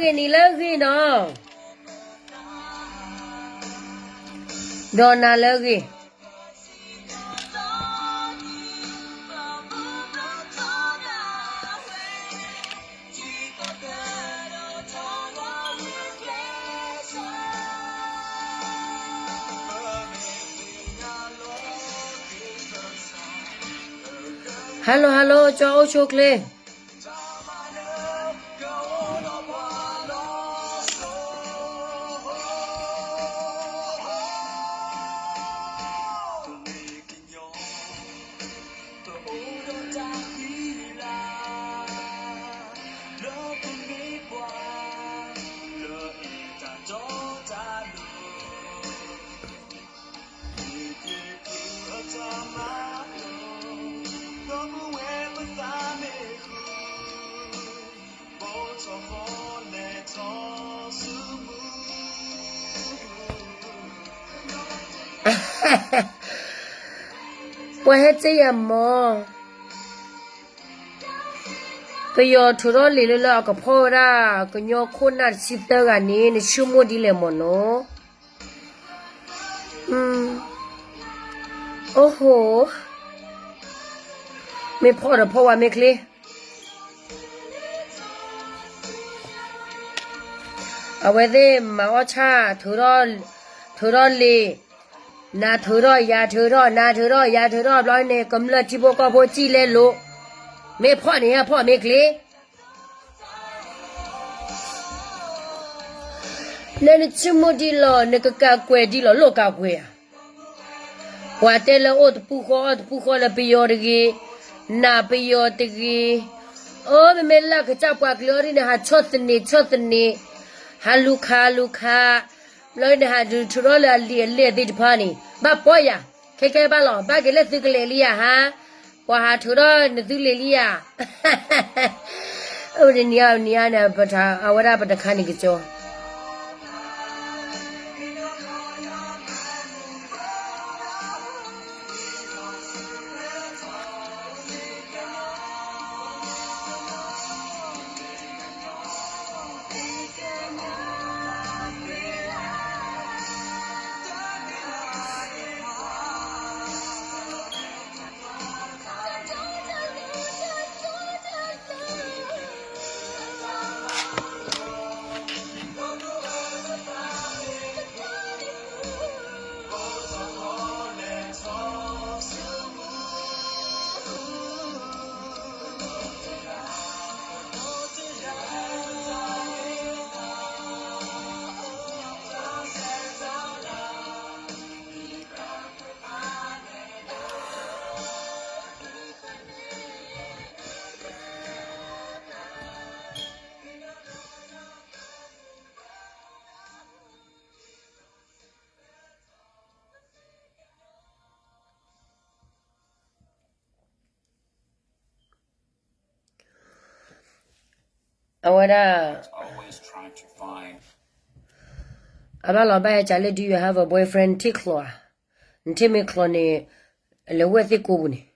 ဂီၤလၢအဂ့ၤ ဟါလၢအဂ့ၤ နံၤလၢအဂ့ၤနီၤ, ဒီးနၤလၢအဂ့ၤ. Hello hello ကၠီအိၣ်ဆူၣ်ချ့ ပှၤဟဲစ့ယၤမီၤ, ပယီၤထုးထီၣ်လံာ်လၢလၢအကဖီၣ်ဝဲဒၣ် ကညီခိၣ်နၢ်တဆံသၢဂၤန့ၣ် နဆိကမိၣ်ဒ်လဲၣ်မီၤနီၤ. အိၣ်ဟိ, မ့ၢ်ဖီၣ်ဒီးဖီၣ်ဝဲမ့ၢ်ချ့ အဝဲသ့ၣ်မၤအီၣ်ဆၣ်, ထုးထီၣ်လံာ်, နၤထုးထီၣ်ယၤထုးထီၣ် နၤထုးထီၣ်ယၤထုးထီၣ်ဘျီန့ၣ် ကမျၢၢ်ထံဖိကီၢ်ဖိစံၣ်လဲလိာ်, မ့ၢ်ဖီၣ်န့ၣ်ဟဲဖီၣ်မ့ၢ်ချ့ နနဆိကမိၣ်ဒ်လီၤ နကကးကွဲးဒ်လီၤ လိၣ်ကးကွဲးဧါ. ပှၤတဲလၢအိၣ်တပူၤဃီအီၣ်တပူၤဃီလၢပယီၤတဂ့ၤ, နးပယီၤတဂ့ၤ, အိၣ်မ့မ့ၢ်လၢကစၢ်ပှၤကလုာ်အီၤဒ်န့ၣ် ဟးဆီၣ်သနံးဆီၣ်သနံး, ဟးလူၤခးလူၤခး, ဘျီန့ၣ်ဟးထုးထီၣ်လၢအလံာ်အလဲၢ်သ့ၣ်တဖၣ်န့ၣ် ဘၣ်ပီၢ်ယၤ, ခဲကဲဘၣ်လီၤ ဘၣ်က့ၤလၢသုကလဲၤလံယၤဟါ, ပှၤဟးထုးထီၣ်နသုလဲၤလံယၤ, အိၣ်နံၤအါနံၤအါန့ၣ် အဝဲဒၣ်ပတခါန့ၣ်ကစီၤ အဝဲဒၣ် အဘၣ်လီၤဘၣ်ဟဲကးလၢ do you have a boyfriend ထံၣ်ချီဧါ, နထံၣ်မ့ၢ်ချီန့ၣ် လဲၤဝဲၢ်သ့ၣ်ကိးပူၤန့ၣ်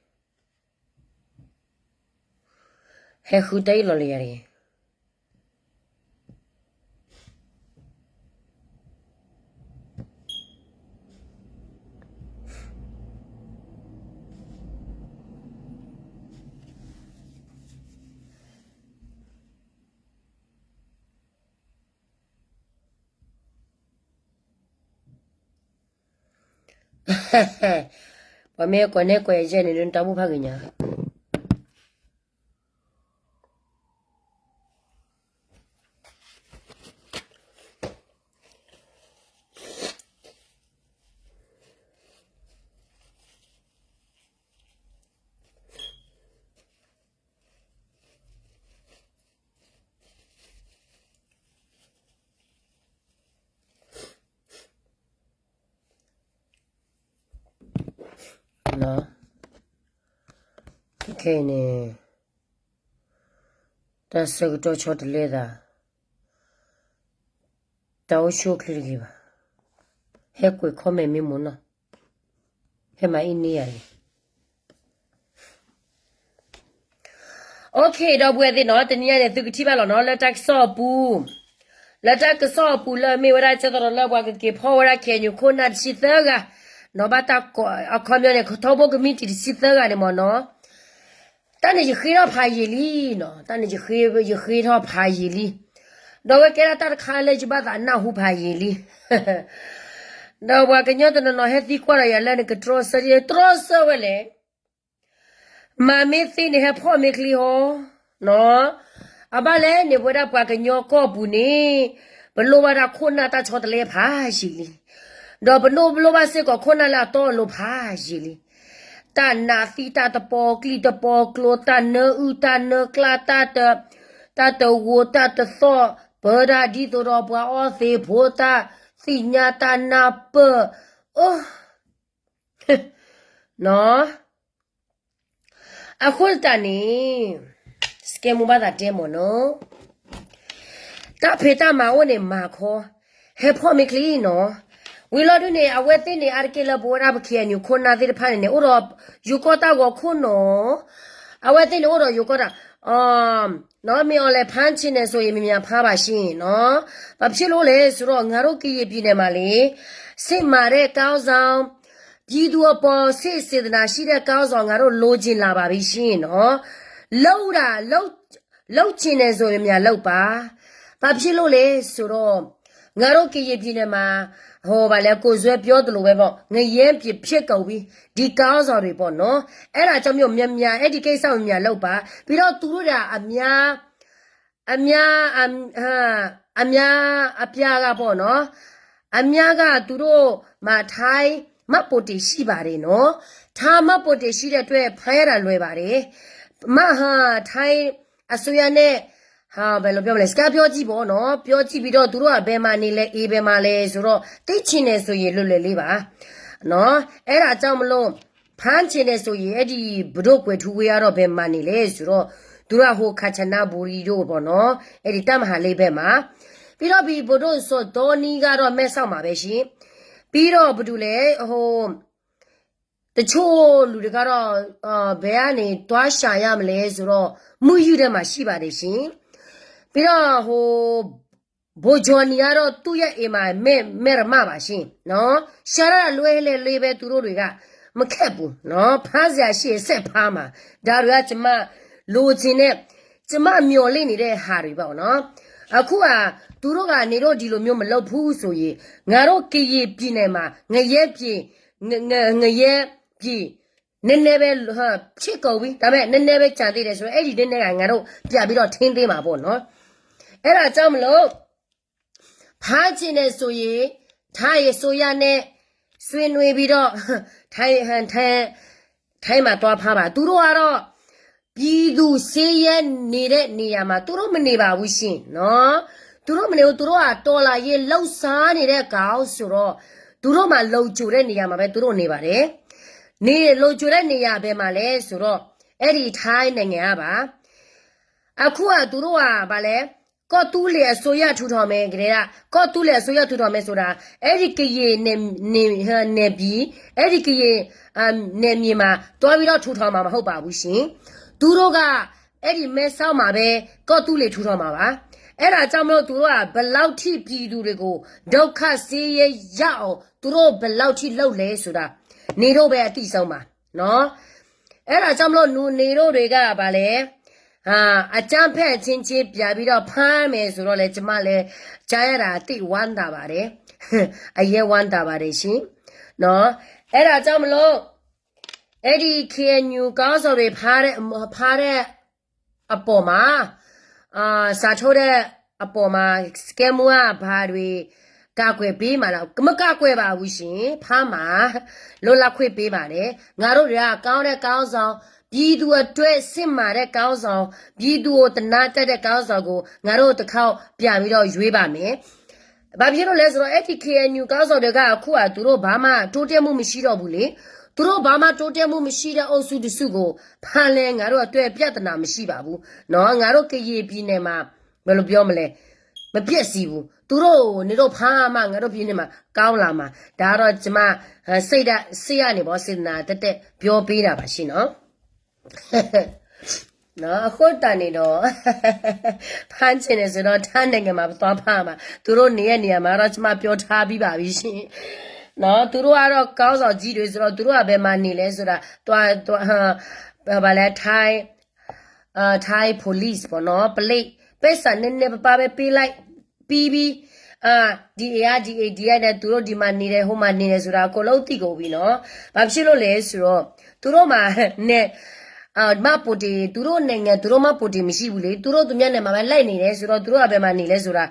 ဟဲဃုတၢ်အံၤလီၤလၢယၤတဂ့ၤ. ပှၤမ့ၢ်ကွၢ်နဲကွၢ်ယဲန့ၣ် နတၢ်ဘူၣ်ဖးဂ့ၤညါ ခဲအံၤန့ၣ် တၢ်ဆၢကတီၢ်ဆီတလဲသး တၢ်အိၣ်ဆူၣ်အိၣ်ချ့တဂ့ၤဘၣ်. ဟဲကွဲး comment မ့ၢ်မ့ၢ်နီၤ, ဟဲမၤအ့န့ၢ်ယၤန့ၣ် OK ဒီပုၢ်ဝဲၢ်သ့ၣ်နီၤ, တနံၤညါန့ၣ် သုကထံၣ်ဘၣ်လီၤနီၤ လၢတၢ်ကစီၣ်အပူၤ, လၢတၢ်ကစီၣ်အပူၤလၢအမ့ၢ်ဝဲဒၣ် ဆၢကတီၢ်လၢပှၤကက့ၤဖီၣ်ဝဲဒၣ် KNU ခိၣ်နၢ်တဆံသၢဂၤ, နီၤဘၣ်တၢ်ကိးအခီပညီန့ၣ် ထီဘိကမံးတံာ် တဆံသၢဂၤန့ၣ်မ့ၢ်နီၤ, တၢ်န့ၣ်ယဃ့ထီၣ်ဖးယံာ်လံနီၤ, တၢ်န့ၣ်ယဃ့ထီၣ်ဖးယံာ်လံ, ဒီးဝဲကဲဒၣ်တၢ်တခါလၢယဘၣ်သးနၢ်ဟူဖးယံာ်လံ ဒီးပှၤကညီတနီၤနီၤဟဲသံကွၢ်ဒီးယၤလၢနကတြီဆၢ, တြီဆၢဝဲလဲၣ်, မၤမ့ၢ်သ့န့ၣ် ဟဲဖီၣ်မ့ၢ်ချ့ဟီ, နီၤ, အဘၣ်လဲၣ်န့ၣ် ပဝဲဒၣ်ပှၤကညီကီၢ်ပူၤန့ၣ် ပလိၣ်ဘၣ်ဒၣ်ခိၣ်နၢ်တၢ်ဆီတလဲဖးယံာ်လံ, ဒီးပလိၣ်ဘၣ်စ့ၢ်ကီးခိၣ်နၢ်လၢအတီအလိၤဖးယံာ်လံ, တၢ်နးသံ တၢ်တပီၤကျံၢ်တပီၤကျိၤ တၢ်နၢအုၣ်တၢ်နၢကျါ တၢ်တဝိၤတၢ်တသီၣ် ပၢဒၣ်ဒ်သိးဒီးပှၤအီသံးဖိ တၢ်သ့ၣ်ညါတၢ်နၢ်ပၢၢ်, အဃိသတးန့ၣ် စကဲမူဘၣ်သးတဲမ့ၢ်နီၤ, တၢ်ဖံးတၢ်မၤအိၣ်န့ၣ်မၤခီ, ဟဲဖီၣ်မ့ၢ်ချ့နီၤ, ဝံၤလီၤဒုန့ၣ် အဝဲသ့ၣ်န့ၣ် အါတက့ၢ်လၢပဝဲဒၣ်ပ KNU ခိၣ်နၢ်သ့ၣ်တဖၣ်န့ၣ်န့ၣ် အိၣ်ဒီးယိၤကီၢ်တၢ်ဂီၤခိၣ်နီၤ, အဝဲသ့ၣ်န့ၣ်အိၣ်ဒီးယိၤကီၢ်တၢ် မ့ၢ်အီၤလဲၤဖမ်းချင်တယ်ဆိုရင် မ့ၢ်မ့ၢ်ဖမ်းပါရှင်နီၤ, ဘာဖြစ်လို့လဲဆိုတော့ ငါတို့ကရင်ပြည်နယ်မှာလေ စစ်မှန်တဲ့ခေါင်းဆောင် ပြည်သူအပေါ် စစ်စေတနာရှိတဲ့ခေါင်းဆောင် ငါတို့လိုချင်လာပါပြီရှင်နော်, လုပ်တာ လုပ် လုပ်ချင်တယ်ဆိုရင်များလုပ်ပါ, ဘာဖြစ်လို့လဲဆိုတော့ ငါတို့ကရင်ပြည်နယ်မှာ ဟိုဘာလဲ ကိုယ်စွဲပြောသလိုပဲပေါ့ ငရဲပြည်ဖြစ်ကုန်ပြီ ဒီခေါင်းဆောင်တွေပေါ့နော်, အဲ့ဒါကြောင့်မို့များများ အဲ့ဒီကိစ္စကိုများလုပ်ပါ, ပြီးတော့သူတို့ကအများ အများ အ အများအပြားကပေါ့နော်, အများကသူတို့မှာ ထိုင်းမှတ်ပုံတင်ရှိပါတယ်နော်, ထိုင်းမှတ်ပုံတင်ရှိတဲ့အတွက် ဖမ်းရတာလွယ်ပါတယ်, မဟာ ထိုင်းအစိုးရနဲ့ ဟာ ဘယ်လိုပြောမလဲ စကားပြောကြည့်ပေါ့နော်, ပြောကြည့်ပြီးတော့ သူတို့ကဘယ်မှာနေလဲ အေး ဘယ်မှာလဲဆိုတော့ သိချင်တယ်ဆိုရင် လွယ်လွယ်လေးပါနော်, အဲ့ဒါကြောင့်မလို့ ဖမ်းချင်တယ်ဆိုရင် အဲ့ဒီ ပဒိုကွယ်ထူးဝင်းကတော့ ဘယ်မှာနေလဲဆိုတော့ သူတို့က ဟို ခါချနဘူရီတို့ပေါ့နော်, အဲ့ဒီ တပ်မဟာလေးဘက်မှာ, ပြီးတော့ ဒီ ပဒိုစော်တောနီးကတော့ မဲဆောက်မှာပဲရှင်, ပြီးတော့ ဘယ်သူလဲ ဟို တချို့လူတွေကတော့ ဘယ်ကနေသွားရှာရမလဲဆိုတော့ မုယုထဲမှာရှိပါတယ်ရှင်, ပြီးတော့ ဟို ဗိုလ်ချုပ်နီကတော့ သူ့ရဲ့အိမ်မှာ မဲ မဲရမပါရှင်နော်, ရှာရတာလွယ်လွယ်လေးပဲ သူတို့တွေက မခက်ဘူးနော်, ဖမ်းစရာရှိရင်ဆက်ဖမ်းပါ, ဒါတွေက ကျွန်မလိုချင်တဲ့ ကျွန်မမျှော်လင့်နေတဲ့ဟာတွေပေါ့နော်, အခုက သူတို့ကနေတော့ ဒီလိုမျိုးမလုပ်ဘူးဆိုရင် ငါတို့ကရင်ပြည်နယ်မှာ ငရဲပြည် င င ငရဲပြည် နည်းနည်းပဲ ဖြစ်ကုန်ပြီ, ဒါပေမဲ့ နည်းနည်းပဲကျန်သေးတယ်ဆိုတော့ အဲ့ဒီနည်းနည်းက ငါတို့ပြန်ပြီးတော့ ထိန်းသိမ်းမှာပေါ့နော်, အဲ့ဒါကြောင့်မလို့ ဖမ်းချင်တယ်ဆိုရင် ထိုင်းအစိုးရနဲ့ ဆွေးနွေးပြီးတော့ ထိုင်း ထိုင်း ထိုင်းမှာသွားဖမ်းပါ, သူတို့ကတော့ ပြည်သူ့စစ်ရဲ့နေတဲ့နေရာမှာ သူတို့မနေပါဘူးရှင်နော်, သူတို့မနေဘူး, သူတို့က တော်လှန်ရေးလှုပ်ရှားနေတဲ့ကောင်ဆိုတော့ သူတို့မှာ လုံခြုံတဲ့နေရာမှာပဲ သူတို့နေပါတယ်, နေ လုံခြုံတဲ့နေရာဘယ်မှာလဲဆိုတော့ အဲ့ဒီထိုင်းနိုင်ငံကပါ အခုကသူတို့ကဘာလဲ, ကီၢ်သူလ့ၤအစိုးရထူထောင်မယ်, ကတဲဒၣ် ကီၢ်သူလ့ၤအစိုးရထူထောင်မယ်ဆိုတာ အဲဒီကရင်နယ်မြေ, နယ်မြေ, အဲဒီကရင်, အာ, နယ်မြေမှာ သွားပြီးတော့ထူထောင်မှာမဟုတ်ပါဘူးရှင်. သူတို့က အဲဒီမဲဆောက်မှာပဲ ကီၢ်သူလ့ၤထူထောင်မှာပါ. အဲဒါကြောင့်မလို့ သူတို့က ဘယ်လောက်ထိပြည်သူတွေကို ဒုက္ခဆင်းရဲရအောင် သူတို့ဘယ်လောက်ထိလုပ်လဲဆိုတာ နေတို့ပဲအသိဆုံးပါနော်. အဲဒါကြောင့်မလို့ နူနေတို့တွေက ဘာလဲ, အာ, အကြမ်းဖက်အချင်းချင်း ပြန်ပြီးတော့ဖမ်းမယ်ဆိုတော့လဲ ကျမလည်း ကြားရတာ သိပ်ဝမ်းသာပါတယ်. အရမ်းဝမ်းသာပါတယ်ရှင်နော်. အဲဒါကြောင့်မလို့ အဲဒီ KNU ခေါင်းဆောင်တွေ ဖမ်းတဲ့, ဖမ်းတဲ့အပေါ်မှာ, အာ, စာထုတ်တဲ့အပေါ်မှာ စကဲမူက ဘာတွေ ကာကွယ်ပေးမှာလဲ. မကာကွယ်ပါဘူးရှင်. ဖမ်းမှာ, လွတ်လပ်ခွင့်ပေးပါတယ်. ငါတို့တွေက ကောင်းတဲ့ခေါင်းဆောင်, ပြည်သူအတွက်စစ်မှန်တဲ့ခေါင်းဆောင်, ပြည်သူကိုသနားတတ်တဲ့ခေါင်းဆောင်ကို ငါတို့တစ်ခေါက်ပြန်ပြီးတော့ရွေးပါမယ်. ဘာဖြစ်လို့လဲဆိုတော့ အဲဒီ KNU ခေါင်းဆောင်တွေက အခုက သူတို့ဘာမှတိုးတက်မှုမရှိတော့ဘူးလေ. သူတို့ဘာမှတိုးတက်မှုမရှိတဲ့အုပ်စုတစ်စုကို ဖမ်းလဲ ငါတို့အတွက်ပြဿနာမရှိပါဘူးနော်. ငါတို့ကရင်ပြည်နယ်မှာ ဘယ်လိုပြောမလဲ, မပျက်စီးဘူး. သူတို့ကို နင်တို့ဖမ်းမှ ငါတို့ပြည်နယ်မှာ ကောင်းလာမှာ. ဒါကတော့ ကျမ စိတ်ဓာတ်, စိတ်ကနေပေါ့, စေတနာသက်သက် ပြောပေးတာပါရှင်နော်. နော်, အဃိသတးန့ၣ်ဒီး ဖမ်းချင်တယ်ဆိုတော့ ထိုင်းနိုင်ငံမှာသွားဖမ်းပါ. သူတို့နေရနေရာမှာတော့ ကျမပြောထားပြီးပါပြီရှင်နော်. သူတို့ကတော့ ခေါင်းဆောင်ကြီးတွေဆိုတော့ သူတို့က ဘယ်မှာနေလဲဆိုတာ သွား, သွား, ဘာလဲ, Thai, Thai police ပေါ့နော်, ပလိပ်, ပိုက်ဆံနည်းနည်းပါးပါးပဲပေးလိုက်, ပြီးပြီ. အာ, ဒီအိမ်က ဒီအိမ်, ဒီအိမ်နဲ့ သူတို့ဒီမှာနေတယ်, ဟိုမှာနေတယ်ဆိုတာ အကုန်လုံးသိကုန်ပြီနော်. ဘာဖြစ်လို့လဲဆိုတော့ သူတို့မှာနဲ့, အာ, မှတ်ပုံတင်, သူတို့နိုင်ငံ သူတို့မှတ်ပုံတင်မရှိဘူးလေ. သူတို့သူများနိုင်ငံမှာပဲလိုက်နေတယ်ဆိုတော့ သူတို့က ဘယ်မှာနေလဲဆိုတာ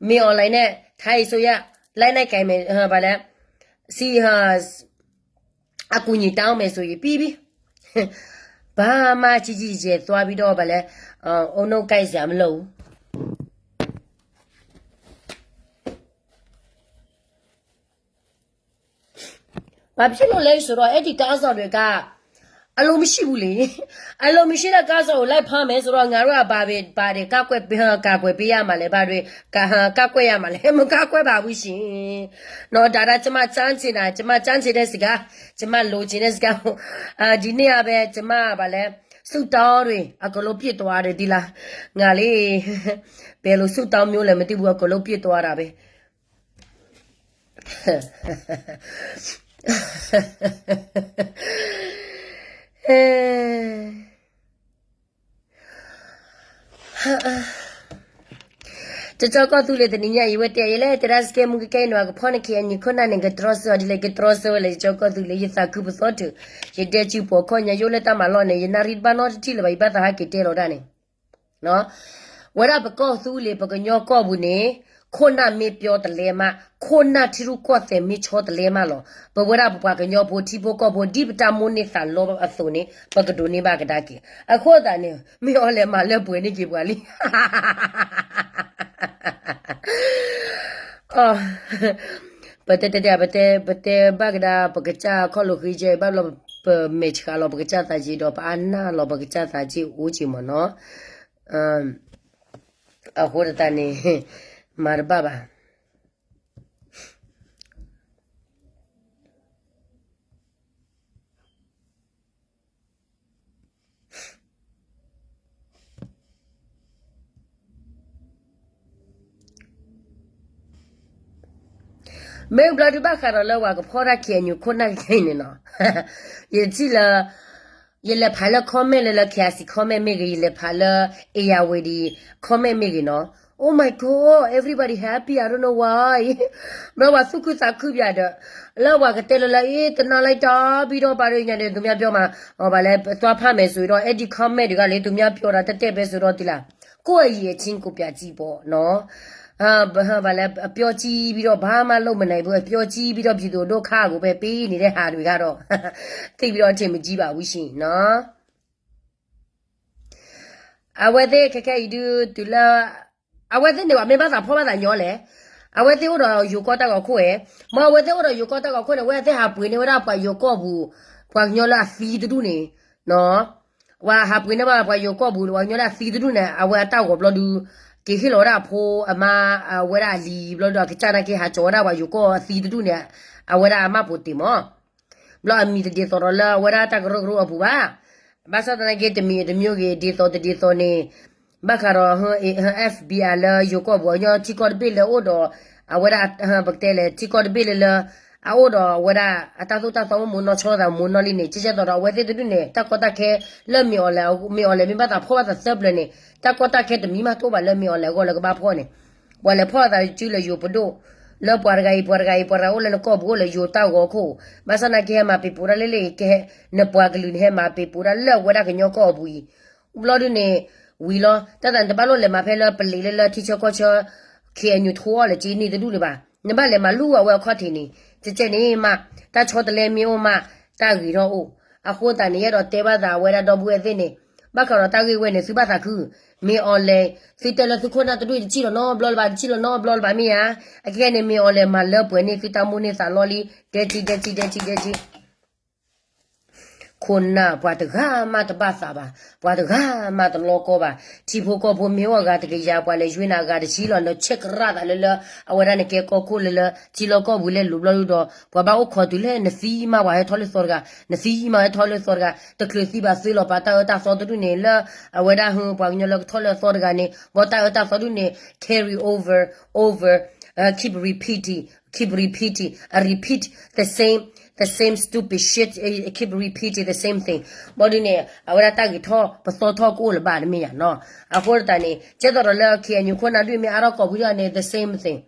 မင်းအောင်လှိုင်နဲ့ ထိုင်းအစိုးရ လက်နက်ကိုင်မယ်, ဘာလဲ, စီ, အကူအညီတောင်းမယ်ဆိုရင်ပြီးပြီ. ဘာမှကြီးကြီးကျယ်ကျယ်သွားပြီးတော့ ဘာလဲ, အုံနောက်ကိုက်စရာမလိုဘူး. ဘာဖြစ်လို့လဲဆိုတော့ အဲဒီခေါင်းဆောင်တွေက အလိုမရှိဘူးလေ. အလိုမရှိတဲ့ခေါင်းဆောင်ကို လိုက်ဖမ်းမယ်ဆိုတော့ ငါတို့က ဘာတွေ, ဘာတွေကာကွယ်, ကာကွယ်ပေးရမှာလဲ, ဘာတွေကာကွယ်ရမှာလဲ, မကာကွယ်ပါဘူးရှင်နော်. ဒါက ကျမစမ်းချင်တာ, ကျမစမ်းချင်တဲ့စကား, ကျမလိုချင်တဲ့စကား, အာ, ဒီနေ့ကပဲ ကျမ ဘာလဲ, ဆုတောင်းတွေ အကုန်လုံးပြည့်သွားတယ်, သိလား. ငါလေ, ဘယ်လိုဆုတောင်းမျိုးလဲမသိဘူး, အကုန်လုံးပြည့်သွားတာပဲ. တကီၢ်သူလ့ၤ တနံၤညါအံၤ ဝဲတဲယဲလဲၣ်, တဲဒၣ် စကဲမူ ကကဲအံၤန့ၣ် အကဖီၣ်န့ၢ် KNU ခိၣ်နၢ်န့ၣ် ကတြီဆၢအီၤဒ်လဲၣ်, ကတြီဆၢဝဲလဲၣ်, တကီၢ်သူလ့ၤ ယသးခုပသီၣ်ထုး, ယဒဲစုပိာ်ခီၣ်ညါ ယအိၣ်လၢတၢ်မၤလီၢ်န့ၣ် ယနၣ်ရံၣ်တဘၣ်နီတထံၣ်လၢၤဘၣ်, ယဘၣ်သးဟးက့ၤတဲလီၤဒၣ်န့ၣ် ဝဲဒၣ်ပကီၢ်သူလ့ၤ ပကညီကီၢ်ပူၤန့ၣ် ခိၣ်နၢ်မ့ၢ်ပျီတလဲမး, ခိၣ်နၢ်ထံရူၢ်ကီၢ်သဲးမ့ၢ်ဆီတလဲမးလီၤ. ပဝဲဒၣ်ပပှၤကညီဖိ ထံဖိကီၢ်ဖိ ဒ်ပတၢ်မိၣ်န့ၢ်သးလီအသိးန့ၣ် ပကဒိးန့ၢ်ဘၣ်ကဒါက့ၤ. အဃိသတးန့ၣ် မ့ၢ်အီၤလဲၤမၤလၢပှဲၤန့ၢ်က့ၤပှၤလံ. ပတဲတဲတဲ ပတဲ ပတဲဘၣ်ကဒါ ပကစၢ်ခီၣ်လိာ်ဃ့ကဲ ဘၣ်ဘျီ ပမဲာ်ဆှးလီၤပကစၢ်သးက့ဒီး ပအါနၢ်လီၤပကစၢ်သးက့အိၣ်က့ၤမ့ၢ်နီၤ. အဃိသတးန့ၣ် မၤတဘၣ်ဘၣ်. မ့ၢ်ဘျီဒုးဘၣ်ဃးဒီးလၢပှၤကဖီၣ်တၢ် KNU ခိၣ်နၢ်ခဲအံၤန့ၣ်နီၤ. ယထံၣ်လၢ ယလဲၤဖးလၢ comment လၢလၢ KIC comment မ့ၢ်ဂ့ၤ, ယလဲၤဖးလၢ Irrawaddy comment မ့ၢ်ဂ့ၤနီၤ. Oh my God, everybody happy, I don't know why. မ့ၢ်ပှၤသူၣ်ခုသးခုပၠးဒီး လၢပှၤကတဲလၢလၢ အ့ တနာ်လိုက်တာ ပြီးတော့ ဘာတွေညာတယ် သူများပြောမှာ, ဟောပါလဲ သွားဖတ်မယ်ဆိုရင်တော့ အဲ့ဒီ comment တွေကလေ သူများပြောတာ တက်တက်ပဲဆိုတော့ ဒီလား ကိုယ့်အရည်အချင်းကိုပြကြည့်ပေါ့နော်. အာ, ဘာလဲ အပျော်ကြီးပြီးတော့ ဘာမှလုပ်မနိုင်ဘူး, အပျော်ကြီးပြီးတော့ ပြည်သူဒုက္ခကိုပဲပေးနေတဲ့ဟာတွေကတော့ သိပ်ပြီးတော့ အထင်မကြီးပါဘူးရှင်နော်. အဝဲသ့ၣ်ခဲခဲအံၤဒုး တုၤလၢ အဝဲသ့ၣ်န့ၣ် ပှၤမ့ၢ်ဘၣ်သးဖှီၣ်ဘၣ်သးညီလဲၣ်. အဝဲသ့ၣ်အိၣ်ဒီးယိၤကီၢ်တၢ်ဂီၤခိၣ်ဧဲ, မ့ၢ်အဝဲသ့ၣ်အိၣ်ဒီးယိၤကီၢ်တၢ်ဂီၤခိၣ်န့ၣ် အဝဲသ့ၣ်ဟးပှ့ၤန့ၢ်ဝဲဒၣ်ပှၤယိၤကီၢ်ပူၤ ပှၤကညီလၢအသံတဒူၣ်န့ၣ်, နော်. ပှၤဟးပှ့ၤန့ၢ်ဘၣ်ပှၤယိၤကီၢ်ပူၤ ပှၤကညီဒၣ်သံတဒူၣ်န့ၣ် အဝဲအတၢ်ဂီၤဘျီဒုး က့ၤဟ့ၣ်လီၤဝဲဒၣ်အဖိအမါ အဝဲဒၣ်အလံၤဘျီဒုး အကစၢ်နာ်က့ဟးကၠီၤဝဲဒၣ်ပှၤယိၤကီၢ်အသံတဒူၣ်န့ၣ် အဝဲဒၣ်အမၢ်ပိာ်တ့ၢ်မး ဘျီအမံၤတဒ်သိးဒီးလၢအဝဲဒၣ်တၢ်ကရၢကရိအပူၤဘၣ်. ဘၣ်ဆၣ်သနာ်က့ တမံၤတမံၤဂ့ၤ ဒ်သိးတဒ်သိးန့ၣ် ဘၣ်ဃးဒီး F B I လၢယိၤကီၢ်ပူၤအညီ ထံကီၢ်တဘ့ၣ်လၢအအိၣ်ဒီး အဝဲဒၣ် ပကတဲလဲၣ် ထံကီၢ်တဘ့ၣ်လၢလၢ အအိၣ်ဒီးအဝဲဒၣ် အတၢ်သိၣ်တၢ်သီမ့ၢ်မိၢ်နီၢ်ဆီသးမိၢ်နီၢ်လံန့ၣ် ကဲကဲသိးဒီးအဝဲသ့ၣ်တဒူၣ်န့ၣ် တၢ်ကီတၢ်ခဲလၢမ့ၢ်အီၤလဲၣ် မ့ၢ်အီၤလဲၣ် မ့ၢ်ဘၣ်သးဖီၣ်ဘၣ်သးသၢပျၢၤန့ၣ် တၢ်ကီတၢ်ခဲတမံၤမးတအိၣ်ဘၣ်လၢမ့ၢ်အီၤလဲၣ်အဂီၢ်လၢကဘၣ်ဖီၣ်န့ၣ် ပှၤလဲၤဖီၣ်သးစုလၢယိၤပဒိၣ် လၢပှၤတဂၤအံၤ ပှၤတဂၤအံၤ ပှၤတဂၤအိၣ်လၢနကီၢ်ပူၤအိၣ်လၢယိၤတၢ်ဂီၤခိၣ် ဘၣ်ဆၣ်သနာ်က့ဟဲမၤပ့ၤပိာ်တၢ်လၢလၢကဟဲ နပှၤကလုာ်န့ၣ် ဟဲမၤပ့ၤပိာ်တၢ်လၢအဝဲဒၣ်ကညီကီၢ်အပူၤအံၤ ဘျီဒုန့ၣ် ဝံၤလီၤ တၢ်သးန့ၣ် တဘၣ်လိၣ်လဲၤမၤဖဲလၢပလံးလၢလၢထံဆၢကီၢ်ဆၢ ခ့ၣ်အဲၣ်ယူၣ်ထိအီၤလဲၣ်က့န့ၣ်တဒူၣ်န့ၣ်ဘၣ် နဘၣ်လဲၤမၤလူၤအဝဲအခီၣ်ထံးန့ၣ် ကဲကဲန့ၣ်မး တၢ်ဆီတလဲမ့ၢ်အိၣ်မး တၢ်ဂ့ၤထီၣ်အိၣ် အဃိသတးန့ၣ် ယအဲၣ်ဒိးတဲဘၣ်သးအဝဲဒၣ်ဒီပုၢ်ဝဲၢ်သ့ၣ်န့ၣ် ဘၣ်ဃးဒီးတၢ်ဂ့ၢ်ဝဲန့ၣ် သုဘၣ်သးခု မ့ၢ်အီၤလဲၣ် သုတဲလၢသုခိၣ်နၢ်တဒူၣ်တစံၣ်လီၤနီတဘျီလၢၤဘၣ် တစံၣ်လီၤနီတဘျီလၢၤဘၣ်မ့ၢ်ဧါ အခဲအံၤန့ၣ် မ့ၢ်အီၤလဲၣ် မၤလၢပှဲၤန့ၢ်သုတၢ်မိၣ်န့ၢ်သးလီလံ ဒဲကံ ဒဲကံ ဒဲကံ ဒဲကံ ခိၣ်နၢ် ပှၤတဂၤမးတဘၣ်သးဘၣ်, ပှၤတဂၤမးတလီကီဘၣ်. ထံဖိကီၢ်ဖိမ့ၢ်အိၣ်အဂၤတကယၤ ပှၤလဲၤယွ့နၤအဂၤတဆံလီၤ. နဆဲးကရၣ်သးလၢလၢ အဝဲဒၣ်နကဲကီၢ်ခိၣ်လၢလၢ ထံလီၢ်ကီၢ်ပူၤလဲၤလိၤဘျီဒုဒီး ပှၤဘၣ်အိၣ်ခိးတုၤလၢနသံမး ပှၤဟဲထီၣ်လၢသီတဂၤ, နသံမးဟဲထီၣ်လၢသီတဂၤ, တချုးသံဘၣ်သုလီၤပာ်တၢ်အၢတၢ်သီတဒူၣ်န့ၣ် လၢအဝဲဒၣ်ဟၢ ပှၤကညီလၢကထီၣ်လၢအသီတဂၤန့ၣ် ဘီတၢ်အၢတၢ်သီဒူၣ်န့ၣ် carry over, over, keep repeating, keep repeating, I repeat the same, the same stupid shit, keep repeating the same thing. ဘီဒုန့ၣ် အဝဲဒၣ်တၢ်ဂ့ၤထီၣ်ပသီထီၣ်ကအိၣ်လၢၤဘၣ်တမ့ၢ်ယၤနီၤ. အဃိတးန့ၣ် ကဲသိးဒီးလၢ ခ့ၣ်အဲၣ်ယူၣ် ခိၣ်နၢ်ဒုၣ်မ့ၢ်အါထီၣ်ကိးပူၤဒ်န့ၣ် the same thing.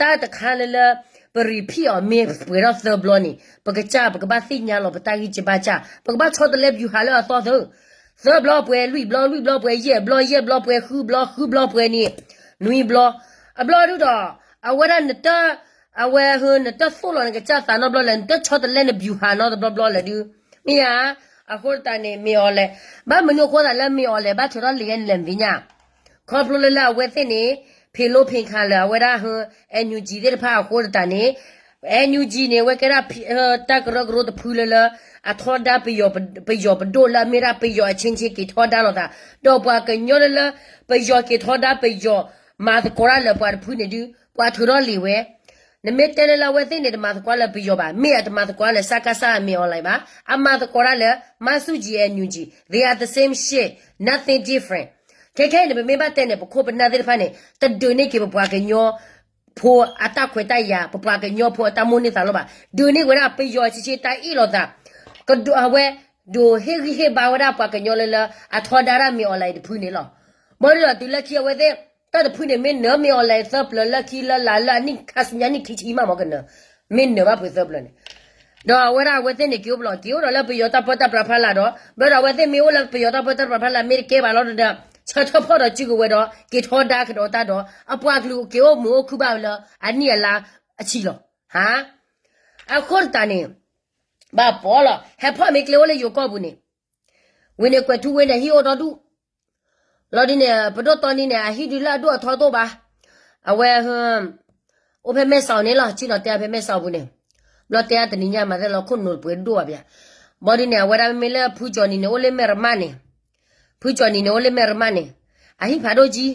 တၢ်တခါလၢလၢ ပ repeat အီၤမ့ၢ်ပှဲၤထီၣ်သၢဘျီန့ၣ် ပကစၢ်ပကဘၣ်သ့ၣ်ညါလီၤ ပတၢ်ဂံၢ်စၢ်ဘါစၢ် ပကဘၣ်ဆီတလဲပယူၤဟးလၢအသီသၢ သၢဘျီပှဲၤ လွံၢ်ဘျီ လွံၢ်ဘျီပှဲၤ ယဲၢ်ဘျီ ယဲၢ်ဘျီပှဲၤ ဃုဘျီ ဃုဘျီပှဲၤန့ၣ် နွံဘျီ အဘျီဒုဒီး အဝဲဒၣ်နတၢ် အဝဲဟၢ နတၢ်သိၣ်လီၤနကစၢ်သးနီတဘျီလဲၣ် နတၢ်ဆီတလဲနပယူၤဟးနီတဘျီဘျီလဲၣ်ဒု မ့ၢ်ဧါ. အဃိတးန့ၣ် မ့ၢ်အီၤလဲၣ် ဘၣ်မနုၤအဃိသးလၢမ့ၢ်အီၤလဲၣ် ဘၣ်ထုးထီၣ်လံာ်ယဲန့ၣ်လဲၣ်နသ့ၣ်ညါ ခီဖျိလၢလၢအဝဲသ့ၣ်န့ၣ် ဖံးလိဖံးခါလၢအဝဲဒၣ်ဟၢ NUG သ့ၣ်တဖၣ်အဃိတးန့ၣ် NUG န့ၣ် အဝဲကဲဒၣ် တၢ်ကရၢကရိတဖုလၢလၢ အထီဒါပယီၤ ပယီၤပဒိၣ်လၢအမ့ၢ်ဒၣ်ပယီၤအဆ့ဆ့က့ၤထီဒါလိာ်သး ဒီးပှၤကညီလၢလၢ ပယီၤက့ၤထီဒါပယီၤ မၤသကိးတၢ်လၢပှၤတဖုန့ၣ်ဒု ပှၤထုးထီၣ်လံာ်ဝဲ နမ့ၢ်တဲလၢလၢအဝဲသ့ၣ်န့ၣ် တမၤသကိးလၢပယီၤဘၣ် မ့ၢ်အတမၤသကိးလၢ စကစ မ့ၢ်အီၤလဲၣ်ဘၣ် အမၤသကိးတၢ်လၢ မၤဆူၣ်ကၠံ NUG, they are the same shit, nothing different. ခဲခဲအံၤန့ၣ် ပမ့ၢ်ဘၣ်တဲန့ၣ် ပခိၣ်ပနၢ်သ့ၣ်တဖၣ်န့ၣ် တဒုးန့ၢ်က့ၤပပှၤကညီဖိအတၢ်ခွဲးတၢ်ယာ် ပပှၤကညီဖိအတၢ်မိၣ်န့ၢ်သးလီၤဘၣ်. ဒုးန့ၢ်ဝဲဒၣ်ပယီၤဆံးဆံးတၢ်အ့ၣ်လိာ်သး ကဒုးအဝဲ ဒုးဟ့ၣ်ဂံၢ်ဟ့ၣ်ဘါဝဲဒၣ်ပှၤကညီလၢလၢ အထီဒါဒၣ်မ့ၢ်အီၤလဲၣ်တဖုန့ၣ်လီၤ. ဘၣ်ဒီးတုၤလၢခံအဝဲသ့ၣ် တၢ်တဖုန့ၣ် မ့ၢ်နၢၤမ့ၢ်အီၤလဲၣ်သၢပျၢၤလၢခံလၢလာ်လၢအနံၣ်ခါဆူညါနံၣ်ခံဆံမးမ့ၢ်ကနၢၤ မ့ၢ်နၢၤဘၣ်ပှဲၤသၢပျၢၤန့ၣ် ဒီးအဝဲဒၣ်အဝဲသ့ၣ်န့ၣ် က့ၤအိၣ်ဘျီ က့ၤအိၣ်ဒီးလၢပယီၤတၢ်ပၢတၢ်ပြးဖးလာ်ဒီး ဘၣ်ဒီးအဝဲသ့ၣ်မ့ၢ်အိၣ်လၢပယီၤတၢ်ပၢတၢ်ပြးဖးလာ် မ့ၢ်တကဲဘၣ်လီၤဒီး ဆၢထၢၣ်ဖီၣ်ဒီးစုကဝဲၤဒီး က့ၤထီဒါကဒီးတၢ်ဒီး အပှၤကလုာ်က့ၤအိၣ်မုာ်အိၣ်ခုၣ်ဘၣ်ဝဲလၢအနံၣ်အလါအဆံးလီၤ. ဟါ အဃိတးန့ၣ် ဘၣ်ပီလီၤ ဟဲဖီၣ်မ့ၢ်ကျဲအိၣ်လၢယိၤကီၢ်ပူၤန့ၣ် ဝံၤန့ၣ်ကွဲးထူဝ့န့ၣ် ဟံၣ်အိၣ်ဒီဒူၣ် လီၤဒ်န့ၣ် ပဒိၣ်တီနံၤန့ၣ် အဟံၣ်ဒုးလၢအဒိၣ်အထီတအိၣ်ဘၣ်. အဝဲ အိၣ်ဖဲမဲၢ်စီၤန့ၣ်လီၤ ဆ့ၣ်နီၤတဲဖဲမဲၢ်စီၤပူၤန့ၣ် ဘျီတဲအတနံၤညါမၤသ့လီၤခိၣ်နူာ်တပှဲၤဒိၣ်ဘၣ်ဘၣ်. ဘၣ်ဒ်န့ၣ် အဝဲဒၣ်မ့မ့ၢ်လၢဖုကၠီနံၤန့ၣ် အိၣ်လၢမဲၢ်ရမၣ်န့ၣ် ဖုကၠီနံၤန့ၣ် အိၣ်လၢမဲၢ်ရမၣ်န့ၣ် အဟံၣ်ဖးဒိၣ်ကံ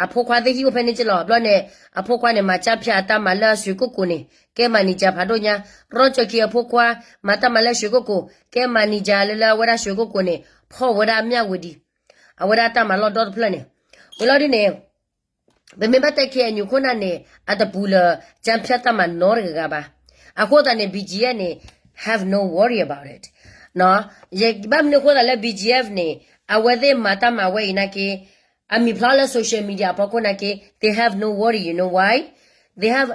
အဖိခွါသ့ၣ်ဟံၣ်အိၣ်ဖဲန့ၣ်က့လီၤ. ဘျီန့ၣ် အဖိခွါန့ၣ် မၤကၠၢဖၠးအတၢ်မၤလၢအရွှေကုက္ကိုန့ၣ် ကဲမၤနံၤကၠၢဖးဒိၣ်ညါ ရီကၠၢခံအဖိခွါ မၤတၢ်မၤလၢရွှေကုက္ကို ကဲမၤနံၤကၠၢလၢလၢအဝဲဒၣ်ရွှေကုက္ကိုန့ၣ် ဖီၣ်ဝဲဒၣ်အမျၢ်ဝံၤဒံး အဝဲဒၣ်တၢ်မၤလီၢ်ဒီတဖျၢၣ်န့ၣ် ဝံၤလီၤဒ်န့ၣ် ပမ့ၢ်ဘၣ်တဲ ခ့ၣ်အဲၣ်ယူၣ် ခိၣ်နၢ်န့ၣ် အတပူၤလၢ ကၠၢဖၠးတၢ်မၤနီတဂၤဂၤဘၣ်. အဃိသတးန့ၣ် BGF န့ၣ် have no worry about it ဘၣ်မနုၤအဃိသတးလၢ BGF န့ၣ် အဝဲသ့ၣ်မၤတၢ်မၤဝဲအံၤနာ်က့ အမံၤဖျါလၢ social media အဖီခိၣ်နာ်က့ they have no worry, you know why? They have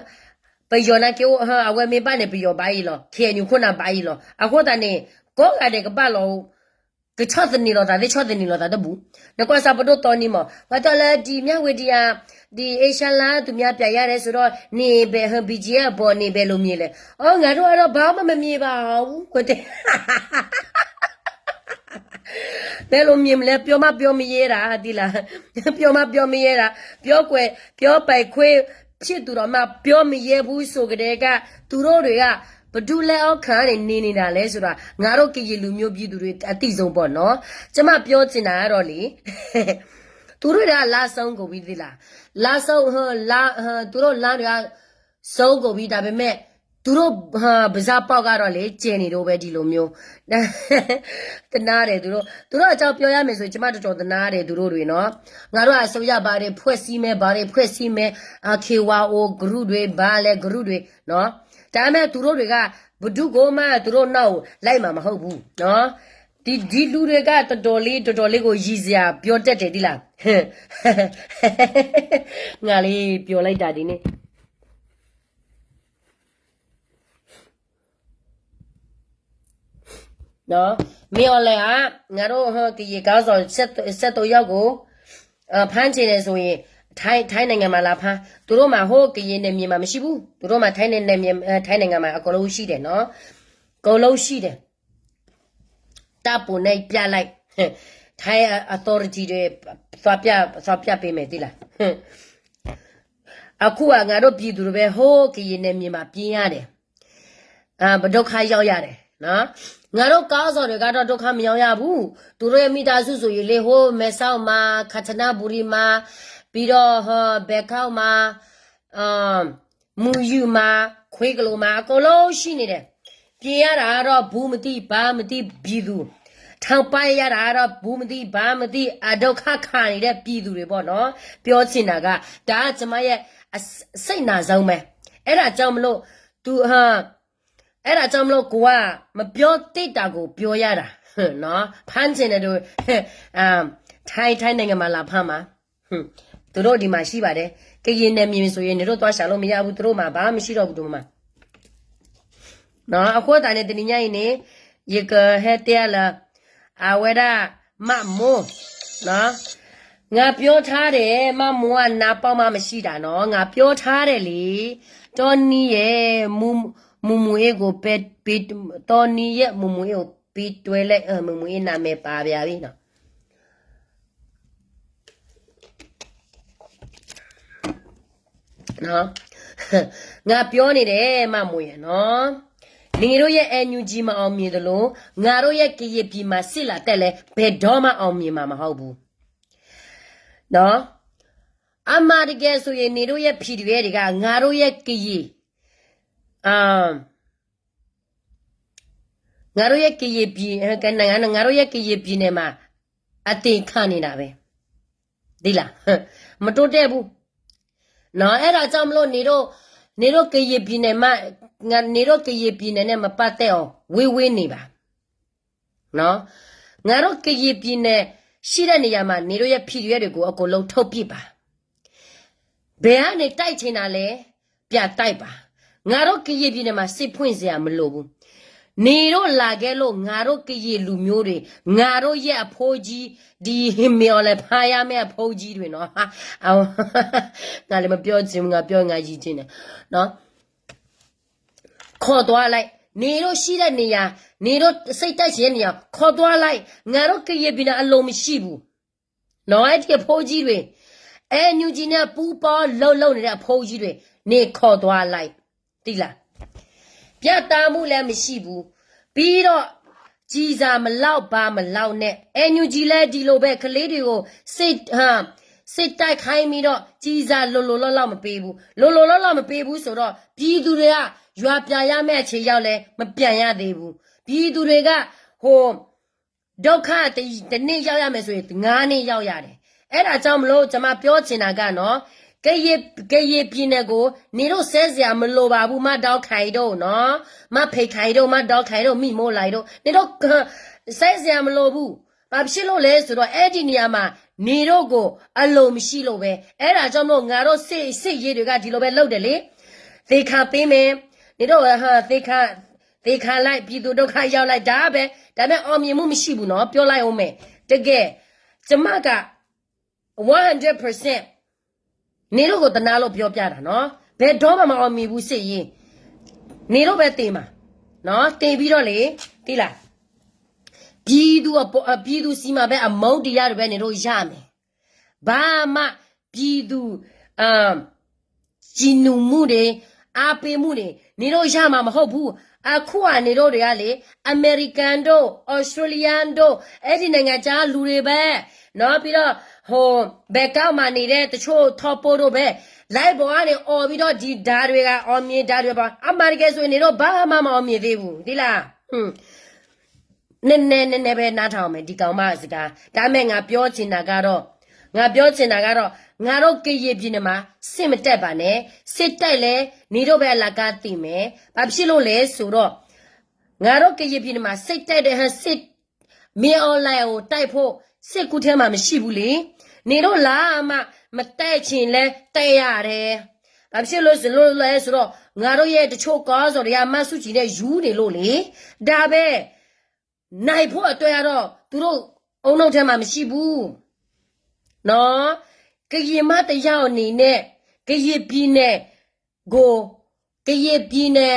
ပယီၤနာ်က့ အဝဲမ့ၢ်ဘၣ်န့ၣ် ပယီၤဘၣ်အံၤလီၤ ခ့ၣ်အဲၣ်ယူၣ် ခိၣ်နၢ်ဘၣ်အံၤလီၤ. အဃိသတးန့ၣ် ကိးဂၤဒဲးကဘၣ်လီၤ ကဆီၣ်သနံးလိာ်သးသ့ၣ် ဆီၣ်သနံးလိာ်သးတဘူၣ်. နကွၢ်စၢ်ပဒိၣ်တီနံၤမး ပှၤတီၢ်လၢဒ်မၠၣ်ဝတံၤဧါ ဒ်အ့ရှါလါ သူများပြန်ရတယ်ဆိုတော့ နေပဲ ဟၢ BGF အပေါ်နေပဲ လို့မြင်လဲၣ်. အီ ငါတို့ကတော့ ဘာမှမမြင်ပါဘူး ကွယ်တဲ ဘယ်လိုမြင်မလဲ ပြောမှပြောမရဲတာ သိလား ပြောမှပြောမရဲတာ ပြောကွယ်ပြောပိုက်ခွေ ဖြစ်သူတော့မှ ပြောမရဲဘူးဆိုကတည်းက သူတို့တွေက ပဒုးလဲအီၣ်ခးန့ၣ် န့ၢ်န့ၢ်ဒၣ်လဲၣ်ဆိဒီး ငါတို့ကရင်လူမျိုးပြည်သူတွေအသိဆုံးပေါ့နော်. ကျမပြောချင်တာကတော့လေ သူတို့က လမ်းဆုံးကုန်ပြီသ့လား. လမ်းဆုံး ဟို လမ်း ဟို သူတို့လမ်းတွေက ဆုံးကုန်ပြီ ဒါပေမဲ့ သူတို့ ဟို ပါးစပ်ပေါက်ကတော့လေ ကျန်နေတော့ပဲ ဒီလိုမျိုး သနားတယ် သူတို့ သူတို့အကြောင်းပြောရမယ်ဆိုရင် ကျမတော်တော်သနားတယ် သူတို့တွေနော်. ငါတို့အစိုးရဘာတွေဖွဲ့စည်းမယ် ဘာတွေဖွဲ့စည်းမယ် အာ KYO group တွေ ဘာလဲ group တွေနော်. ဒါပေမဲ့ သူတို့တွေက ဘယ်သူကိုမှ သူတို့နောက်ကို လိုက်မှာမဟုတ်ဘူးနော်. ဒီ ဒီလူတွေက တော်တော်လေး တော်တော်လေးကို ရယ်စရာ ပြောတတ်တယ် သိလား. ငါလေး ပြောလိုက်တာဒီနေ့ နော်. မင်းအောင်လှိုင်က ငါတို့ ဟို ကရင်ခေါင်းဆောင် ဆယ့်သုံးယောက်ကို ဖမ်းချင်တယ်ဆိုရင် ထိုင်း ထိုင်းနိုင်ငံမှာလာဖမ်း. သူတို့မှာ ဟို ကရင်နယ်မြေမှာ မရှိဘူး. သူတို့မှာ ထိုင်းနယ်မြေ ထိုင်းနိုင်ငံမှာ အကုန်လုံးရှိတယ်နော်. အကုန်လုံးရှိတယ်. ဓာတ်ပုံနဲ့ပြလိုက်. ထိုင်း authority တွေ သွားပြ သွားပြပေးမယ် သိလား. အခုက ငါတို့ပြည်သူတွေပဲ ဟိုး ကရင်နယ်မြေမှာ ပြေးရတယ်. အာ ဒုက္ခရောက်ရတယ်နော်. ငါတို့ခေါင်းဆောင်တွေကတော့ ဒုက္ခမရောက်ရဘူး. သူတို့ရဲ့မိသားစုဆိုရင်လေ ဟို မဲဆောက်မှာ ကမ်ချနဘူရီမှာ ပြီးတော့ ဟို ဘန်ကောက်မှာ အာ မူယူမှာ ခွေးကလိုမှာ အကုန်လုံးရှိနေတယ်. ပြေးရတာကတော့ ဘူးမသိ ဘာမသိ ပြည်သူ. ထောင်ပစ်ရတာကတော့ ဘူးမသိ ဘာမသိ အဒုက္ခခံနေတဲ့ ပြည်သူတွေပေါ့နော်. ပြောချင်တာက ဒါက ကျမရဲ့ အ စိတ်နာဆုံးပဲ. အဲ့ဒါကြောင့်မလို့ သူ ဟာ အဲ့ဒါကြောင့်မလို့ ကိုက မပြောသင့်တာကို ပြောရတာနော်. ဖမ်းချင်တယ်တို့ အာ ထိုင်း ထိုင်းနိုင်ငံမှာ လာဖမ်းမှာ. ဟွန်း သူတို့ဒီမှာရှိပါတယ်. ကရင်နယ်မြေဆိုရင် နင်တို့သွားရှာလို့မရဘူး. သူတို့မှာ ဘာမှမရှိတော့ဘူး ဒီမှာနော်. အဃိသတးန့ၣ် တနံၤညါအံၤန့ၣ် ယကဟဲတဲလၢ အဝဲဒၣ် မမိုးနော်. ငါပြောထားတယ် မမိုးက နားပေါက်မှမရှိတာနော်. ငါပြောထားတယ်လေ. တောနည်းရဲ့ မူမူအေးကိုပဲပေး တောနည်းရဲ့ မူမူအေးကိုပေးတွဲလိုက် မူမူအေးနာမည်ပါဗျာနော်. ငါပြောနေတယ် မမိုးရယ်နော်. နင်တို့ရဲ့ NUG မအောင်မြင်သလို ငါတို့ရဲ့ ကရင်ပြည်မှာ စစ်လာတက်လည်း ဘယ်တော့မှ အောင်မြင်မှာမဟုတ်ဘူးနော်. အမှန်တကယ်ဆိုရင် နင်တို့ရဲ့ PDF တွေက ငါတို့ရဲ့ ကရင် အာ ငါတို့ရဲ့ ကရင်ပြည် က နိုင်ငံ ငါတို့ရဲ့ ကရင်ပြည်နယ်မှာ အသင်ခံနေတာပဲ သိလား. မတိုးတက်ဘူးနော်. အဲ့ဒါကြောင့်မလို့ နင်တို့ နင်တို့ ကရင်ပြည်နယ်မှ ငါ နင်တို့ ကရင်ပြည်နယ်နဲ့ မပတ်သက်အောင် ဝေးဝေးနေပါနော်. ငါတို့ ကရင်ပြည်နယ် ရှိတဲ့နေရာမှာ နင်တို့ရဲ့ PDF တွေကို အကုန်လုံး ထုတ်ပစ်ပါ. ဘယ်ကနေ တိုက်ချင်တာလဲ ပြန်တိုက်ပါ. ငါတို့ ကရင်ပြည်နယ်မှာ စစ်ဖွင့်စရာ မလိုဘူး. နင်တို့ လာခဲ့လို့ ငါတို့ ကရင်လူမျိုးတွေ ငါတို့ရဲ့ အဖိကြီး ဒီ မင်းအောင်လှိုင် ဖမ်းရမယ့် အဖိကြီးတွေနော်. ငါလည်း မပြောချင်ဘူး ငါပြော ငါရယ်ချင်တယ်နော်. ခေါ်သွားလိုက် နင်တို့ရှိတဲ့နေရာ နင်တို့ စိတ်တိုက်ချင်တဲ့နေရာ ခေါ်သွားလိုက်. ငါတို့ ကရင်ပြည်နယ် အလိုမရှိဘူးနော်. အဲ့ဒီ အဖိကြီးတွေ NUG နဲ့ ပူးပေါင်း လုပ်လုပ်နေတဲ့ အဖိကြီးတွေ နင် ခေါ်သွားလိုက် သိလား. ပြတ်သားမှုလည်း မရှိဘူး. ပြီးတော့ ကျည်ဆံမလောက် ဘာမလောက်နဲ့ NUG လည်း ဒီလိုပဲ ကလေးတွေကို စစ် ဟာ စစ်တိုက်ခိုင်းပြီးတော့ ကျည်ဆံ လိုလိုလောက်လောက် မပေးဘူး. လိုလိုလောက်လောက် မပေးဘူးဆိုတော့ ပြည်သူတွေက ရွာပြန်ရမယ့် အချိန်ရောက်လဲ မပြန်ရသေးဘူး. ပြည်သူတွေက ဟို ဒုက္ခ တစ် တစ်နှစ်ရောက်ရမယ်ဆိုရင် ငါးနှစ်ရောက်ရတယ်. အဲ့ဒါကြောင့်မလို့ ကျွန်မပြောချင်တာကနော် ကရင် ကရင်ပြည်နယ်ကို နင်တို့ စဲစရာ မလိုပါဘူး မဒေါက်ခိုင်တို့နော်. မဖေခိုင်တို့ မဒေါက်ခိုင်တို့ မီမိုလာတို့ နင်တို့ စဲစရာ မလိုဘူး. ဘာဖြစ်လို့လဲဆိုတော့ အဲ့ဒီနေရာမှာ နင်တို့ကို အလိုမရှိလို့ပဲ. အဲ့ဒါကြောင့်မလို့ ငါတို့ စစ် စစ်ရေးတွေက ဒီလိုပဲ လုပ်တယ်လေ. သေခံပေးမယ်. နင်တို့ ဟာ သေခံ သေခံလိုက် ပြည်သူ ဒုက္ခရောက်လိုက် ဒါပဲ. ဒါပေမဲ့ အောင်မြင်မှု မရှိဘူးနော် ပြောလိုက်ဦးမယ်. တကယ် ကျွန်မက one hundred percent နင်တို့ကို သနားလို့ ပြောပြတာနော်. ဘယ်တော့မှ မအောင်မြင်ဘူး စစ်ရေး. နင်တို့ပဲ သေမှာနော်. သေပြီးတော့လေ သိလား. ပြည်သူအပေါ် ပြည်သူဆီမှာပဲ အမုန်းတရားတွေပဲ နင်တို့ရမယ်. ဘာမှ ပြည်သူ အာ ကြည်နူးမှုတွေ အားပေးမှုတွေ နင်တို့ရမှာ မဟုတ်ဘူး. အခုအန့ၣ်ဒိၣ်တဂၤလံ, အမဲရကၤဒိၣ်, အီစထြ့လယါဒိၣ်, အဲဒီနိုင်ငံခြားလူတွေပဲ, နော်, ပြီးတော့, ဟို, ဘယ်ကောက်မှာနေတဲ့ တချို့ထောက်ပို့တို့ပဲ, လိုင်းပေါ်ကနေအော်ပြီးတော့ ဒီဓာတ်တွေက အောင်မြင်ဓာတ်တွေပါ, အမှန်တကယ်ဆိုရင် နင်တို့ဘာမှမအောင်မြင်သေးဘူး, သိလား? ဟွန်း. နည်းနည်းနည်းနည်းပဲနားထောင်မယ် ဒီကောင်မစကား, ဒါပေမဲ့ ငါပြောချင်တာကတော့, ငါပြောချင်တာကတော့ ငါတို့ကရင်ပြည်နယ်မှာ စစ်မတိုက်ပါနဲ့, စစ်တိုက်လဲ နင်တို့ပဲအလကားသိမယ်, ဘာဖြစ်လို့လဲဆိုတော့ ငါတို့ကရင်ပြည်နယ်မှာ စစ်တိုက်တဲ့ စစ် မင်းအောင်လှိုင်ကိုတိုက်ဖို့ စစ်ကူထဲမှာမရှိဘူးလေ, နင်တို့လာမှ မတိုက်ချင်လဲတိုက်ရတယ်, ဘာဖြစ်လို့လဲဆိုတော့ ငါတို့ရဲ့တချို့ခေါင်းဆောင်တွေက မဆူကြည်နဲ့ယူနေလို့လေ, ဒါပဲ, နိုင်ဖို့အတွက်ကတော့ သူတို့အုံနောက်ထဲမှာမရှိဘူးနော်, ကရင်မတစ်ယောက်အနေနဲ့ ကရင်ပြည်နယ်ကို ကရင်ပြည်နယ်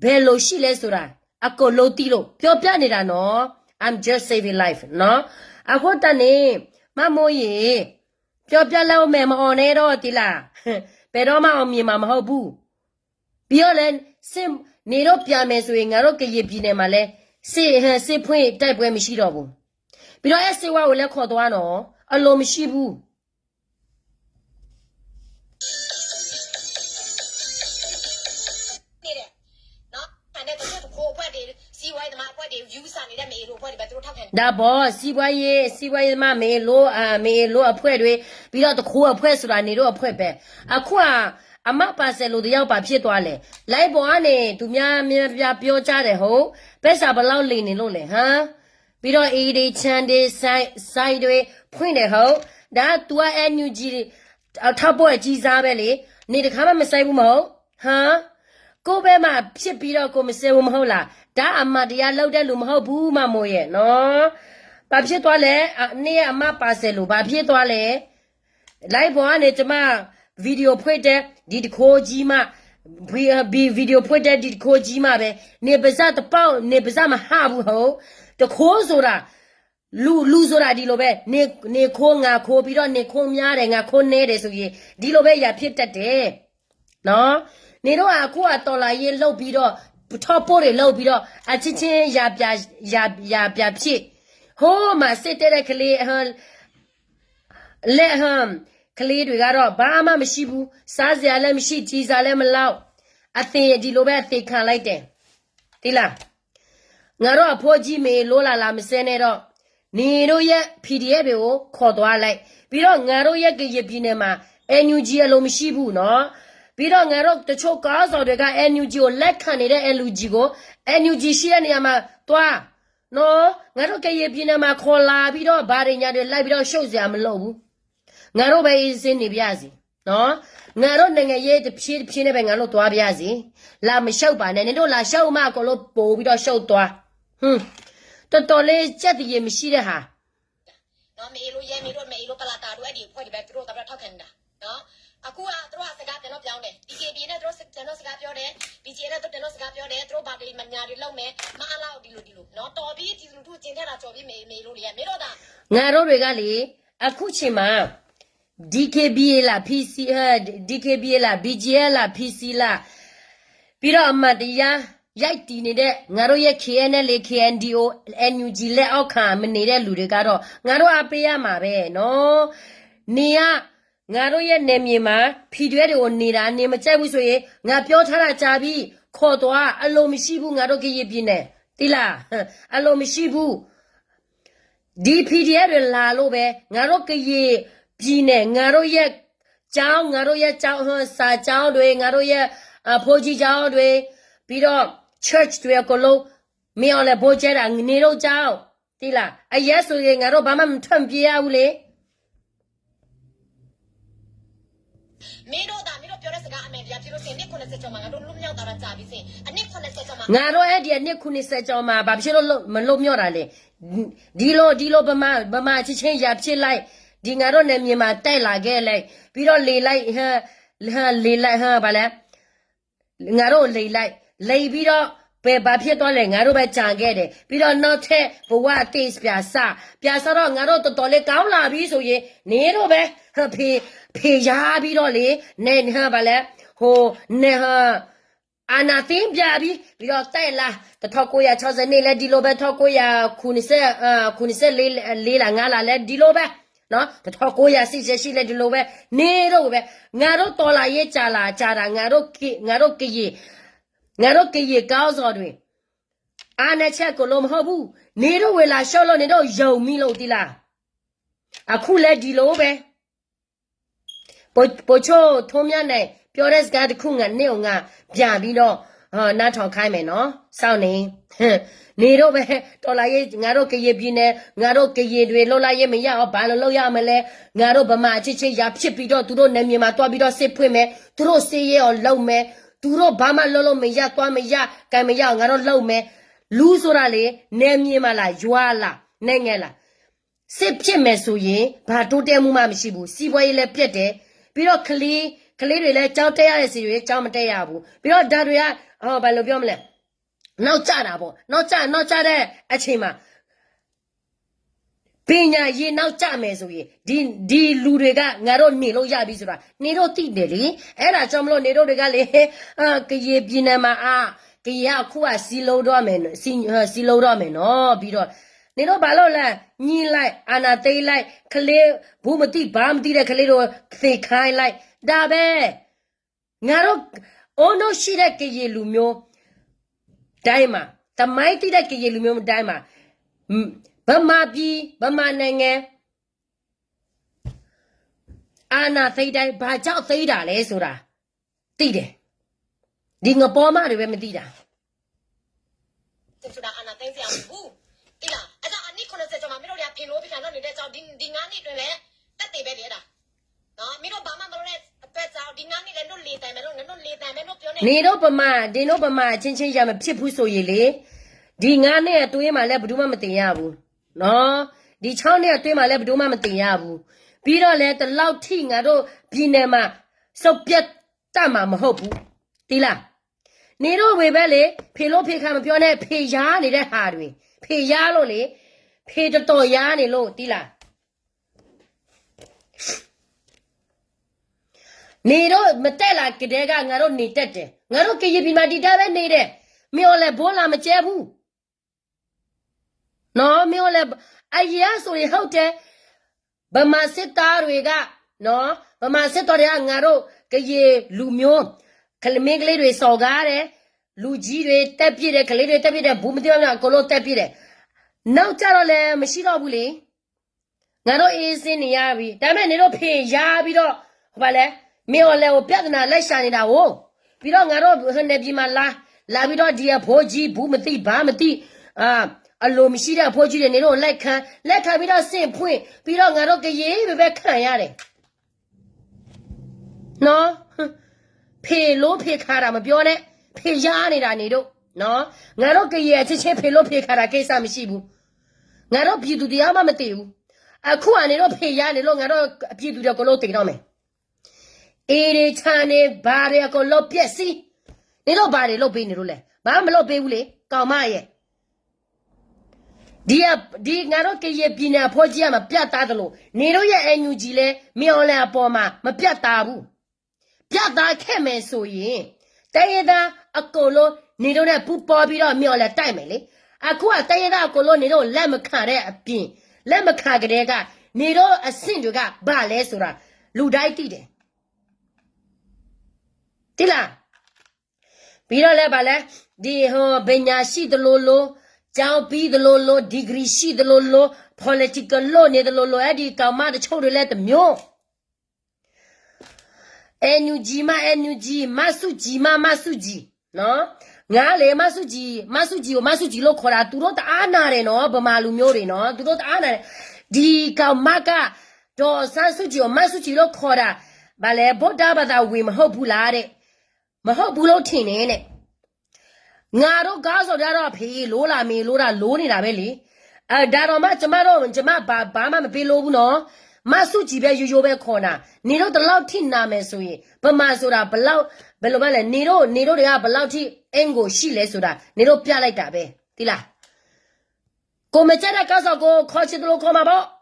ဘယ်လိုရှိလဲဆိုတာ အကုန်လုံးသိလို့ ပြောပြနေတာနော်, I'm just saving life နော်, အဃိတၢ်န့ၣ် မမိုးရေ ပြောပြလိုက်ဦးမယ် မအောင်နဲ့တော့ သီလ, ဘယ်တော့မှအောင်မြင်မှာမဟုတ်ဘူး, ပြီးတော့လဲ စစ်, နေတော့ပြန်မယ်ဆိုရင် ငါတို့ကရင်ပြည်နယ်မှာလဲ စစ်, စစ်ဖွင့်တိုက်ပွဲမရှိတော့ဘူး, ပြီးတော့အဲစစ်ဝါကိုလဲခေါ်သွားနော်, အလိုမရှိဘူး ဒါပေါ့, စီးပွားရေးသမား မအေးလို့အဖွဲ့တွေ ပြီးတော့ သူခိုးအဖွဲ့ဆိုတာ နေတို့အဖွဲ့ပဲ, အခုက အမပါစဲ့လို့တယောက်ပါဖြစ်သွားလဲ, လိုင်းပေါ်ကနေ သူများများများပြောကြတယ်ဟုတ်, ပိုက်ဆံဘယ်လောက်လိမ်နေလို့လဲ, ဟမ်, ပြီးတော့ အေးဒီချမ်းဒီဆိုင်, ဆိုင်တွေဖွင့်တယ်ဟုတ်, ဒါ သူက NUG အထောက်ပို့အကြီးစားပဲလေ, နေတစ်ခါမှမဆိုင်ဘူးမဟုတ်, ဟမ်, ကိုယ့်ဘက်မှာဖြစ်ပြီးတော့ ကိုယ်မစဲဘူးမဟုတ်လား, ဒါအမှန်တရားလုပ်တဲ့လူမဟုတ်ဘူး မမိုးရေနော်, ဘာဖြစ်သွားလဲ, နေအမပါစဲ့လို့ ဘာဖြစ်သွားလဲ, လိုင်းပေါ်ကနေ ကျမ video ဖွင့်တယ်, ဒီတခိုးကြီးမှ, ဗီ, ဗီ, video ဖွင့်တယ်, ဒီတခိုးကြီးမှပဲ, နေပါစပ်တပေါက်, နေပါစပ်မဟဘူးဟုတ်, တခိုးဆိုတာ, လူ, လူဆိုတာဒီလိုပဲ, နေ, နေခိုးငါခိုး ပြီးတော့ နေခိုးများတယ် ငါခိုးနည်းတယ်ဆိုရင် ဒီလိုပဲ ရန်ဖြစ်တတ်တယ်နော်, နေတို့က အခုက တော်လှန်ရေးလုပ်ပြီးတော့ ထောက်ပို့တွေလုပ်ပြီးတော့ အချင်းချင်း ရန်ပြ, ရန်, ရန်ပြဖြစ်, ဟိုမှာ စစ်တပ်တဲ့ကလေး, လက်ဟမ်း, ကလေးတွေကတော့ ဘာမှမရှိဘူး, စားစရာလည်းမရှိ, ကျည်ဆံလည်းမလောက်, အသေ, ဒီလိုပဲ အသေခံလိုက်တယ်, သိလား, ငါတို့အဖိကြီးမေလိုလာလာမစဲနဲ့တော့, နေတို့ရဲ့ PDF တွေကို ခေါ်သွားလိုက်, ပြီးတော့ ငါတို့ရဲ့ ကရင်ပြည်နယ်မှာ NUG အလိုမရှိဘူးနော်, ပြီးတော့ ငါတို့တချို့ခေါင်းဆောင်တွေက NUG ကို လက်ခံနေတဲ့ NUG ကို NUG ရှိတဲ့နေရာမှာ သွားနော်, ငါတို့ကရင်ပြည်နယ်မှာ ခေါ်လာပြီးတော့ ဘာတွေညာတွေ လိုက်ပြီးတော့ ရှုပ်စရာမလိုဘူး, ငါတို့ပဲ အေးဆေးနေပါရစေနော်, ငါတို့နိုင်ငံရေး တစ်ဖြည်းဖြည်းနဲ့ပဲ ငါတို့သွားပါရစေ, လာမရှုပ်ပါနဲ့, နင်တို့လာရှုပ်မှ အကုန်လုံးပိုပြီးတော့ ရှုပ်သွား, ဟွန်း, တော်တော်လေး ကြက်သရေမရှိတဲ့ဟာ နော်, မအေးလို့ ရဲမေတို့ မအေးလို့ ပလာတာတို့ အဲ့ဒီအဖွဲ့တွေပဲ သူတို့ သဘောထောက်ခံနေတာနော်, အခုက သူတို့က စကားပြန်တော့ပြောင်းတယ်, DKBA နဲ့ သူတို့ ပြန်တော့ စကားပြောတယ်, BGF နဲ့ သူတို့ ပြန်တော့ စကားပြောတယ်, သူတို့ ဘာတွေ မညာတွေ လုပ်မယ်, မအားလောက် ဒီလို ဒီလိုနော်, တော်ပြီ ပြည်သူလူထု ကျဉ်ထဲတာ ကျော်ပြီ မအေးလို့ လေ မင်းတို့သာ ငါတို့တွေကလေ, အခုချိန်မှာ DKBA လား PC, DKBA လား BGF လား PC လား, ပြီးတော့ အမှန်တရား ရပ်တည်နေတဲ့ ငါတို့ရဲ့ KNLA, KNDO, NUG လက်အောက်ခံ မနေတဲ့လူတွေကတော့ ငါတို့အားပေးရမှာပဲနော်, နေက ငါတို့ရဲ့နယ်မြေမှာ PDF တွေကို နေတာ နေမကြိုက်ဘူးဆိုရင် ငါပြောထားတာကြာပြီ, ခေါ်သွား, အလိုမရှိဘူး ငါတို့ကရင်ပြည်နယ်, သိလား, အလိုမရှိဘူး, ဒီ PDF တွေလာလို့ပဲ ငါတို့ကရင်ပြည်နယ်, ငါတို့ရဲ့ကျောင်း, ငါတို့ရဲ့ကျောင်း, စာကျောင်းတွေ, ငါတို့ရဲ့ အ, ဘုန်းကြီးကျောင်းတွေ, ပြီးတော့ church တွေအကုန်လုံး မင်းအောင်လှိုင် ဗုံးကြဲတာ နေတို့ကြောင့်, သိလား, အရက်ဆိုရင် ငါတို့ဘာမှမထွက်ပြေးရဘူးလေ မင်းတို့သာ မင်းတို့ပြောတဲ့စကားအမှန်တရားဖြစ်လို့ရှိရင် နှစ်ခုနှစ်ဆယ်ကျော်မှာ ငါတို့လွတ်မြောက်တာတော့ကြာပြီဆိုရင် အနှစ်ခုနှစ်ဆယ်ကျော်မှာ ငါတို့အဲ့ဒီအနှစ်ခုနှစ်ဆယ်ကျော်မှာ ဘာဖြစ်လို့လွတ်, မလွတ်မြောက်တာလဲ, ဒီလို, ဒီလို ဗမာ, ဗမာအချင်းချင်း ရန်ဖြစ်လိုက်, ဒီငါတို့နယ်မြေမှာ တက်လာခဲ့လိုက်, ပြီးတော့ လေလိုက်, ဟမ်, ဟမ်, လေလိုက်, ဟမ်, ဘာလဲ, ငါတို့ လိမ်လိုက်, လိမ်ပြီးတော့ ဘယ်ဘာဖြစ်သွားလဲ, ငါတို့ပဲ ကျန်ခဲ့တယ်, ပြီးတော့ နောက်ထပ် ဘဝအသစ် ပြန်စ, ပြန်စတော့ ငါတို့ တော်တော်လေး ကောင်းလာပြီဆိုရင် နင်တို့ပဲ ဟမ်, ဖယ်, ဖယ်ရပြီးတော့လေ, နဲ, ဟမ်, ဘာလဲ, ဟို, နဲ, ဟမ်, အာဏာသိမ်းပြန်ပြီ ပြီးတော့ တိုက်လာ တစ်ထောင့်ကိုးရာခြောက်ဆယ့်နှစ် လဲၤဒံးလိာ်ဖဲ တစ်ထောင့်ကိုးရာခုနှစ်ဆယ့်လေး လေးလး ငါးလး လဲၤဒံးလိာ်ဖဲ တစ်ထောင့်ကိုးရာရှစ်ဆယ့်ရှစ် လဲၤဒံးလိာ်ဖဲ နေတော့ဝဲ ငါတို့တော်လှန်ရေးကြာလာ ကြာတာ ငါတို့ကရင် ငါတို့ကရင်ခေါင်းဆောင်တွေ အားနည်းချက်ကိုလို့မဟုတ်ဘူး နေတော့ဝဲလာရှော့လို့ နေတော့ယုံမီလို့ သီလါ အခုလဲၤဒံးလိာ်ဖဲ ဗိုလ်ချုပ်ထွန်းမြတ်နိုင် ပြောတဲ့စကားတစ်ခု ငါနှစ်အောင် ငါ ပြန်ပြီးတော့ နားထောင်ခိုင်းမယ်နော် စောင့်နေ နေတော့ပဲ တော်လှန်ရေး ငါတို့ကရင်ပြည်နယ် ငါတို့ကရင်တွေ လွတ်လပ်ရေးမရအောင် ဘာလုပ်လို့ရမလဲ ငါတို့ဗမာအချင်းချင်း ရန်ဖြစ်ပြီးတော့ သူတို့နယ်မြေမှာသွားပြီးတော့ စစ်ဖွင့်မယ် သူတို့စစ်ရေးအောင်လုပ်မယ် သူတို့ဘာမှလုပ်လို့မရ သွားမရ ကိုင်မရအောင် ငါတို့လုပ်မယ် လူဆိုတာလေ နယ်မြေမှာလား ရွာလား နိုင်ငံလား စစ်ဖြစ်မယ်ဆိုရင် ဘာတိုးတက်မှုမှမရှိဘူး စီးပွားရေးလည်းပျက်တယ် ပြီးတော့ကလေး ကလေးတွေလည်းကျောင်းတက်ရတဲ့ဆီတွေကျောင်းမတက်ရဘူး ပြီးတော့ဒါတွေက ဟော ဘာလို့ပြောမလဲ နောက်ကျတာပေါ့ နောက်ကျ နောက်ကျတဲ့အချိန်မှာ ပညာရေးနောက်ကျမယ်ဆိုရင် ဒီ ဒီလူတွေက ငါတို့နေလို့ရပြီဆိုတာ နေတို့သိတယ်လေ အဲ့ဒါကြောင့်မလို့ နေတို့တွေကလေ အာ ကရင်ပြည်နယ်မှာ အာ ကရင်က အခုက စည်းလုံးတော့မယ်နော် စည်း စည်းလုံးတော့မယ်နော် ပြီးတော့ နေတို့ဘာလို့လဲ ညီလိုက် အာဏာသိမ်းလိုက် ကလေး ဘူးမသိ ဘာမသိတဲ့ကလေးတို့ သေခိုင်းလိုက် ဒါပဲ ငါတို့ အုန်းနုတ်ရှိတဲ့ကရင်လူမျိုးတိုင်းမှာ သမိုင်းသိတဲ့ကရင်လူမျိုးတိုင်းမှာ ဗမာပြည် ဗမာနိုင်ငံ အာဏာသိမ်းတိုင်း ဘာကြောင့်သိမ်းတာလဲဆိုတာ သိတယ်။ ဒီငပေါမတွေပဲမသိတာ။ ဆိုတာအာဏာသိမ်းစရာမဟုတ်ဘူး။ သိလား။ အဲ့ကြောင့်အနှစ်ခုနှစ်ဆယ်ကျော်မှာမင်းတို့တွေကဖေလိုဖင်ခါလုပ်နေတဲ့ကြောင့် ဒီ ဒီငါးနှစ်အတွင်းလည်းသက်သေပဲလေအဲ့ဒါ။ နော် မင်းတို့ဘာမှမလုပ်တဲ့အတွက်ကြောင့် ဒီငါးနှစ်လည်းနတို့လေတိုင်မယ်လို့ နတို့လေတိုင်မယ်လို့ပြောနေ နေတို့ဗမာ နေတို့ဗမာအချင်းချင်းရန်မဖြစ်ဘူးဆိုရင်လေ ဒီငါးနှစ်အတွင်းမှာလည်းဘယ်သူမှမသေရဘူးနော်။ ဒီခြောက်နှစ်အတွင်းမှာလည်းဘယ်သူမှမသေရဘူး။ ပြီးတော့လည်းဒီလောက်ထိငါတို့ပြည်နယ်မှာ ဆုံးဖြတ်တတ်မှာမဟုတ်ဘူး။ သိလား။ နေတို့ဝေဖန်လေ ဖေလို့ဖေခါမပြောနဲ့ ဖေယားနေတဲ့ဟာတွေ ဖေယားလို့လေ ဖေတော်တော်ယားနေလို့ သိလား။ နေတို့မတက်လာကတည်းက ငါတို့နေတတ်တယ်။ ငါတို့ကရင်ပြည်မှာဒီတိုင်းပဲနေတယ်။ မင်းအောင်လှိုင်ဘိုးလာမကျဲဘူး။ နော် မင်းအောင်လှိုင် အရင်ကဆိုရင်ဟုတ်တယ်။ ဗမာစစ်သားတွေက နော် ဗမာစစ်သားတွေက ငါတို့ကရင်လူမျိုး ကလ- မိန်းကလေးတွေစော်ကားတယ်။ လူကြီးတွေတက်ပစ်တယ်။ ကလေးတွေတက်ပစ်တယ်။ ဘူးမသိဘဲအကုန်လုံးတက်ပစ်တယ်။ နောက်ကျတော့လည်းမရှိတော့ဘူးလေ။ ငါတို့အေးဆေးနေရပြီ။ ဒါပေမဲ့နေတို့ဖေယားပြီးတော့ ဟိုဘာလဲ မင်းအောင်လှိုင်ကိုပြဿနာလိုက်ရှာနေတာကို ပြီးတော့ငါတို့နေပြည်မှာလာ လာပြီးတော့ဒီအဖိကြီး ဘူးမသိ ဘာမသိ အာ အလိုမရှိတဲ့အဖိကြီးတွေ နေတို့လက်ခံ လက်ခံပြီးတော့စင့်ဖွင့် ပြီးတော့ငါတို့ကရင်ပဲပဲခံရတယ်နော်။ ဖေလို့ဖေခါတာမပြောနဲ့ ဖေယားနေတာနေတို့နော်။ ငါတို့ကရင်အချင်းချင်းဖေလို့ဖေခါတာကိစ္စမရှိဘူး။ ငါတို့ပြည်သူတရားမှမသိဘူး။ အခုကနေတော့ဖေယားနေလို့ငါတို့ပြည်သူတွေအကုန်လုံးသေတော့မယ်။ အေးတွေချာနေဘာတွေအကုန်လုံးပျက်စီးနေတော့ဘာတွေလုပ်ပေးနေလို့လဲ။ ဘာမှမလုပ်ပေးဘူးလေ။ ကောင်မရဲ့ ဒီအ- ဒီငါတို့ကရင်ပြည်နယ်အဖိကြီးကမပြတ်သားသလို နေတို့ရဲ့ NUG လည်း မင်းအောင်လှိုင်အပေါ်မှာမပြတ်သားဘူး။ ပြတ်သားခဲ့မယ်ဆိုရင် တိုင်းရင်းသားအကုန်လုံးနေတို့နဲ့ပူးပေါင်းပြီးတော့ မင်းအောင်လှိုင်တိုက်မယ်လေ။ အခုကတိုင်းရင်းသားအကုန်လုံးနေတို့လက်မခံတဲ့အပြင် လက်မခံကတည်းက နေတို့အဆင့်တွေကဘာလဲဆိုတာ လူတိုင်းသိတယ်။ သိလား။ ပြီးတော့လဲဘာလဲ ဒီဟိုပညာရှိသလိုလို ကျောင်းပြီးသလိုလို degree ရှိသလိုလို political လုပ်နေသလိုလို အဲ့ဒီကောင်မတချို့တွေလည်းတစ်မျိုး NUG မှ NUG မဆူၣ်ကၠံမှ မဆူၣ်ကၠံ နော်။ ငါလေ မဆူၣ်ကၠံ မဆူၣ်ကၠံကို မဆူၣ်ကၠံလို့ခေါ်တာ သူတို့တအားနာတယ်နော် ဗမာလူမျိုးတွေနော် သူတို့တအားနာတယ်။ ဒီကောင်မက ဒေါ်အောင်ဆန်းစုကြည်ကို မဆူၣ်ကၠံလို့ခေါ်တာ ဘာလဲ ဗုဒ္ဓဘာသာဝင်မဟုတ်ဘူးလားတဲ့ မဟုတ်ဘူးလို့ထင်နေနဲ့ ငါတို့ခေါင်းဆောင်တွေကတော့ ဖေလိုလားမေလိုလားလိုနေတာပဲလေ။ အဲ ဒါတော့မှ ကျမတို့ ကျမ ဘာ ဘာမှမပေးလိုဘူးနော်။ မဆူၣ်ကၠံပဲ ရိုးရိုးပဲခေါ်တာ။ နေတို့ဒီလောက်ထိနာမယ်ဆိုရင် ဗမာဆိုတာ ဘယ်လောက် ဘယ်လိုမှလဲ။ နေတို့ နေတို့တွေက ဘယ်လောက်ထိ အင်ကိုရှိလဲဆိုတာ နေတို့ပြလိုက်တာပဲ။ သိလား။ ကိုမကြိုက်တဲ့ခေါင်းဆောင်ကို ခေါ်ချင်သလိုခေါ်မှာပေါ့။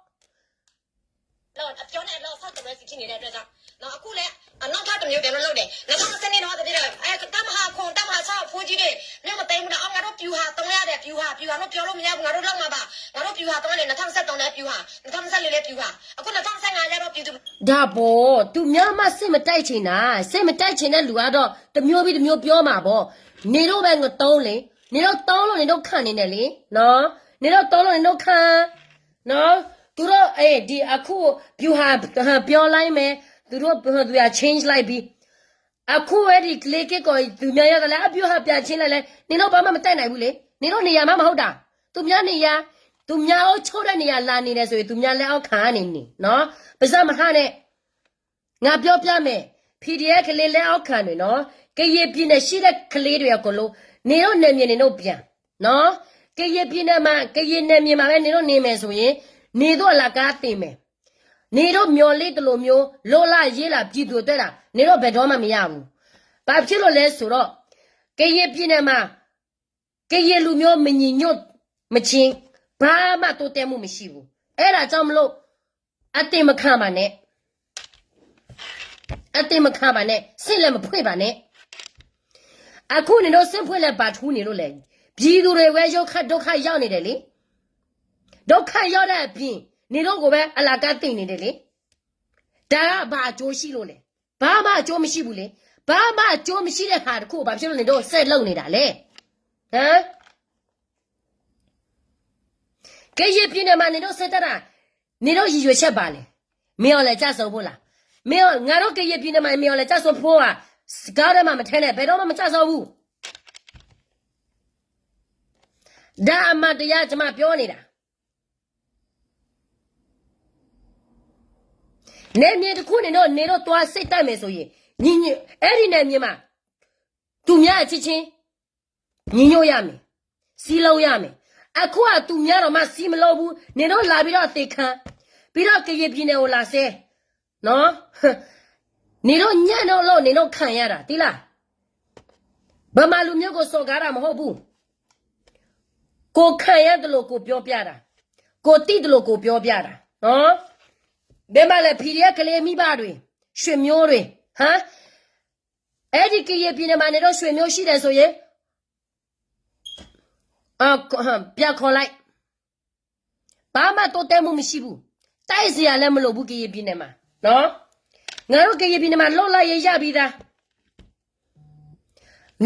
တော့အပြောနဲ့အလုပ်ဆောက်ကြမယ်စီထီနေတဲ့အတွက်ကြောင့်နော်အခုလည်းအနောက်ထပ်တစ်မျိုးပြန်လို့လုပ်တယ်နှစ်ထောင်တစ်ဆယ့်နှစ်နော်တတိယအဲတမဟာခုံတမဟာ ဗျူဟာလို့ ပြောလို့မရဘူး ငါတို့ လုပ်မှာပါ ငါတို့ ဗျူဟာ သမားတွေ နှစ်ထောင့်နှစ်ဆယ့်သုံး လည်း ဗျူဟာ နှစ်ထောင့်နှစ်ဆယ့်လေး လည်း ဗျူဟာ အခု နှစ်ထောင့်နှစ်ဆယ့်ငါ ကျတော့ ပြည်သူ့ ဒါပေါ့ သူများမှ စိတ်မတိုက်ချင်တာ စိတ်မတိုက်ချင်တဲ့လူကတော့ တစ်မျိုးပြီးတစ်မျိုးပြောမှာပေါ့ နေတော့ပဲငတုံးလေ နေတော့တုံးလို့နေတော့ခံနေတယ်လေ နော် နေတော့တုံးလို့နေတော့ခံ နော် သူတို့ အေး ဒီ အခု ဗျူဟာ ပြောလိုက်မယ် သူတို့ ဗျူဟာ change လိုက်ပြီ အခုဝဲဒ်ကျဲက့ၤကီး သူများရောက်တယ်လဲ အဗျူဟာ ပြန်ရှင်းလိုက်လဲ နင်တို့ဘာမှမတတ်နိုင်ဘူးလေ နင်တို့နေရာမှမဟုတ်တာ သူများနေရာ သူများအုပ်ချုပ်တဲ့နေရာလာနေတယ်ဆိုရင် သူများလက်အောက်ခံနေနေနော် ပါးစပ်မဟါနဲ့ ငါပြောပြမယ် PDF ကလေးလက်အောက်ခံတွေနော် ကရင်ပြည်နယ်ရှိတဲ့ကလေးတွေအကုန်လုံး နေတော့နယ်မြေနေတော့ပြန်နော် ကရင်ပြည်နယ်မှာ ကရင်နယ်မြေမှာပဲနေတော့နေမယ်ဆိုရင် နေတော့အလကားသေမယ် နေတော့မျော်လင့်သလိုမျိုး လိုလားရေးလာပြည်သူအတွက်တာ နေတော့ဘယ်တော့မှမရဘူး ဘာဖြစ်လို့လဲဆိုတော့ ကရင်ပြည်နယ်မှာ ကရင်လူမျိုး မညီညွတ်မချင်း ဘာမှတိုးတက်မှုမရှိဘူး အဲ့ဒါကြောင့်မလို့ အသင်မခံပါနဲ့ အသင်မခံပါနဲ့ စိတ်လည်းမဖွင့်ပါနဲ့ အခုနင်တို့စိတ်ဖွင့်လဲဘာထူးနေလို့လဲ ပြည်သူတွေဝဲရုက္ခဒုက္ခရောက်နေတယ်လေ ဒုက္ခရောက်တဲ့အပြင် နင်တို့ကိုပဲအလကားသင်နေတယ်လေ ဒါကဘာအကျိုးရှိလို့လဲ ဘာမှအကျိုးမရှိဘူးလေ ဘာမှအကျိုးမရှိတဲ့ဟာတစ်ခုကို ဘာဖြစ်လို့နင်တို့ဆက်လုပ်နေတာလဲ ဟမ် ကရင်ပြည်နယ်မှာနင်တို့ဆက်တက်တာ နင်တို့ရည်ရွယ်ချက်ဘာလဲ မင်းအောင်လှိုင်ကျဆုံးဖို့လား မင်းအောင် ငါတို့ကရင်ပြည်နယ်မှာ မင်းအောင်လှိုင်ကျဆုံးဖို့ဟာ စကားထဲမှာမထဲနဲ့ ဘယ်တော့မှမကျဆုံးဘူး ဒါအမှန်တရား ကျွန်မပြောနေတာ နယ်မြေတစ်ခုနေတော့ နေတော့သွားစိတ်တိုက်မယ်ဆိုရင် ညီညွတ် အဲ့ဒီနယ်မြေမှာ သူများအချင်းချင်း ညီညွတ်ရမယ် စည်းလုံးရမယ် အခုကသူများတော့မှစည်းမလုံးဘူး နေတော့လာပြီးတော့အသေခံ ပြီးတော့ကရင်ပြည်နယ်ကိုလာစဲ နော် နေတော့ညံ့တော့လို့နေတော့ခံရတာ သိလား ဗမာလူမျိုးကိုစော်ကားတာမဟုတ်ဘူး ကိုယ်ခံရတယ်လို့ကိုယ်ပြောပြတာ ကိုယ်သိတယ်လို့ကိုယ်ပြောပြတာ နော် ဘယ်မှာလဲ PDF ကလေးမိဘတွေ ဆွေမျိုးတွေ ဟမ် အဲ့ဒီကရင်ပြည်နယ်မှာနေတော့ဆွေမျိုးရှိတယ်ဆိုရင် ပြန်ခေါ်လိုက် ဘာမှတိုးတက်မှုမရှိဘူး တိုက်စရာလည်းမလိုဘူး ကရင်ပြည်နယ်မှာ နော် ငါတို့ကရင်ပြည်နယ်မှာ လွတ်လပ်ရေးရပြီးသား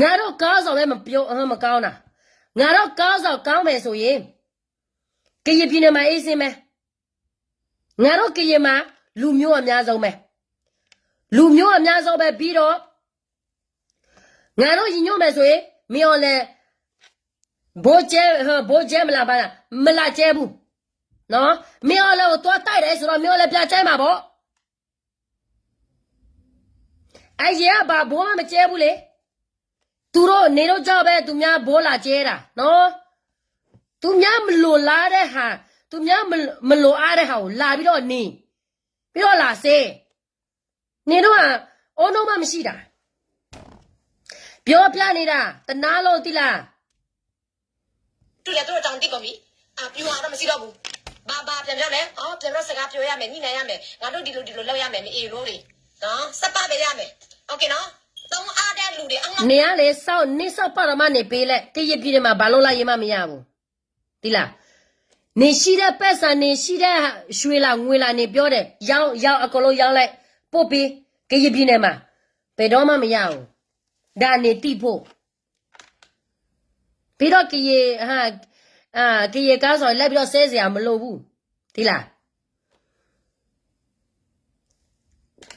ငါတို့ခေါင်းဆောင်ပဲမပြော မကောင်းတာ ငါတို့ခေါင်းဆောင်ကောင်းမယ်ဆိုရင် ကရင်ပြည်နယ်မှာ အေးဆေးမယ် ငါတို့ကရင်မှာ လူမျိုးအများဆုံးပဲ လူမျိုးအများဆုံးပဲ ပြီးတော့ ငါတို့ညီညွတ်မယ်ဆိုရင် မင်းအောင်လှိုင် ဗိုလ်ကျဲ ဗိုလ်ကျဲမလာပါနဲ့ မလာကျဲဘူး နော် မင်းအောင်လှိုင်ကိုသွားတိုက်တယ်ဆိုတော့ မင်းအောင်လှိုင်ပြန်ကျဲမှာပေါ့ အရင်ကဘာဗိုလ်မှမကျဲဘူးလေ သူတို့နေတော့ကြောက်ပဲ သူများဗိုလ်လာကျဲတာ နော် သူများမလိုလားတဲ့ဟာ သူများမလိုအပ်တဲ့ဟာကိုလာပြီးတော့နေ ပြီးတော့လာစဲ နေတော့က အိုး နှုတ်မှမရှိတာ ပြောပြနေတာ တနာလို့သိလား တူတယ် သူတို့ တောင်သိကုန်ပြီ။ အာ ဗျူဟာတော့ မရှိတော့ဘူး။ ဘာ ဘာပြန်ပြောလဲ။ အော် ပြန်တော့ စကားပြောရမယ်။ ညှိနှိုင်းရမယ်။ ငါတို့ ဒီလို ဒီလို လုပ်ရမယ်။ မအေးလို့တွေ နော်။ စပားပဲရမယ်။ Okay နော်။ သုံးအားတဲ့လူတွေ အငှား နေရလေ စောင့် နေစောင့်ပါတော့မှ နေပေးလဲ ကရင်ပြည်နယ်မှာ ဘာလုပ်လို့ရမှမရဘူး သိလား။ နေရှိတဲ့ပိုက်ဆံ နေရှိတဲ့ ရွှေလား ငွေလား နေပြောတယ် ရောင်း ရောင်း အကုန်လုံး ရောင်းလိုက် ပို့ပေး ကရင်ပြည်နယ်မှာ ဘယ်တော့မှမရဘူး ဒါနေသိဖို့ ပြီးတော့ ကရင် ဟာ အာ ကရင်ခေါင်းဆောင် လိုက်ပြီးတော့ စဲစရာမလိုဘူး သိလား။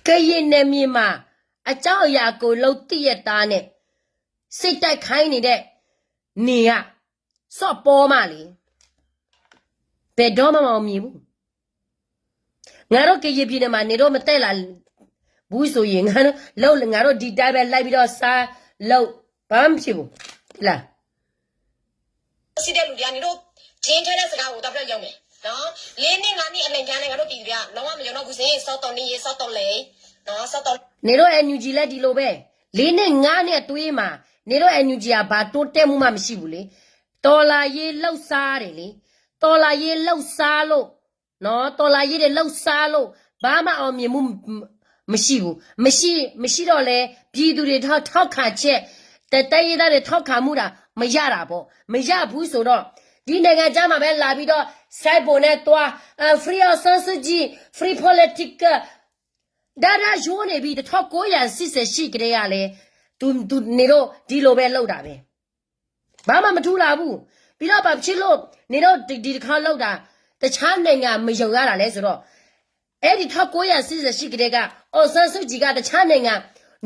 ကရင်နယ်မြေမှာ အကြောင်းအရာ အကုန်လုံး သိရဲ့သားနဲ့ စိတ်တိုက်ခိုင်းနေတဲ့နေရာ စော့ပေါမလေး ဘယ်တော့မှမအောင်မြင်ဘူး ငါတို့ကရင်ပြည်နယ်မှာ နေတော့မတက်လာဘူးဆိုရင် ငါတို့ လုပ် ငါတို့ဒီတိုင်းပဲ လိုက်ပြီးတော့ စားလုပ် ဘာမှမဖြစ်ဘူး သိလား။ ရှိတဲ့လူတွေက နင်တို့ ကျင်းထဲတဲ့စကားကို တော့ပြောရုံပဲနော်။ လေးနှစ်ငါးနှစ်အလိမ်ပြန်နဲ့ ငါတို့ပြည်သူတွေက လုံးဝမယုံတော့ဘူးဆိုရင် စောတော်နေရေး စောတော်လေနော် စောတော် နေတော့ NUG လည်းဒီလိုပဲ လေးနှစ်ငါးနှစ်အတွင်းမှာ နေတော့ NUG က ဘာတိုးတက်မှုမှမရှိဘူးလေ။ တော်လှန်ရေးလှုပ်ရှားတယ်လေ။ တော်လှန်ရေးလှုပ်ရှားလို့နော် တော်လှန်ရေးတွေလှုပ်ရှားလို့ ဘာမှအောင်မြင်မှုမရှိဘူး။ မရှိ မရှိတော့လဲ ပြည်သူတွေထောက် ထောက်ခံချက် တ တိုင်းရင်းသားတွေ ထောက်ခံမှုတာ မရတာပေါ့။ မရဘူးဆိုတော့ ဒ်နိုင်ငံခြားမှာပဲလာပြီးတော့ ဆိုင်ပုံနဲ့သွား, free အောင်ဆန်းစုကြည်, free political, ဒါဒါရိုးနေပြီ, တစ်ထောင့်ကိုးရာရှစ်ဆယ့်ရှစ်ကတည်းကလည်း သူ, သူ, နေတော့ဒီလိုပဲလုပ်တာပဲ, ဘာမှမထူးလာဘူး. ပြီးတော့ဘာဖြစ်လို့နေတော့ဒီတစ်ခါလောက်တာ တခြားနိုင်ငံမယုံရတာလဲဆိုတော့ အဲ့ဒီထောင့်ကိုးရာရှစ်ဆယ့်ရှစ်ကတည်းက အောင်ဆန်းစုကြည်ကတခြားနိုင်ငံ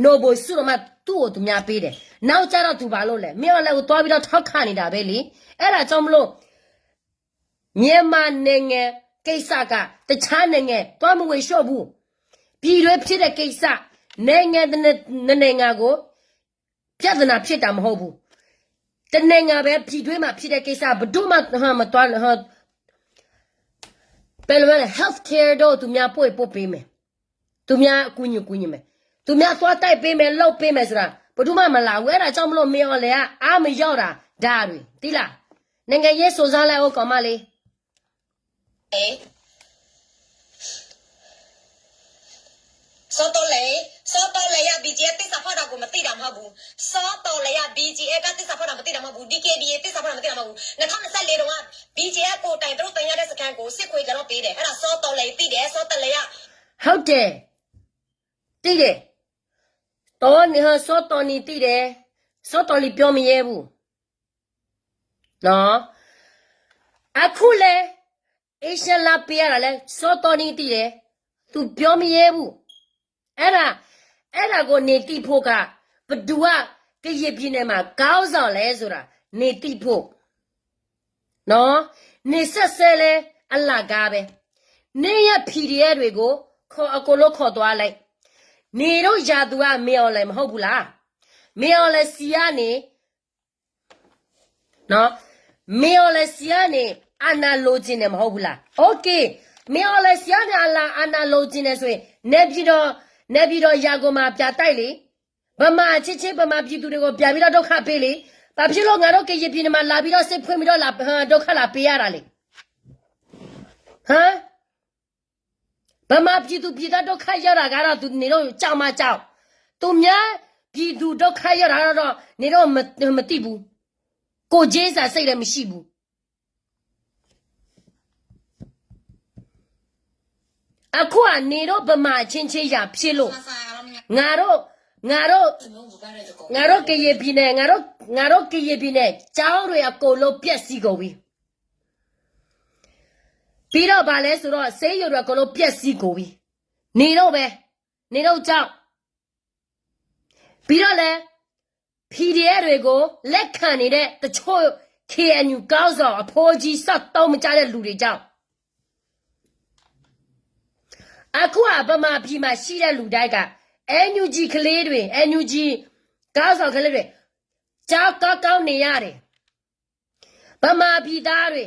Nobel ဆုတောင်မှသူ့ကိုသူများပေးတယ်. နောက်ကျတော့သူဘာလုပ်လဲ, မင်းအောင်လှိုင်ကိုသွားပြီးတော့ထောက်ခံနေတာပဲလေ. အဲ့ဒါကြောင့်မလို့ မြန်မာနိုင်ငံကိစ္စက တခြားနိုင်ငံသွားမဝေလျှော့ဘူး. ပြည်တွင်းဖြစ်တဲ့ကိစ္စ နိုင်ငံတစ်နိုင်ငံကို ပြဿနာဖြစ်တာမဟုတ်ဘူး. တစ်နိုင်ငံပဲ ပြည်တွင်းမှာဖြစ်တဲ့ကိစ္စ ဘယ်သူမှမသွား, ပဲလိုပဲ health care တို့သူများပို့ပို့ပေးမယ်, သူများကူညီကူညီမယ်, သူများသွားတိုက်ပေးမယ်, လုပ်ပေးမယ်ဆိုတာ ဘယ်သူမှမလာဘူး. အဲ့ဒါကြောင့်မလို့ မင်းအောင်လှိုင်က အားမလျော့တာ ဒါတွေ သိလား. နိုင်ငံရေးစုံစမ်းလိုက်ဦး ကောင်မလေး. စောတော်လည်း, စောတော်လည်းရ ဘီဂျီအက်သစ္စာဖောက်တာကို မသိတာမဟုတ်ဘူး. စောတော်လည်းရ ဘီဂျီအက်က သစ္စာဖောက်တာ မသိတာမဟုတ်ဘူး. ဒီက့ဘီအက်သစ္စာဖောက်တာ မသိတာမဟုတ်ဘူး. နှစ်ထောင့်နှစ်ဆယ့်လေးတုန်းက ဘီဂျီအက်ကိုယ်တိုင် သူတို့သိမ်းရတဲ့စခန်းကို စစ်ခွေးကျတော့ပေးတယ်. အဲ့ဒါစောတော်လည်းသိတယ်, စောတော်လည်းရ. ဟုတ်တယ်, သိတယ်. တော်နေ, စောတော်နေသိတယ်. စောတော်လီပြောမရဲဘူး. နော်. အခုလဲ Asian လာပေးရတာလဲ စောတော်နေသိတယ်. သူပြောမရဲဘူး. အဲ့ဒါ, အဲ့ဒါကိုနေသိဖို့က ဘယ်သူက ကရင်ပြည်နယ်မှာ ခေါင်းဆောင်လဲဆိုတာ နေသိဖို့. နော်. နေဆက်ဆဲလဲ အလကားပဲ. နေရ P D F တွေကို ခေါ်, အကုန်လုံးခေါ်သွားလိုက်. နေတို့ရသူက မင်းအောင်လှိုင်မဟုတ်ဘူးလား. မင်းအောင်လှိုင်ဆီကနေ နော်, မင်းအောင်လှိုင်ဆီကနေ အာဏာလိုချင်တယ်မဟုတ်ဘူးလား. OK, မင်းအောင်လှိုင်ဆီကနေ အာဏာ, အာဏာလိုချင်တယ်ဆိုရင် နေပြည်တော်, နေပြည်တော် ရန်ကုန်မှာ ပြန်တိုက်လေ. ဗမာအချင်းချင်း ဗမာပြည်သူတွေကို ပြန်ပြီးတော့ ဒုက္ခပေးလေ. ဘာဖြစ်လို့ ငါတို့ကရင်ပြည်နယ်မှာ လာပြီးတော့ စစ်ဖွင့်ပြီးတော့ လာ, ဒုက္ခလာပေးရတာလဲ. ဟမ်. ဗမာပြည်သူပြည်သား ဒုက္ခရောက်တာကတော့ သူ, နေတို့ ကြောက်မှကြောက်. သူများပြည်သူ ဒုက္ခရောက်တာတော့ နေတို့ မ, မသိဘူး. ကိုယ်ချင်းစာစိတ်လည်း မရှိဘူး. အခုက နေတို့ ဗမာအချင်းချင်း ရန်ဖြစ်လို့ ငါတို့, ငါတို့, ငါတို့ကရင်ပြည်နယ်, ငါတို့, ငါတို့ကရင်ပြည်နယ် ကျောင်းတွေအကုန်လုံး ပျက်စီးကုန်ပြီ. ပြီးတော့ ဘာလဲဆိုတော့ ဆေးရုံတွေအကုန်လုံး ပျက်စီးကုန်ပြီ. နေတို့ပဲ, နေတို့ကြောင့်. ပြီးတော့လဲ P D F တွေကို လက်ခံနေတဲ့ တချို့ K N U ခေါင်းဆောင် အဖိကြီး စက်သုံးမကျတဲ့လူတွေကြောင့်. အခုက ဗမာပြည်မှာရှိတဲ့ လူတိုင်းက NUG ကလေးတွေ, NUG ခေါင်းဆောင်ကလေးတွေ ကျောင်းကောင်းကောင်းနေရတယ်. ဗမာပြည်သားတွေ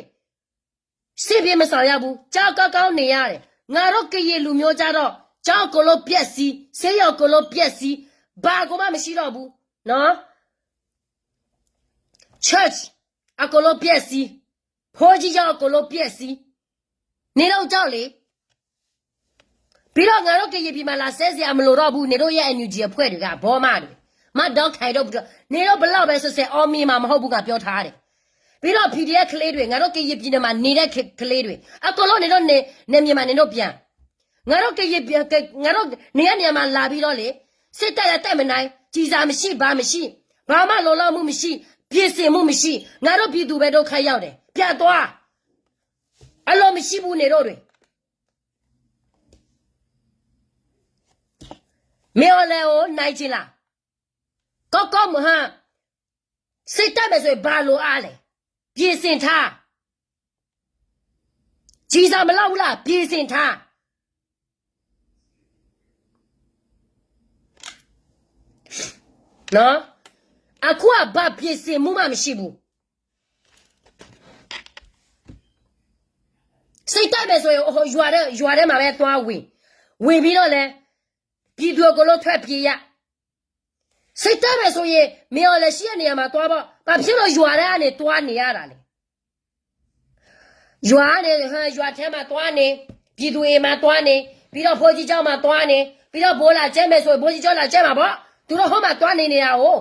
စစ်ပြေးမဆောင်ရဘူး, ကျောင်းကောင်းကောင်းနေရတယ်. ငါတို့ကရင်လူမျိုးကျတော့ ကျောင်းအကုန်လုံးပျက်စီး, ဆေးရုံအကုန်လုံးပျက်စီး, ဘာကိုမှမရှိတော့ဘူးနော်. Church အကုန်လုံးပျက်စီး, ဘုန်းကြီးကျောင်းအကုန်လုံးပျက်စီး, နေတော့ကြောက်လေ. ပြီးတော့ ငါတို့ကရင်ပြည်မှာ လာစဲစရာမလိုတော့ဘူး, နေတို့ရဲ့ NUG အဖွဲ့တွေက ဘောမတွေ, မဒေါခိုင်တို့, နေတော့ဘယ်လောက်ပဲဆက်ဆက် အောင်မြင်မှာမဟုတ်ဘူး, ငါပြောထားတယ်. ပြီးတော့ PDF ကလေးတွေ, ငါတို့ကရင်ပြည်နယ်မှာ နေတဲ့ကလေးတွေ, အကုန်လုံး နေတော့ နေ, နေမြေမှာ နေတော့ပြန်. ငါတို့ကရင်ပြည်, ငါတို့နေရနေရာမှာ လာပြီးတော့လေ, စစ်တပ်လည်း တက်မနိုင်, ကျည်ဆံမရှိ, ဘာမရှိ, ဘာမှလုံလောက်မှုမရှိ, ပြင်ဆင်မှုမရှိ, ငါတို့ပြည်သူပဲ ဒုက္ခရောက်တယ်, ပြန်သွား. အလိုမရှိဘူး နေတို့တွေ. မင်းအောင်လှိုင်ကို နိုင်ချင်လား? ကောင်းကောင်းမွန်ဟန်, စစ်တပ်မယ်ဆိုရင် ဘာလိုအပ်လဲ? ပြင်ဆင်ထား. ကျည်ဆံမလောက်ဘူးလား? ပြင်ဆင်ထား. နော်, အခုက ဘာပြင်ဆင်မှုမှမရှိဘူး. စစ်တပ်မယ်ဆိုရင် ဟို, ရွာထဲ, ရွာထဲမှာပဲ သွားဝင်, ဝင်ပြီးတော့လဲ ပြည်သူအကုန်လုံး ထွက်ပြေးရ. စစ်တပ်မယ်ဆိုရင် မင်းအောင်လှိုင်ရှိတဲ့နေရာမှာ သွားပေါ့. ဘာဖြစ်လို့ ရွာထဲကနေ သွားနေရတာလဲ? ရွာကနေ, ဟို, ရွာထဲမှာ သွားနေ, ပြည်သူအိမ်မှာ သွားနေ, ပြီးတော့ ဘုန်းကြီးကျောင်းမှာ သွားနေ, ပြီးတော့ ဘိုးလာကျဲမယ်ဆိုရင် ဘုန်းကြီးကျောင်းလာကျဲမှာပေါ့. သူတို့ဟိုမှာ သွားနေနေတာကို.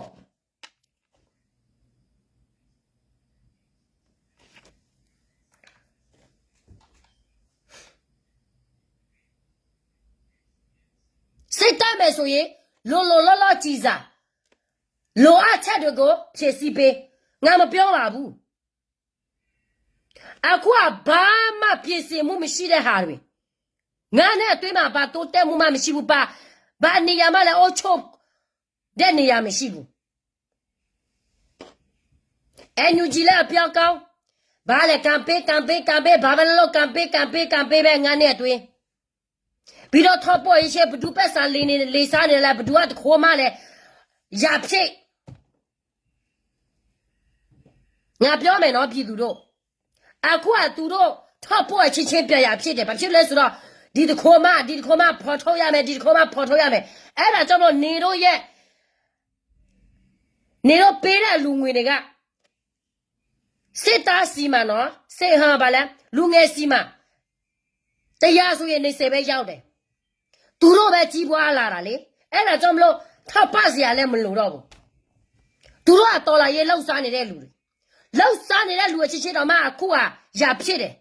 စစ်တပ်မယ်ဆိုရင် လိုလိုလီၢ်လီၢ် ကျည်ဆံ၊ လိုအပ်ချက်တွေကို ဖြည့်ဆည်းပေး. ငါမပြောပါဘူး. အခုက ဘာမှ ပြင်ဆင်မှု မရှိတဲ့ဟာတွေ. ငါးနှစ်အတွင်းမှာ ဘာတိုးတက်မှုမှ မရှိဘူး. ဘာ, ဘာနေရာမှလည်း အုပ်ချုပ်တဲ့နေရာ မရှိဘူး. NUG လည်း အပြောင်းအကောင်း, ဘာလဲ campaign, campaign, campaign, ဘာပဲလုပ်လုပ် campaign, campaign, campaign ပဲ ငါးနှစ်အတွင်း. ပြီးတော့ ထောက်ပို့ရေးချဲ ဘယ်သူပိုက်ဆံလဲနေလဲ လဲစားနေလဲ ဘယ်သူက တခွဲမှလဲ ရဖြစ် ငါပြောမယ်နော် ပြည်သူတို့. အခုက သူတို့ ထောက်ပို့အချင်းချင်း ပြန်ရဖြစ်တယ်. ဘာဖြစ်လဲဆိုတော့ ဒီတခွဲမှ ဒီတခွဲမှ ဖော်ထုတ်ရမယ်, ဒီတခွဲမှ ဖော်ထုတ်ရမယ်. အဲ့ဒါကြောင့်မလို့ နေတို့ရဲ့ နေတို့ပေးတဲ့ လူငွေတွေက စစ်သားဆီမှာနော်, စစ်, ဟါ, ဘာလဲ, လူငယ်ဆီမှာ တရားဆိုရင် နှစ်ဆယ်ပဲ ရောက်တယ်. သူတို့ပဲ ကြီးပွားလာတာလေ. အဲ့ဒါကြောင့်မလို့ ထောက်ပံ့စရာလည်း မလိုတော့ဘူး. သူတို့က တော်လှန်ရေး လုပ်စားနေတဲ့ လူတွေ. လုပ်စားနေတဲ့ လူအချင်းချင်းတောင်မှ အခုက ရဖြစ်တယ်.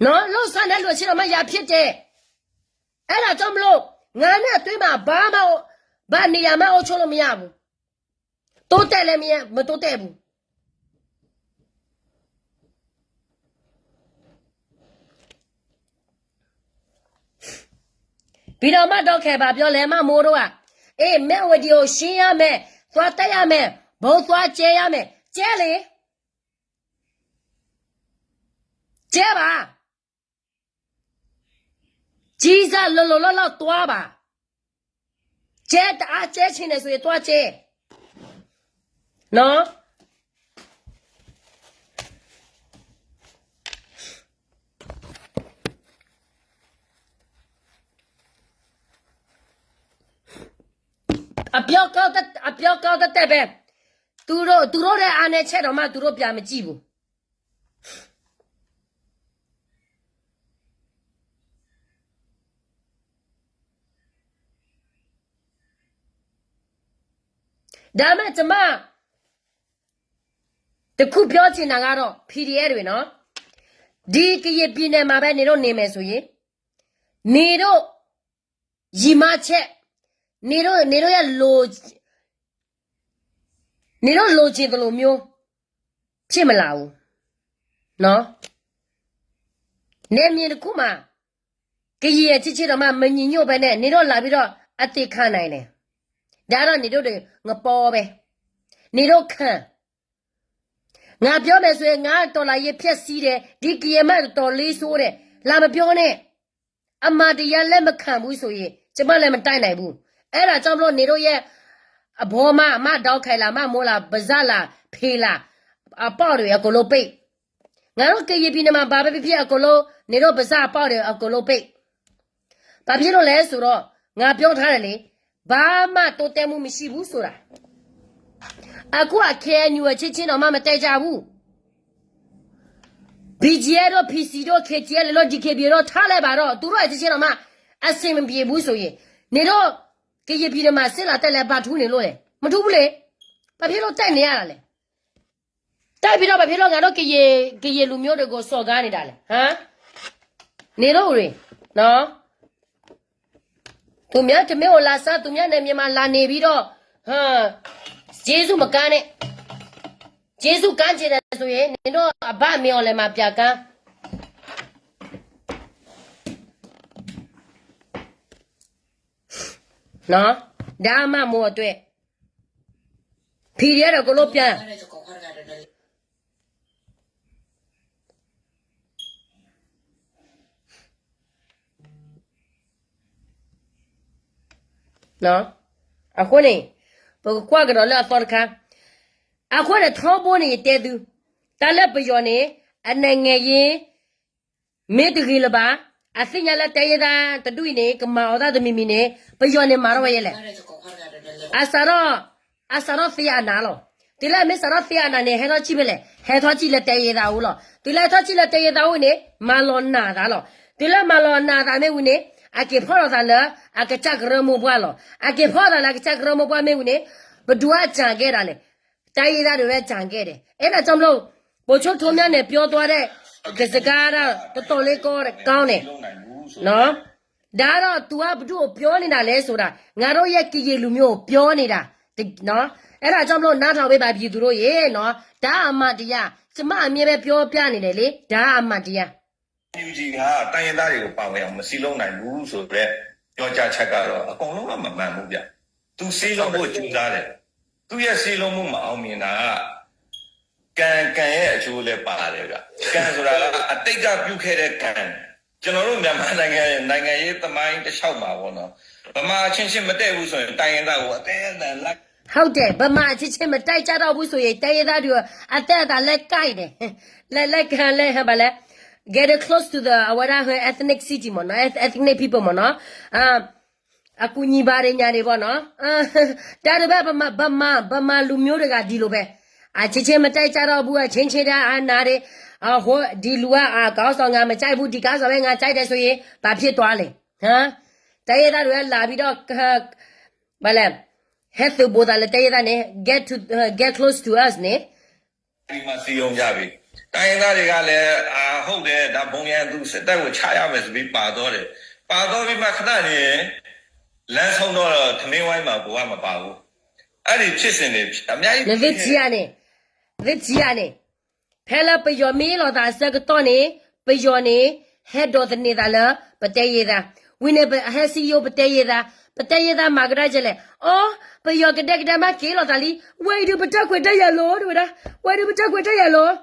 နော်, လုပ်စားတဲ့ လူအချင်းတောင်မှ ရဖြစ်တယ်. အဲ့ဒါကြောင့်မလို့ ငါးနှစ်အတွင်းမှာ ဘာမှ, ဘာနေရာမှ အုပ်ချုပ်လို့ မရဘူး. တိုးတက်လည်း မရ, မတိုးတက်ဘူး. ပြီးတော့ မဒေါ်ခဲ ဘာပြောလဲ, မမိုးတို့က, အေး, မြဝတီကို ရှင်းရမယ်, သွားတိုက်ရမယ်, ဗုံးသွားကျဲရမယ်, ကျဲလေ, ကျဲပါ. ကျည်းစ လိုလိုလီၢ်လီၢ် သွားပါ. ကျဲ, တအားကျဲချင်တယ်ဆိုရင် သွားကျဲ. နော်. အပြောကောင်းသက်သက်ပဲ. သူတို့, သူတို့ရဲ့ အားနည်းချက်တောင်မှ သူတို့ ပြန်မကြည့်ဘူး. ဒါပေမဲ့ ကျမ တစ်ခုပြောချင်တာကတော့ PDF တွေနော်, ဒီကရင်ပြည်နယ်မှာပဲ နေတို့နေမယ်ဆိုရင်, နေတို့ ရည်မှန်းချက်, နေတို့, နေတို့ရဲ့ လို, နေတို့လိုချင်သလိုမျိုး ဖြစ်မလာဘူး. နော်. နယ်မြေတစ်ခုမှာ ကရင်အချင်းချင်းတောင်မှ မညီညွတ်ဘဲနဲ့ နေတို့လာပြီးတော့ အသေခံနိုင်တယ်. ဒါတော့ နေတို့တွေ ငပောပဲ. နေတို့ခံ. ငါပြောမယ်ဆိုရင် ငါတော်လှန်ရေးဖျက်ဆီးတယ်, ဒီကရင်မတော်လေးဆိုးတယ်, လာမပြောနဲ့. အမှန်တရားလက်မခံဘူးဆိုရင် ကျမလည်းမတိုက်နိုင်ဘူး. အဲ့ဒါကြောင့်မလို့ နေတို့ရဲ့ အဘိုးမ မဒေါ်ခဲလာ မမိုးလာ ပါးစပ်လာ ဖံလာ အပေါက်တွေ အကုန်လုံးပိတ်. ငါတို့ ကရင်ပြည်နယ်မှာ ဘာပဲဖြစ်ဖြစ် အကုန်လုံး နေတို့ပါးစပ်အပေါက်တွေ အကုန်လုံးပိတ်. ဘာဖြစ်လို့လဲဆိုတော့ ငါပြောထားတယ်လေ, ဘာမှတိုးတက်မှုမရှိဘူးဆိုတာ. အခုက KNU အချင်းချင်းတောင်မှ မတည့်ကြဘူး. BGF တို့ PC တို့ KTLA တို့ DKBA တို့ ထားလိုက်ပါတော့, သူတို့အချင်းချင်းတောင်မှ အဆင်မပြေဘူးဆိုရင်, နေတို့ ကရင်ပြည်နယ်မှာ စစ်လာတက်လဲ ဘာထူးနေလို့လဲ? မထူးဘူးလေ. ဘာဖြစ်လို့တိုက်နေရတာလဲ? တိုက်ပြီးတော့ ဘာဖြစ်လို့ ငါတို့ ကရင်, ကရင်လူမျိုးတွေကို စော်ကားနေတာလဲ? ဟမ်? နေတို့တွေ, နော်. သူများတမင်းကို လာစား, သူများနယ်မြေမှာ လာနေပြီးတော့, ဟမ်, ကျေးဇူးမကန်းနဲ့. ကျေးဇူးကန်းချင်တယ်ဆိုရင် နင်တို့ အဘမင်းအောင်လှိုင်မှာ ပြန်ကန်း. နော်, ဒါမှ မိုးအတွေ့. PDF တော့ အကုန်လုံးပြန်. နော်, အဃိန့ၣ် ပကကွၢ်ကဒီးလၢအသီတခါ. အဃိန့ၣ် ထီဘိန့ၣ် ယတဲသု, တၢ်လၢပယီၤန့ၣ် အနိုင်ငံရေး မ့ၢ်တဂ့ၤလၢၤဘၣ်, အသ့ၣ်ညါလၢ တိုင်းရင်းသားတဒူၣ်အံၤန့ၣ် ကမၤအီၤတၢ်တမံၤမံၤန့ၣ် ပယီၤန့ၣ် မၤထီၣ်ဝဲယဲလဲၣ်. အစးထီၣ်, အစးထီၣ်သ့အနၤလီၤ. တုၤလၢအမ့ၢ်စးထီၣ်သ့အနၤန့ၣ် ဟဲထီၣ်စံၣ်ဖဲလဲၣ်, ဟဲထီၣ်စံၣ်လၢ တိုင်းရင်းသား အအိၣ်လီၤ. တုၤလၢဟဲထီၣ်စံၣ်လၢ တိုင်းရင်းသား အအိၣ်န့ၣ် မၤလီၤနးသးလီၤ. တုၤလၢမၤလီၤနးသးမ့ၢ်ဝံၤန့ၣ် အက့ၤဖီၣ်လီၤသးလၢ အကစၢ်ကရၢမိၢ်ပှၢ်လီၤ. အက့ၤဖီၣ်သးလၢ အကစၢ်ကရၢမိၢ်ပှၢ်မ့ၢ်ဝံၤန့ၣ် ဘယ်သူက ကျန်ခဲ့တာလဲ. တိုင်းရင်းသားတွေပဲ ကျန်ခဲ့တယ်. အဲဒါကြောင့်မလို့ ဗိုလ်ချုပ်ထွန်းမြတ်နယ် ပြောသွားတဲ့ ကစကားတော့ တော်တော်လေး ကောင်းတယ်, ကောင်းတယ်နော်. ဒါတော့ သူက ဘာလို့ပြောနေတာလဲဆိုတာ ငါတို့ရဲ့ ကရင်လူမျိုးကို ပြောနေတာ နော်. အဲ့ဒါကြောင့်မလို့ နားထောင်ပေးပါ ပြည်သူတို့ရေနော်. ဒါအမှန်တရား ကျမအမြဲပဲ ပြောပြနေတယ်လေ ဒါအမှန်တရား. ယူကီက တိုင်းရင်းသားတွေကို ပါဝင်အောင် မစည်းလုံးနိုင်ဘူးဆိုတဲ့ ပြောကြားချက်ကတော့ အကုန်လုံးက မမှန်ဘူးဗျ။ သူစည်းလုံးဖို့ ကြိုးစားတယ်။ သူ့ရဲ့ စည်းလုံးမှု မအောင်မြင်တာက ကံ၊ ကံရဲ့အကျိုးလည်းပါတယ်ဗျ။ ကံဆိုတာက အတိတ်က ပြုခဲ့တဲ့ကံ။ ကျွန်တော်တို့ မြန်မာနိုင်ငံရဲ့ နိုင်ငံရေးသမိုင်းတစ်လျှောက်မှာပေါ့နော်၊ ဗမာအချင်းချင်း မတည့်ဘူးဆိုရင် တိုင်းရင်းသားကို အကဲအံၤ ဟုတ်တယ် ဗမာအချင်းချင်း မတိုက်ကြတော့ဘူးဆိုရင် တိုင်းရင်းသားတွေကို အသက်အသာ လက်ကိုက်တယ် လက် လက်ခံ လက် ဘာလဲ get close to the အဝဲဒၣ် ethnicity ပေါ့နော် ethnic people ပေါ့နော်. အာ အကူညီပါတယ် ညာတွေပေါ့နော်. ဒါတွေပဲ ဗမာ ဗမာ ဗမာလူမျိုးတွေက ဒီလိုပဲ အချင်းချင်း မတိုက်ကြတော့ဘူး အချင်းချင်း ဒါ အာဏာတွေ အဟို ဒီလူက အာ ခေါင်းဆောင် ငါမကြိုက်ဘူး ဒီခေါင်းဆောင်ပဲ ငါကြိုက်တယ်ဆိုရင် ဘာဖြစ်သွားလဲ ဟမ်. တိုင်းရင်းသားတွေက လာပြီးတော့ ဘာလဲ ဟဲသုးဘူးသးလၢ တိုင်းရင်းသားန့ၣ် get to get close to us န့ၣ် ပြီးမှ စည်းရုံးကြပြီ။ တိုင်းရင်းသားတွေကလည်း အာ ဟုတ်တယ် ဒါ ဘုံရန်သူစစ်တပ်ကို ချရမယ်ဆိုပြီး ပါသွားတယ်။ ပါသွားပြီးမှ ခဏနေ လမ်းဆုံးတော့ ထမင်းဝိုင်းမှာ ကိုယ်က မပါဘူး။ အဲ့ဒီဖြစ်စဉ်တွေ အများကြီး နသ့ထံရန့ၣ် သ့ထံရန့ၣ် ဖဲလၢပယီၤမ့ၢ်လီၤသးအဆၢကတီၢ်န့ၣ် ပယီၤန့ၣ် ဟဲဒိးသန့ၤသးလၢ ပတဲယဲသး ဝံၤန့ၣ် ပဟဲစည်းရုံး ပတဲယဲသး ပတဲယဲသး မၤကဒါကလဲၣ် အိ ပယီၤကဒဲကဒဲမး က့ၤလီၤသးလံ ဝဲအံၤဒုး ပတၢ်ခွဲးတၢ်ယာ်လီၤ တဲဝဲဒၣ် ဝဲဒုး ပတၢ်ခွဲးတၢ်ယာ်လီၤ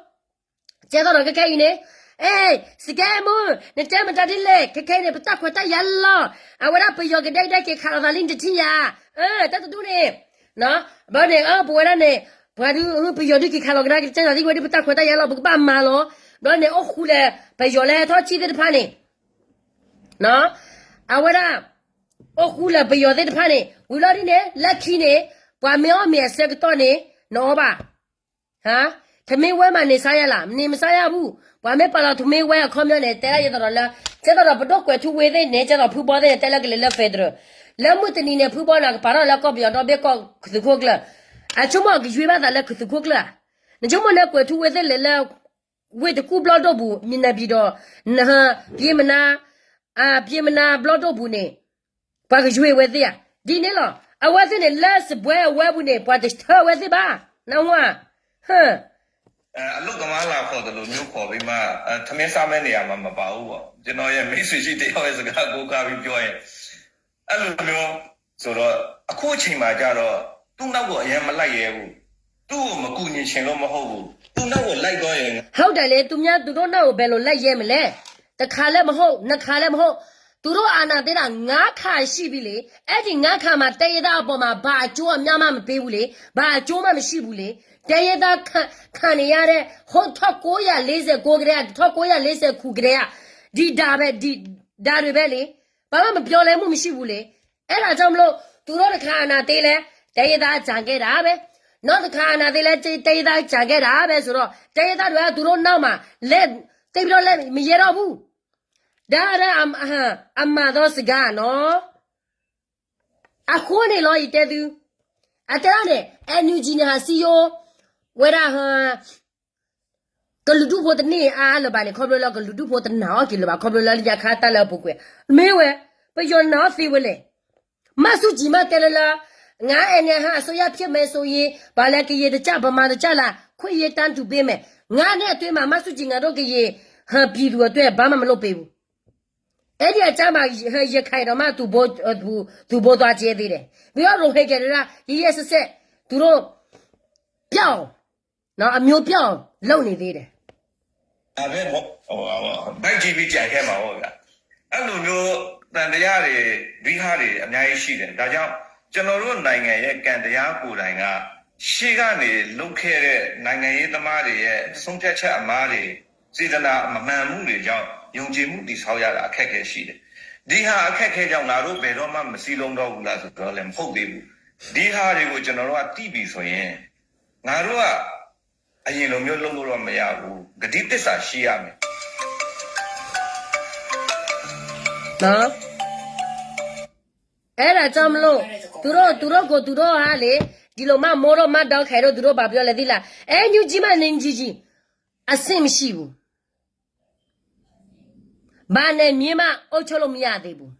ကဲသိးဒီး ခဲခဲအံၤန့ၣ် အဲ စကဲမူ နတဲမတၤဒ်လဲၣ် ခဲခဲအံၤန့ၣ် ပတၢ်ခွဲးတၢ်ယာ်လီၤ အဝဲဒၣ်ပယီၤကဒဲကဒဲ က့ၤခးလီၤသးလံ နတထံၣ်ယၤ တၢ်တဒူၣ်န့ၣ် ဘျီန့ၣ် အ ပဝဲဒၣ်န့ၣ် ပှၤဒုး ပယီၤဒုးက့ၤခးလီၤကဒါ ကတဲသးသံဝဲဒုး ပတၢ်ခွဲးတၢ်ယာ်လီၤ ပကဘၣ်မၤလီၤ ဘျီန့ၣ် အိၣ်ဃူလၢ ပယီၤလၢဟဲထီၣ်ထံသ့ၣ်တဖၣ်န့ၣ် အဝဲဒၣ် အိၣ်ဃူလၢပယီၤသ့ၣ်တဖၣ်န့ၣ် ဝံၤလီၤဒ်န့ၣ် လၢခံန့ၣ် ပှၤမ့ၢ်အီၣ်မ့ၤအဆၢကတီၢ်န့ၣ် နအီၣ်ဘၣ် ဟါ ထမင်းဝဲမးန့ၣ် စားရလား မ့ၢ် မစားရဘူး ပှၤမ့ၢ်ပာ်လီၤထမင်းဝဲအခီပညီန့ၣ် တဲဒၣ်ယသးဒီးလၢ ကဲသိးဒီးပဒိၣ်ကွဲးထူဝ့သ့ၣ်န့ၣ် ကဲသိးဖုဘီသ့ၣ်န့ၣ် တဲလၢကလဲၤလၢ federal လၢမုၢ်တနံၤန့ၣ် ဖုဘီန့ၣ် ကပာ်ထီၣ်လၢကီၢ်ပယီၤဒီဘ့ၣ်ကီၢ်ကသုးခိၣ်ကျၢၢ် အဆိကမိၣ်ကယွ့ဘၣ်သးလၢကသုးခိၣ်ကျၢၢ်ဧါ နဆိကမိၣ်န့ၣ်ကွဲးထူဝ့သ့ၣ်လဲၤလၢ ဝ့ၢ်တကူၣ်ဘျီၣ်ဒိၣ်ပူၤ မနၤဘံၣ်ဒီး နဟ ပျ့မနါ အပျ့မနါဘျီၣ်ဒိၣ်ပူၤန့ၣ် ပှၤကယွ့ဝဲသ့ၣ်ဧါ ဒ်န့ၣ်လီၤ အဝဲသ့ၣ်န့ၣ် လၢစပွဲအဝဲပူၤန့ၣ် ပှၤတထၢဝဲသ့ၣ်ဘၣ် နဝၤ ဟ အလုပ်သမားလာခေါ်သလိုမျိုးခေါ်ပြီးမှ ထမင်းစားမယ့်နေရာမှာမပါဘူးပေါ့။ ကျွန်တော်ရဲ့မိတ်ဆွေကြီးတယောက်ရဲ့စကားကိုကိုးကားပြီးပြောရင် အဲ့လိုမျိုးဆိုတော့ အခုအချိန်မှာကျတော့ သူ့နောက်ကိုအရမ်းမလိုက်ရဲဘူး။ သူ့ကိုမကူညီချင်လို့မဟုတ်ဘူး။ သူ့နောက်ကိုလိုက်သွားရင် ဟုတ်တယ်လေ သူများသူတို့နောက်ကိုဘယ်လိုလိုက်ရဲမလဲ တစ်ခါလည်းမဟုတ် နှစ်ခါလည်းမဟုတ် သူတို့အာဏာသိမ်းတာငါးခါရှိပြီလေ အဲ့ဒီငါးခါမှာတိုင်းရင်းသားအပေါ်မှာဘာအကျိုးအမြတ်မှမပေးဘူးလေ ဘာအကျိုးမှမရှိဘူးလေ တိုင်းရင်းသားခံခံနေရတဲ့ ဟိုထောင့်ကိုးရာလေးဆယ့်ကိုးကတည်းက ထောင့်ကိုးရာလေးဆယ့်ခုကတည်းက ဒီဒါပဲ ဒီဒါတွေပဲလေ ဘာမှမပြောလဲမှုမရှိဘူးလေ အဲ့ဒါကြောင့်မလို့ သူတို့တစ်ခါအာဏာသိမ်းလဲ တိုင်းရင်းသားကျန်ခဲ့တာပဲ နောက်တစ်ခါအာဏာသိမ်းလဲ တိုင်းရင်းသားကျန်ခဲ့တာပဲဆိုတော့ တိုင်းရင်းသားတွေကသူတို့နောက်မှာ လက် သိပ်ပြီးတော့ လက်မရဲတော့ဘူး ဒါကတော့ အ အ အမှန်သောစကားနော် အဃိန့ၣ်လီၤ ယတဲသု အတဲဒၣ်န့ၣ် NUG န့ၣ် ဟးစည်းရုံး ဝဲဒၣ်ဟ ကလုာ်ဒူၣ်ဖိတန့ၢ်အါလၢၤဘၣ်န့ၣ် ခီဖျိလၢကလုာ်ဒူၣ်ဖိတနာ်အီၤက့ၤလၢၤဘၣ် ခီဖျိလၢယခါတၢ်လၢအပူၤကွံာ် မ့ၢ်ဝဲ ပယီၤနာ်အီၤသ့ဝဲလဲၣ် မၤဆူၣ်ကၠံမးတဲလၢလၢ ငါအဲၣ်န့ၣ်ဟး အစိုးရဖြစ်မယ်ဆိုရင် ဘာလဲ ကရင်တစ်ကျပ် ဗမာတစ်ကျပ်လား ခွင့်ရေးတန်းတူပေးမယ် ငါနဲ့အတွေ့မှာ မဆူၣ်ကၠံ ငါတို့ကရင် ဟ ပြည်သူအတွက် ဘာမှမလုပ်ပေးဘူး အဲ့ဒီအကျမ်းမှာ ရခိုင်တောင်မှ သူဘိုသူဘိုသွားကျဲသေးတယ် ပြီးတော့ ရိုဟင်ဂျာတွေက ရက်ရက်စက်စက် သူတို့ ပျောက်အောင် နော် အမျိုးပျောက်အောင် လုပ်နေသေးတယ် ဒါပဲ ဟို ဘိုက်ကြီးပြီးကြံခဲ့မှာပေါ့ဗျာ။ အဲ့လိုမျိုး သံသယတွေ ဒွဟတွေ အများကြီးရှိတယ်။ ဒါကြောင့် ကျွန်တော်တို့နိုင်ငံရဲ့ ကံတရားကိုယ်တိုင်က ရှေ့ကနေလုပ်ခဲ့တဲ့ နိုင်ငံရေးသမားတွေရဲ့ ဆုံးဖြတ်ချက်အမှားတွေ စေတနာမမှန်မှုတွေကြောင့် ယုံကြည်မှုတည်ဆောက်ရတာ အခက်အခဲရှိတယ်။ ဒီဟာအခက်အခဲကြောင့် ငါတို့ဘယ်တော့မှ မစည်းလုံးတော့ဘူးလားဆိုတော့လည်း မဟုတ်သေးဘူး။ ဒီဟာတွေကို ကျွန်တော်တို့က သိပြီဆိုရင် ငါတို့က အရင်လိုမျိုး လုပ်လို့တော့မရဘူး။ ကတိသစ္စာရှိရမယ်။ နော် အဲ့ဒါကြောင့်မလို့ သူတို့ သူတို့ကိုယ်သူတို့ကလေ ဒီလိုမှ မိုးတို့ မှ ဒေါ်ခိုင်တို့ သူတို့ ဘာပြောလဲသိလား အဲ ညူကြီးမှ နင်းကြီးကြီး အဆင်မရှိဘူး ဘာနဲ့ မြန်မာအုပ်ချုပ်လို့မရသေးဘူး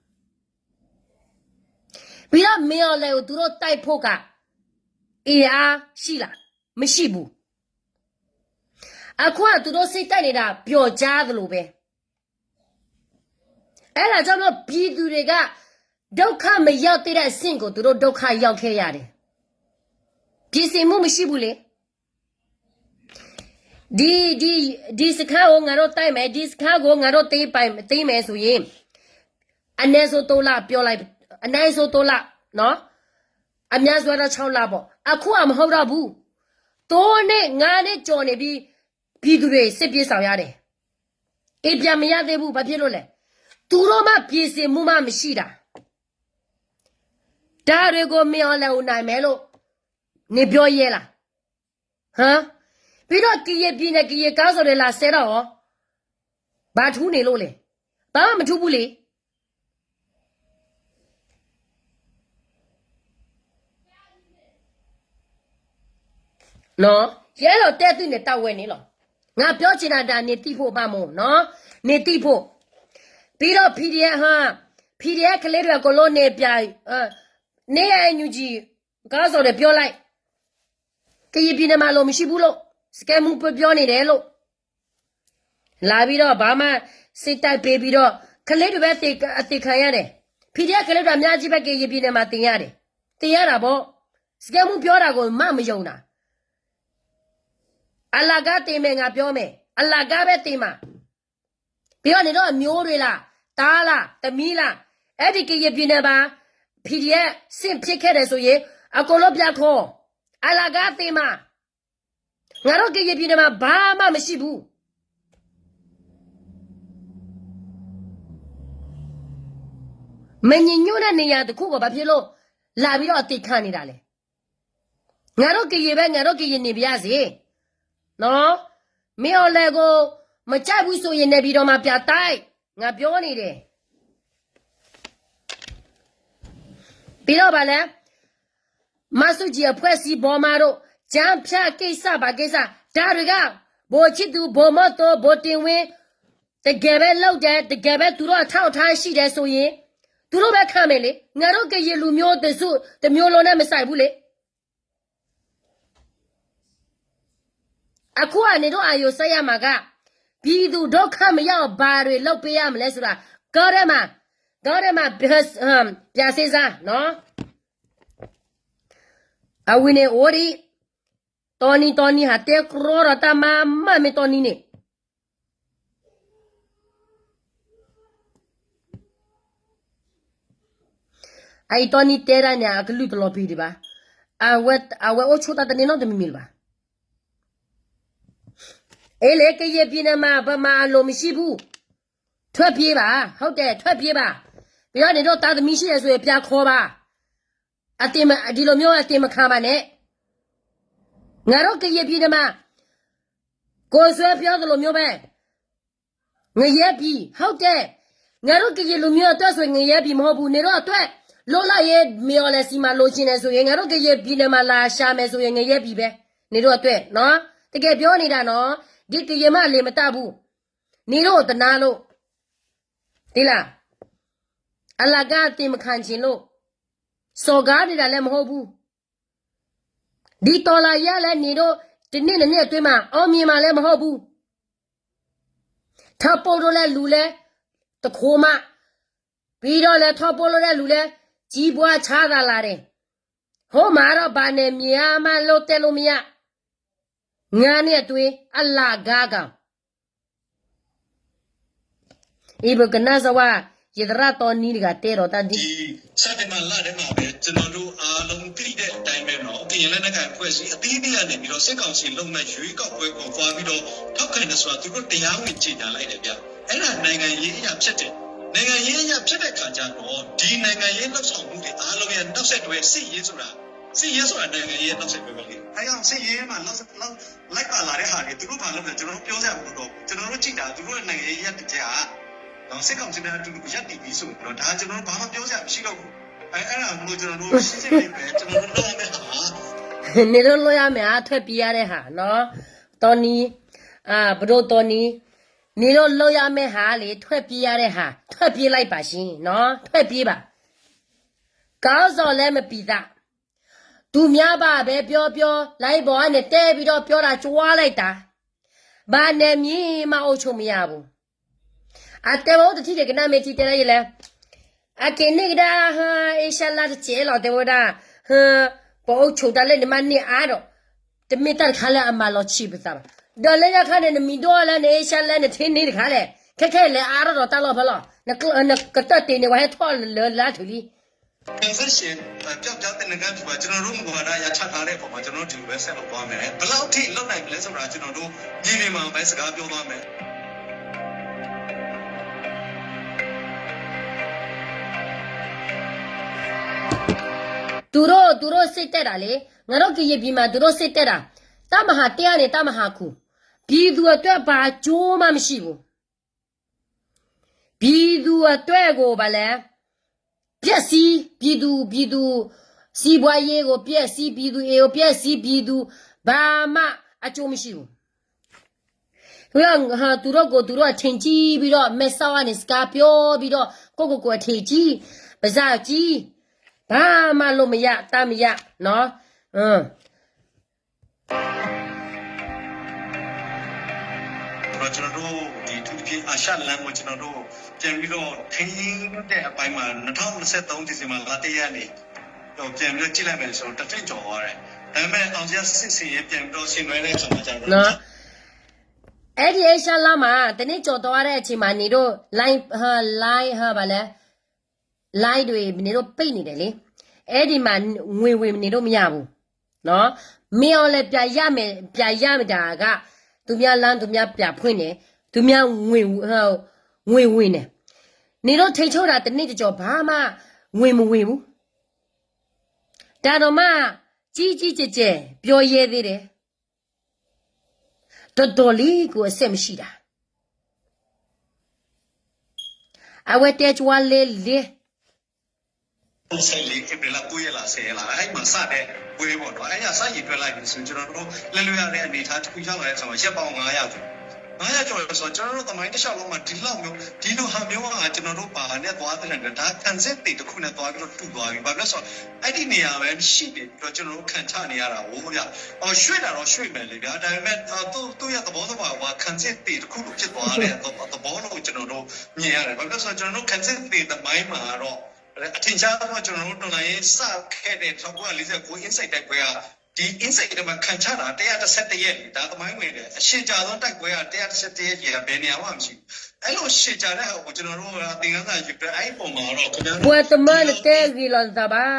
ပြီးတော့ မင်းအောင်လှိုင်ကို သူတို့တိုက်ဖို့က အင်အားရှိလား? မရှိဘူး. အခုက သူတို့စစ်တပ်နေတာ ပျော်ကြားသလိုပဲ. အဲ့ဒါကြောင့်မို့ ပြည်သူတွေက ဒုက္ခမရောက်သေးတဲ့အဆင့်ကို သူတို့ဒုက္ခရောက်ခဲ့ရတယ်. ပြင်ဆင်မှုမရှိဘူးလေ. ဒီဒီဒီစခန်းကိုငါတို့တိုက်မယ်, ဒီစခန်းကိုငါတို့သိမ်းပိုင်သိမ်းမယ်ဆိုရင်, အနည်းဆုံးသုံးလပြောလိုက်, အနည်းဆုံးသုံးလနော်, အများဆုံးတော့ခြောက်လပေါ့. အခုကမဟုတ်တော့ဘူး. သုံးနှစ်ငါးနှစ်ကျော်နေပြီ. ပြည်သူတွေစစ်ပြေးရှောင်ရတယ်. အေး ပြန်မရသေးဘူး. ဘာဖြစ်လို့လဲ? သူတို့မှပြင်ဆင်မှုမှမရှိတာ. ဒါတွေကိုမင်းအောင်လှိုင်ကိုနိုင်မယ်လို့နင်ပြောရဲလား? ဟမ်? ပြီးတော့ ကရင်ပြည်နယ် ကရင်ကောင်းဆောင်တွေလာဆဲတော့ရော ဘာထူးနေလို့လဲ? ဘာမှမထူးဘူးလေ. နော်, ယအဲၣ်ဒိးတဲသုန့ၣ် တၢ်ဝဲန့ၣ်လီၤ. ငါပြောချင်တာဒါ နင်သိဖို့အမမို့နော်, နင်သိဖို့. ပြီးတော့ PDF ဟမ်, PDF ကလေးတွေအကုန်လုံးနေပြန်, နေရ NUG ခေါင်းဆောင်တွေပြောလိုက်, ကရင်ပြည်နယ်မှာ အလိုမရှိဘူးလို့ စကဲမူပြောနေတယ်လို့ လာပြီးတော့ ဘာမှစစ်တိုက်ပေးပြီးတော့ ကလေးတွေပဲအသေခံရတယ်. PDF ကလေးတွေအများကြီးပဲ ကရင်ပြည်နယ်မှာသေရတယ်. သေရတာပေါ့. စကဲမူပြောတာကိုမှမယုံတာ. အလကားသေမယ် ငါပြောမယ်. အလကားပဲသေမှာ. ပြီးတော့နေတော့ မျိုးတွေလား, သားလား, သမီးလား, အဲ့ဒီကရင်ပြည်နယ်မှာ PDF စစ်ဖြစ်ခဲ့တယ်ဆိုရင် အကုန်လုံးပြန်ခေါ်. အလကားသေမှာ. ငါတို့ကရင်ပြည်နယ်မှာ ဘာမှမရှိဘူး. မညီညွတ်တဲ့နေရာတစ်ခုကို ဘာဖြစ်လို့လာပြီးတော့အသေခံနေတာလဲ? ငါတို့ကရင်ပဲ, ငါတို့ကရင်နေပါရစေနော်. မင်းအောင်လှိုင်ကိုမကြိုက်ဘူးဆိုရင် နေပြည်တော်မှာပြန်တိုက်, ငါပြောနေတယ်. ပြီးတော့ဗာလဲ, မဆူၣ်ကဵံအဖွဲ့အစည်း ဗိုလ်မှူးတို့, ကြားဖြတ်ကိစ္စ ဘာကိစ္စ, ဒါတွေက ဗိုလ်ချစ်သူ, ဗိုလ်မော်သို, ဗိုလ်တင်ဝင်း တကယ်ပဲလုပ်တယ်, တကယ်ပဲသူတို့အထောက်အထားရှိတယ်ဆိုရင်, သူတို့ပဲခံမယ်လေ. ငါတို့ကရင်လူမျိုးတစ်စုတစ်မျိုးလုံးနဲ့မဆိုင်ဘူးလေ. အခုကနင်တို့အာရုံစိုက်ရမှာက ပြည်သူဒုက္ခမရောက်အောင် ဘာတွေလုပ်ပေးရမလဲဆိုတာ ကောထဲမှာ, ကောထဲမှာ ပြန်စဉ်းစားနော်. အဝိန့ၣ်အိၣ်ဒံး, တီနံၤတီနံၤဟးတဲကြီဒီးတၢ်မၤမးမ့ၢ်တီနံၤန့ၣ် အအံၤတီနံၤတဲဒၣ်န့ၣ် အကလုၢ်တလီၤပံၤဒံးဘၣ်. အဝဲအိၣ်ဆိးတၢ်တန့ၢ်နီတမံၤမံၤလၢၤဘၣ်. အေးလေ, ကရင်ပြည်နယ်မှာ ဗမာအလိုမရှိဘူး. ထွက်ပြေးပါ, ဟုတ်တယ်, ထွက်ပြေးပါ. ပြီးတော့ နင်တို့သားသမီးရှိတယ်ဆိုရင် ပြန်ခေါ်ပါ. အသေမ, ဒီလိုမျိုးအသေမခံပါနဲ့. ငါတို့ကရင်ပြည်နယ်မှာ ကိုယ်စွဲပြောသလိုမျိုးပဲ ငရဲပြည်, ဟုတ်တယ်. ငါတို့ကရင်လူမျိုးအတွက်ဆိုရင် ငရဲပြည်မဟုတ်ဘူး. နင်တို့အတွက် လွတ်လပ်ရေး မင်းအောင်လှိုင်ဆီမှာ လိုချင်တယ်ဆိုရင် ငါတို့ကရင်ပြည်နယ်မှာ လာရှာမယ်ဆိုရင် ငရဲပြည်ပဲ. နင်တို့အတွက်နော်. တကယ်ပြောနေတာနော်. ဒီကရင်မှ အလည်မတတ်ဘူး. နင်တို့တနာလို့, သိလား, အလကားအသေမခံချင်လို့, စော်ကားနေတာလည်းမဟုတ်ဘူး. ဒီတော်လှန်ရေးလည်း နင်တို့တနှစ်နှစ်နှစ်အတွင်းမှာ အောင်မြင်မှာလည်းမဟုတ်ဘူး. ထီဘိတို့လည်း လူလည်းတခိုးမး, ပြီးတော့လည်း ထီဘိတို့လည်း လူလည်း ကြီးပွားချမ်းသာလာတယ်. ဟိုမှာတော့ ဘယ်နယ်မြေမှ လုပ်တက်လို့မရ. ငါးနှစ်အတွင်း အလကားကောင်. အံၤ ပကနၣ်စၢၤဝဲ ယသရၣ်တီနံတဂၤတဲဒီးတၢ်ဒ် ဒီစက်တင်ဘာလထဲမှာပဲ ကျွန်တော်တို့အားလုံးသိတဲ့အတိုင်းပဲနော်, ကရင်လက်နက်ကိုင်အဖွဲ့အစည်းအသီးသီးကနေပြီးတော့ စစ်ကောင်စီလုပ်မဲ့ရွေးကောက်ပွဲကိုသွားပြီးတော့ ထောက်ခံတယ်ဆိုတာ သူတို့တရားဝင်ကြေညာလိုက်တယ်ဗျာ. အဲ့ဒါနိုင်ငံရေးအရဖြစ်တယ်. နိုင်ငံရေးအရဖြစ်တဲ့ခါကျတော့ ဒီနိုင်ငံရေးလှုပ်ဆောင်မှုတွေအားလုံးရဲ့နောက်ဆက်တွဲ စစ်ရေးဆိုတာ, စစ်ရေးဆိုတာနိုင်ငံရေးရဲ့နောက်ဆက်တွဲပဲလေ. အဲကြောင့်စစ်ရေးမှာ လိုက်ပါလာတဲ့ဟာတွေ သူတို့ဘာလုပ်လဲ ကျွန်တော်တို့ပြောစရာမလိုတော့ဘူး. ကျွန်တော်တို့ကြည့်တာ သူတို့ရဲ့နိုင်ငံရေးရပ်တည်ချက်က စစ်ကောင်စီနဲ့အတူတူရပ်တည်ပြီဆိုရင်တော့ ဒါကျွန်တော်တို့ဘာမှပြောစရာမရှိတော့ဘူး. အဲ, အဲ့ဒါမို့ကျွန်တော်တို့ရှင်းရှင်းလေးပဲ ကျွန်တော်တို့လုပ်ရမယ့်ဟာ နင်တို့လုပ်ရမယ့်ဟာ ထွက်ပြေးရတဲ့ဟာနော်. တီနံ, ပဒိၣ်တီနံ, နင်တို့လုပ်ရမယ့်ဟာလေ ထွက်ပြေးရတဲ့ဟာ, ထွက်ပြေးလိုက်ပါရှင်နော်, ထွက်ပြေးပါ. တောင်းစော်လည်းမပီသး သူများဘာပဲပြောပြော လိုင်းပေါ်ကနေ တဲပြီးတော့ ပြောတာ ကြွားလိုက်တာ ဘာနဲ့မှ မအုပ်ချုပ်မရဘူး အတဲဝဲအိၣ်တထံၣ်က့ၤကနၣ်မ့ၢ်ထံတဲဒၣ်ယလဲၣ် အက့ၤန့ၢ်ကဒါ ဟၢ အ့ရှါလါတစဲးလီၤ တဲဝဲဒၣ် ဟၢ ပအိၣ်ဆိးတၢ်လၢန့ၣ်မးန့ၢ်အါဒီး တမ့ၢ်တၢ်တခါလၢအမၤလီၤဆံးပသးဘၣ် ဒီးလၢညါခါန့ၣ် နမံၤဒိၣ်လၢနအ့ရှါလါန့ၣ် ထဲန့ၣ်တခါလဲၣ် ခဲခဲလဲၤအါထီၣ်ဒီးတၢ်လီၢ်ဖဲလီၤ နကတၢၢ်တ့ၢ်န့ၣ် ပှၤဟဲထီၣ်လၢလါထုးလံ ကစၢ်ရှ့ ပြောက်ကျားသင်တကန်းဖြစ်ပါကျွန်တော်တို့မူဝါဒအရချထားတဲ့အပေါ်မှာကျွန်တော်တို့ဒီလိုပဲဆက်လုပ်သွားမယ်ဘယ်လောက်ထိလုပ်နိုင်မလဲဆိုတာကျွန်တော်တို့မြေပြင်မှာပဲစကားပြောသွားမယ် သူတို့ သူတို့စိတ်တက်တာလေ ငါတို့ကရင်ပြည်မှာ သူတို့စိတ်တက်တာ တပ်မဟာတစ်ကနေ တပ်မဟာခု ပြည်သူအတွက်ဘာအကျိုးမှမရှိဘူး ပြည်သူအတွက်ကိုဘာလဲ ဖျက်ဆီး ပြည်သူ ပြည်သူ စီးပွားရေးကို ဖျက်ဆီး ပြည်သူ အေကို ဖျက်ဆီး ပြည်သူ ဘာမှအကျိုးမရှိဘူး ပြီးတော့ ဟို သူတို့ကို သူတို့အထင်ကြီးပြီးတော့ မဲဆောက်ကနေ စကားပြောပြီးတော့ ကိုယ့်ကိုယ်ကိုယ်အထင်ကြီး ပါးစပ်ကြီး ဘာမှလုပ်မရ တတ်မရ နော် အင်း ကျွန်တော်တို့ဒီအထူးသဖြင့်အာရှလမ်းကိုကျွန်တော်တို့ပြန်ပြီးတော့ထိန်းတဲ့အပိုင်းမှာနှစ်ထောင်နှစ်ဆယ့်သုံးဒီဇင်ဘာလတစ်ရက်နေ့တော့ပြန်ပြီးတော့ကြည့်လိုက်မယ်ဆိုတော့တစ်နှစ်ကျော်သွားတယ်ဒါပေမဲ့အောင်ရစစ်စင်ရဲ့ပြန်ပြီးတော့ဆင်နွှဲတဲ့အခါမှာကျတော့နော်အဲ့ဒီအရှလမ်းမှာတနေ့ကျော်သွားတဲ့အချိန်မှာနေတော့ line ဟ line ဟဘာလဲ line တွေနေတော့ပိတ်နေတယ်လေအဲ့ဒီမှာငွေဝင်နေတော့မရဘူးနော်မင်းအောင်လည်းပြန်ရမယ်ပြန်ရမယ်တာကသူများလမ်းသူများပြန်ဖွင့်နေသူများငွေငွေဝင်နေနေတော့ထိန်ချုပ်တာတနေ့တကြော်ဘာမှငွေမဝင်ဘူးဒါတော့မှကြီးကြီးကျယ်ကျယ်ပြောရဲသေးတယ်တော်တော်လေးကိုအဆက်မရှိတာအဝဲတဲကြွားလဲလဲဆက်လေဧပြီလကိုးရက်လားဆယ်ရက်လားအဲ့မှာစတဲ့ပွဲပေါ့နော်အဲ့ရစရည်တွဲလိုက်ပြီဆိုကျွန်တော်တို့လဲလွေရတဲ့အနေထားတစ်ခုရောက်လာတဲ့အခါမှာရက်ပေါင်း900ကျော်900ကျော်ဆိုတော့ကျွန်တော်တို့သမိုင်းတစ်လျှောက်လုံးမှာဒီလောက်မျိုးဒီလိုဟာမျိုးကကျွန်တော်တို့ပါနဲ့သွားတဲ့နဲ့ဒါခံစစ်တေတစ်ခုနဲ့သွားပြီးတော့တူသွားပြီဘာဖြစ်လို့ဆိုတော့အဲ့ဒီနေရာပဲရှိနေပြီးတော့ကျွန်တော်တို့ခံချနေရတာဟုတ်ဗျာအော်ရွှေ့တာတော့ရွှေ့မယ်လေဗျာဒါပေမဲ့သူ့သူ့ရဲ့သဘောသဘာဝခံစစ်တေတစ်ခုလိုဖြစ်သွားတဲ့သဘောလို့ကျွန်တော်တို့မြင်ရတယ်ဘာဖြစ်လို့ဆိုတော့ကျွန်တော်တို့ခံစစ်တေသမိုင်းမှာတော့အထင်ရှားဆုံးကျွန်တော်တို့တော်လိုင်းရေးစခဲ့တဲ့1949 inside တိုက်ပွဲကဒီ inside တွေမှာခံချတာ111ရက်လေဒါသမိုင်းဝင်တယ်အရှည်ကြာဆုံးတိုက်ပွဲက111ရက်ကြီးကဘယ်နေရာမှမရှိဘူးအဲ့လိုရှည်ကြာတဲ့ဟာကိုကျွန်တော်တို့ကသင်ခန်းစာယူပြီးအဲ့ပုံမှာတော့ခင်ဗျားတို့ပှၤတမၢနတဲဂ့ၤလီၤနသးဘၣ်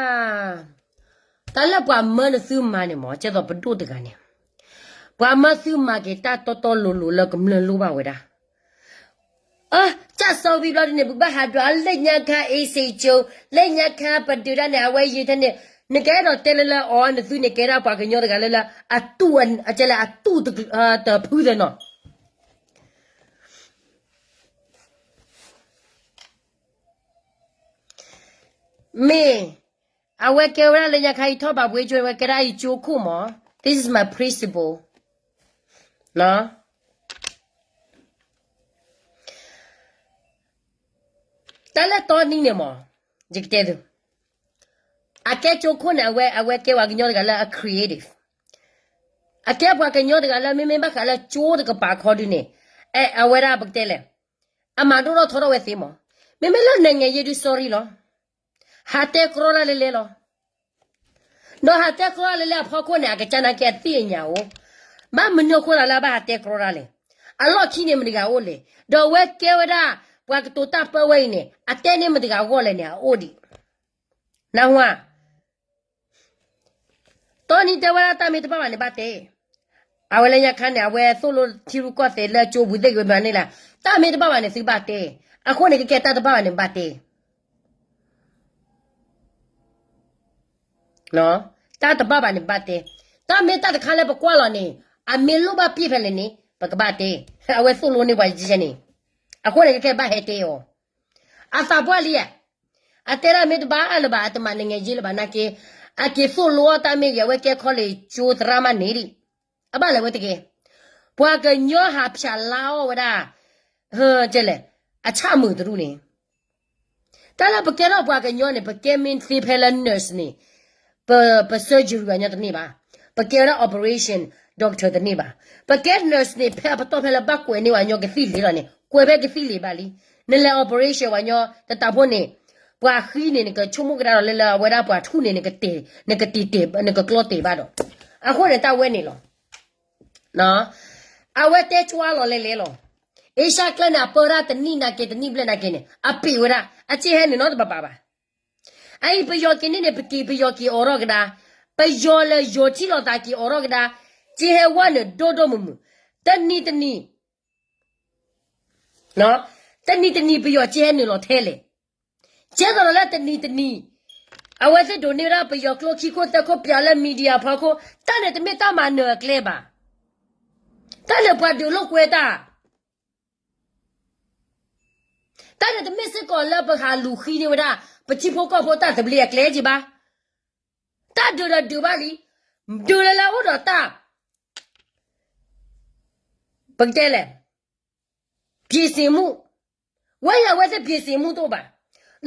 တၢ်လၢပှၤမၢနသုမၤန့ၣ်မ့ၢ်ကဲသိးပဒိၣ်တဂၤန့ၣ် ပှၤမၢသုမၤက့ၤတၢ်တီတီလိၤလိၤလၢကမျၢၢ်လိၣ်ဘၣ်ဝဲဒၣ် အကၢ်စီဝံၤဘျီဒ်န့ၣ် ပကဘၣ်ဟးဒွးလၢညါခါအ့စ့ကၠိ လၢညါခါပဒုးတၢ်န့ၣ် အဝဲယံၤထဲန့ၣ် နကအဲၣ်ဒိးတဲလၢလၢအီၤ နသုန့ၣ်ကဲဒၣ်ပှၤကညီတဂၤလၢလၢ အတူၢ်အကဲလၢအတူၢ်တဖုသနီၤ မ့ၢ် အဝဲကဲဝဲဒၣ်လၢညါခါအံၤထီၣ်ဘၣ်ပှ့ၤကၠိ အဝဲကဲဒၣ်အံၤကၠိခိၣ်မး This is my principle တၢ်လၢတီနံၤန့ၣ်မး ယကတဲသု အကဲကၠိခိၣ်န့ၣ် အဝဲ အဝဲကဲပှၤကညီတဂၤလၢအ creative အကဲပှၤကညီတဂၤလၢမ့မ့ၢ်ဘၣ်ဃးလၢကၠိတကပၤခီဒုန့ၣ် အဲ အဝဲဒၣ်ပကတဲလဲၣ် အမၤဒိၣ်ထီၣ်ထီထီၣ်ဝဲသ့မး မ့မ့ၢ်လၢနံၣ်ငဲၤယဲဒုး sorry လီၤ ဟးတဲကြီတၢ်လဲလဲလီၤ ဒီးဟးတဲကြီတၢ်လဲလဲအဖီခိၣ်န့ၣ် အကစၢ်နာ်က့အသ့ၣ်အညါအိၣ် ဘၣ်မနုၤအဃိသးလၢအဘၣ်ဟးတဲကြီတၢ်လဲၣ် အလီၢ်ခံန့ၣ်မတၤတဂၤအိၣ်လဲၣ် ဒီးအဝဲကဲဝဲဒၣ် ပှၤကတိၤတၢ်ပၢဝဲအံၤန့ၣ် အတဲန့ၢ်မတၤတဂၤအဂီၢ်လဲၣ်န့ၣ် အအိၣ်ဒံး နၢ်ဟူဧါ တီနံၤတဲဝဲဒၣ်တၢ်မ့ၢ်တဘၣ်ဘၣ်န့ၣ်ဘၣ်တဲ အဝဲလၢညါခါန့ၣ် အဝဲသိၣ်လိထံရူၢ်ကီၢ်သဲးလၢကၠိပူၤသ့ၣ်ဂ့ၤမၤန့ၣ်လၢ တၢ်မ့ၢ်တဘၣ်ဘၣ်န့ၣ်သုဘၣ်တဲ အဃိန့ၣ်ကကဲတၢ်တဘၣ်ဘၣ်န့ၣ်ဘၣ်တဲ တၢ်တဘၣ်ဘၣ်န့ၣ်ဘၣ်တဲ တၢ်မ့ၢ်တၢ်တခါလၢပကွၢ်လီၤန့ၣ် အမ့ၢ်လိၣ်ဘၣ်ပ့ၢ်ဖဲလဲၣ်န့ၣ် ပကဘၣ်တဲ အဝဲသိၣ်လိန့ၢ်ပှၤယဲန့ၣ် အဃိန့ၣ်ကကဲဘၣ်ဟဲတဲအီၤ အသးပှၢ်လံဧါ အတဲဒၣ်မ့ၢ်တဘၣ်အါလၢၤဘၣ် အတမၤနံၣ်ငဲၤယဲလၢၤဘၣ်နာ်က့ အက့ၤသိၣ်လိအီၣ်တၢ်မ့ၢ်ဂ့ၤ အဝဲကဲခီလ့ၣ်ကၠိသရၣ်မးန့ၣ်ဒံး အဘၣ်လဲၤဝဲတက့ၢ် ပှၤကညီဟးဖၠးလါအီၣ်ဝဲဒၣ် ကဲလဲၣ် အဆၣ်မုာ်တရူးန့ၣ် တၢ်လၢပကဲထီၣ်ပှၤကညီန့ၣ် ပကဲမ့ၢ်သ့ဖဲလၢ nurse န့ၣ်, ပ ပ surgery ပှၤညီတန့ၢ်ဘၣ်. ပကဲဝဲဒၣ် operation doctor တန့ၢ်ဘၣ်. ပကဲ nurse န့ၣ် ဖဲအပတီၢ်ဖဲလၢဘၣ်ကွဲးန့ၢ်ပှၤညီကသံၣ်လံၤလီၤန့ၣ် ကွဲးဖဲကသံၣ်လံၤဘၣ်လံ. နလဲၤ operation ပှၤညီတတးဖိန့ၣ်, ပှၤဃံန့ၣ် နကဆိကမိၣ်ကဒါဒီးလၢလၢအဝဲဒၣ်ပှၤထူၣ်န့ၣ် နကတ့ၢ်, နကတ့ၢ်တ့ၢ်, နကကျီတ့ၢ်ဘၣ်ဒီး, အဃိန့ၣ်တၢ်ဝဲန့ၣ်လီၤ. အဝဲတဲကွၢ်လီၤလဲၤလဲၤလီၤ. အ့ရှါကျဲန့ၣ် အပၢဒၣ်တနံၣ်နာ်က့ တနံၣ်ဘျဲၣ်နာ်က့န့ၣ် အပ့ၤဝဲဒၣ် အက့ဟဲန့ၣ်နီတဘၣ်ဘၣ်ဘၣ်. အအံၤပယီၤက့ၤန့ၣ်န့ၣ် ပက့ၤပယီၤက့ၤအိးထီၣ်ကဒါ, ပယီၤလၢယိၤထံၣ်လိာ်သးက့ၤအိးထီၣ်ကဒါ, က့ဟဲဝဲန့ၣ်ဒိၣ်ဒိၣ်မုၢ်မုၢ်, တနံၤတနံၤ တနံၤတနံၤပယီၤက့ဟဲနုာ်လီၤထဲလဲၣ်. ကဲသိးဒီးလၢတနံၤတနံၤ အဝဲသ့ၣ်ဒိးန့ၢ်ဝဲဒၣ်ပယီၤကျိခံခိၣ်သၢခိၣ်ပၠးလၢ media ဖီခိၣ်, တၢ်န့ၣ်တမ့ၢ်တၢ်မၤနၢၤအကျဲဘၣ်. တၢ်န့ၣ်တမ့ၢ်စ့ၢ်ကီးလၢ ပဟးလူၤဃံန့ၢ်ဝဲဒၣ် ပထံဖိကီၢ်ဖိတၢ်သဘျ့အကျဲက့ဘၣ်. တၢ်ဒုးဒီးဒုးဘၣ်လံ, ဒုးလၢလၢအိၣ်ဒီးတၢ် ပကတဲလဲၣ်, ပြင်ဆင်မှု, ဝဲယၤဝဲသ့ၣ် ပြင်ဆင်မှု တအိၣ်ဘၣ်.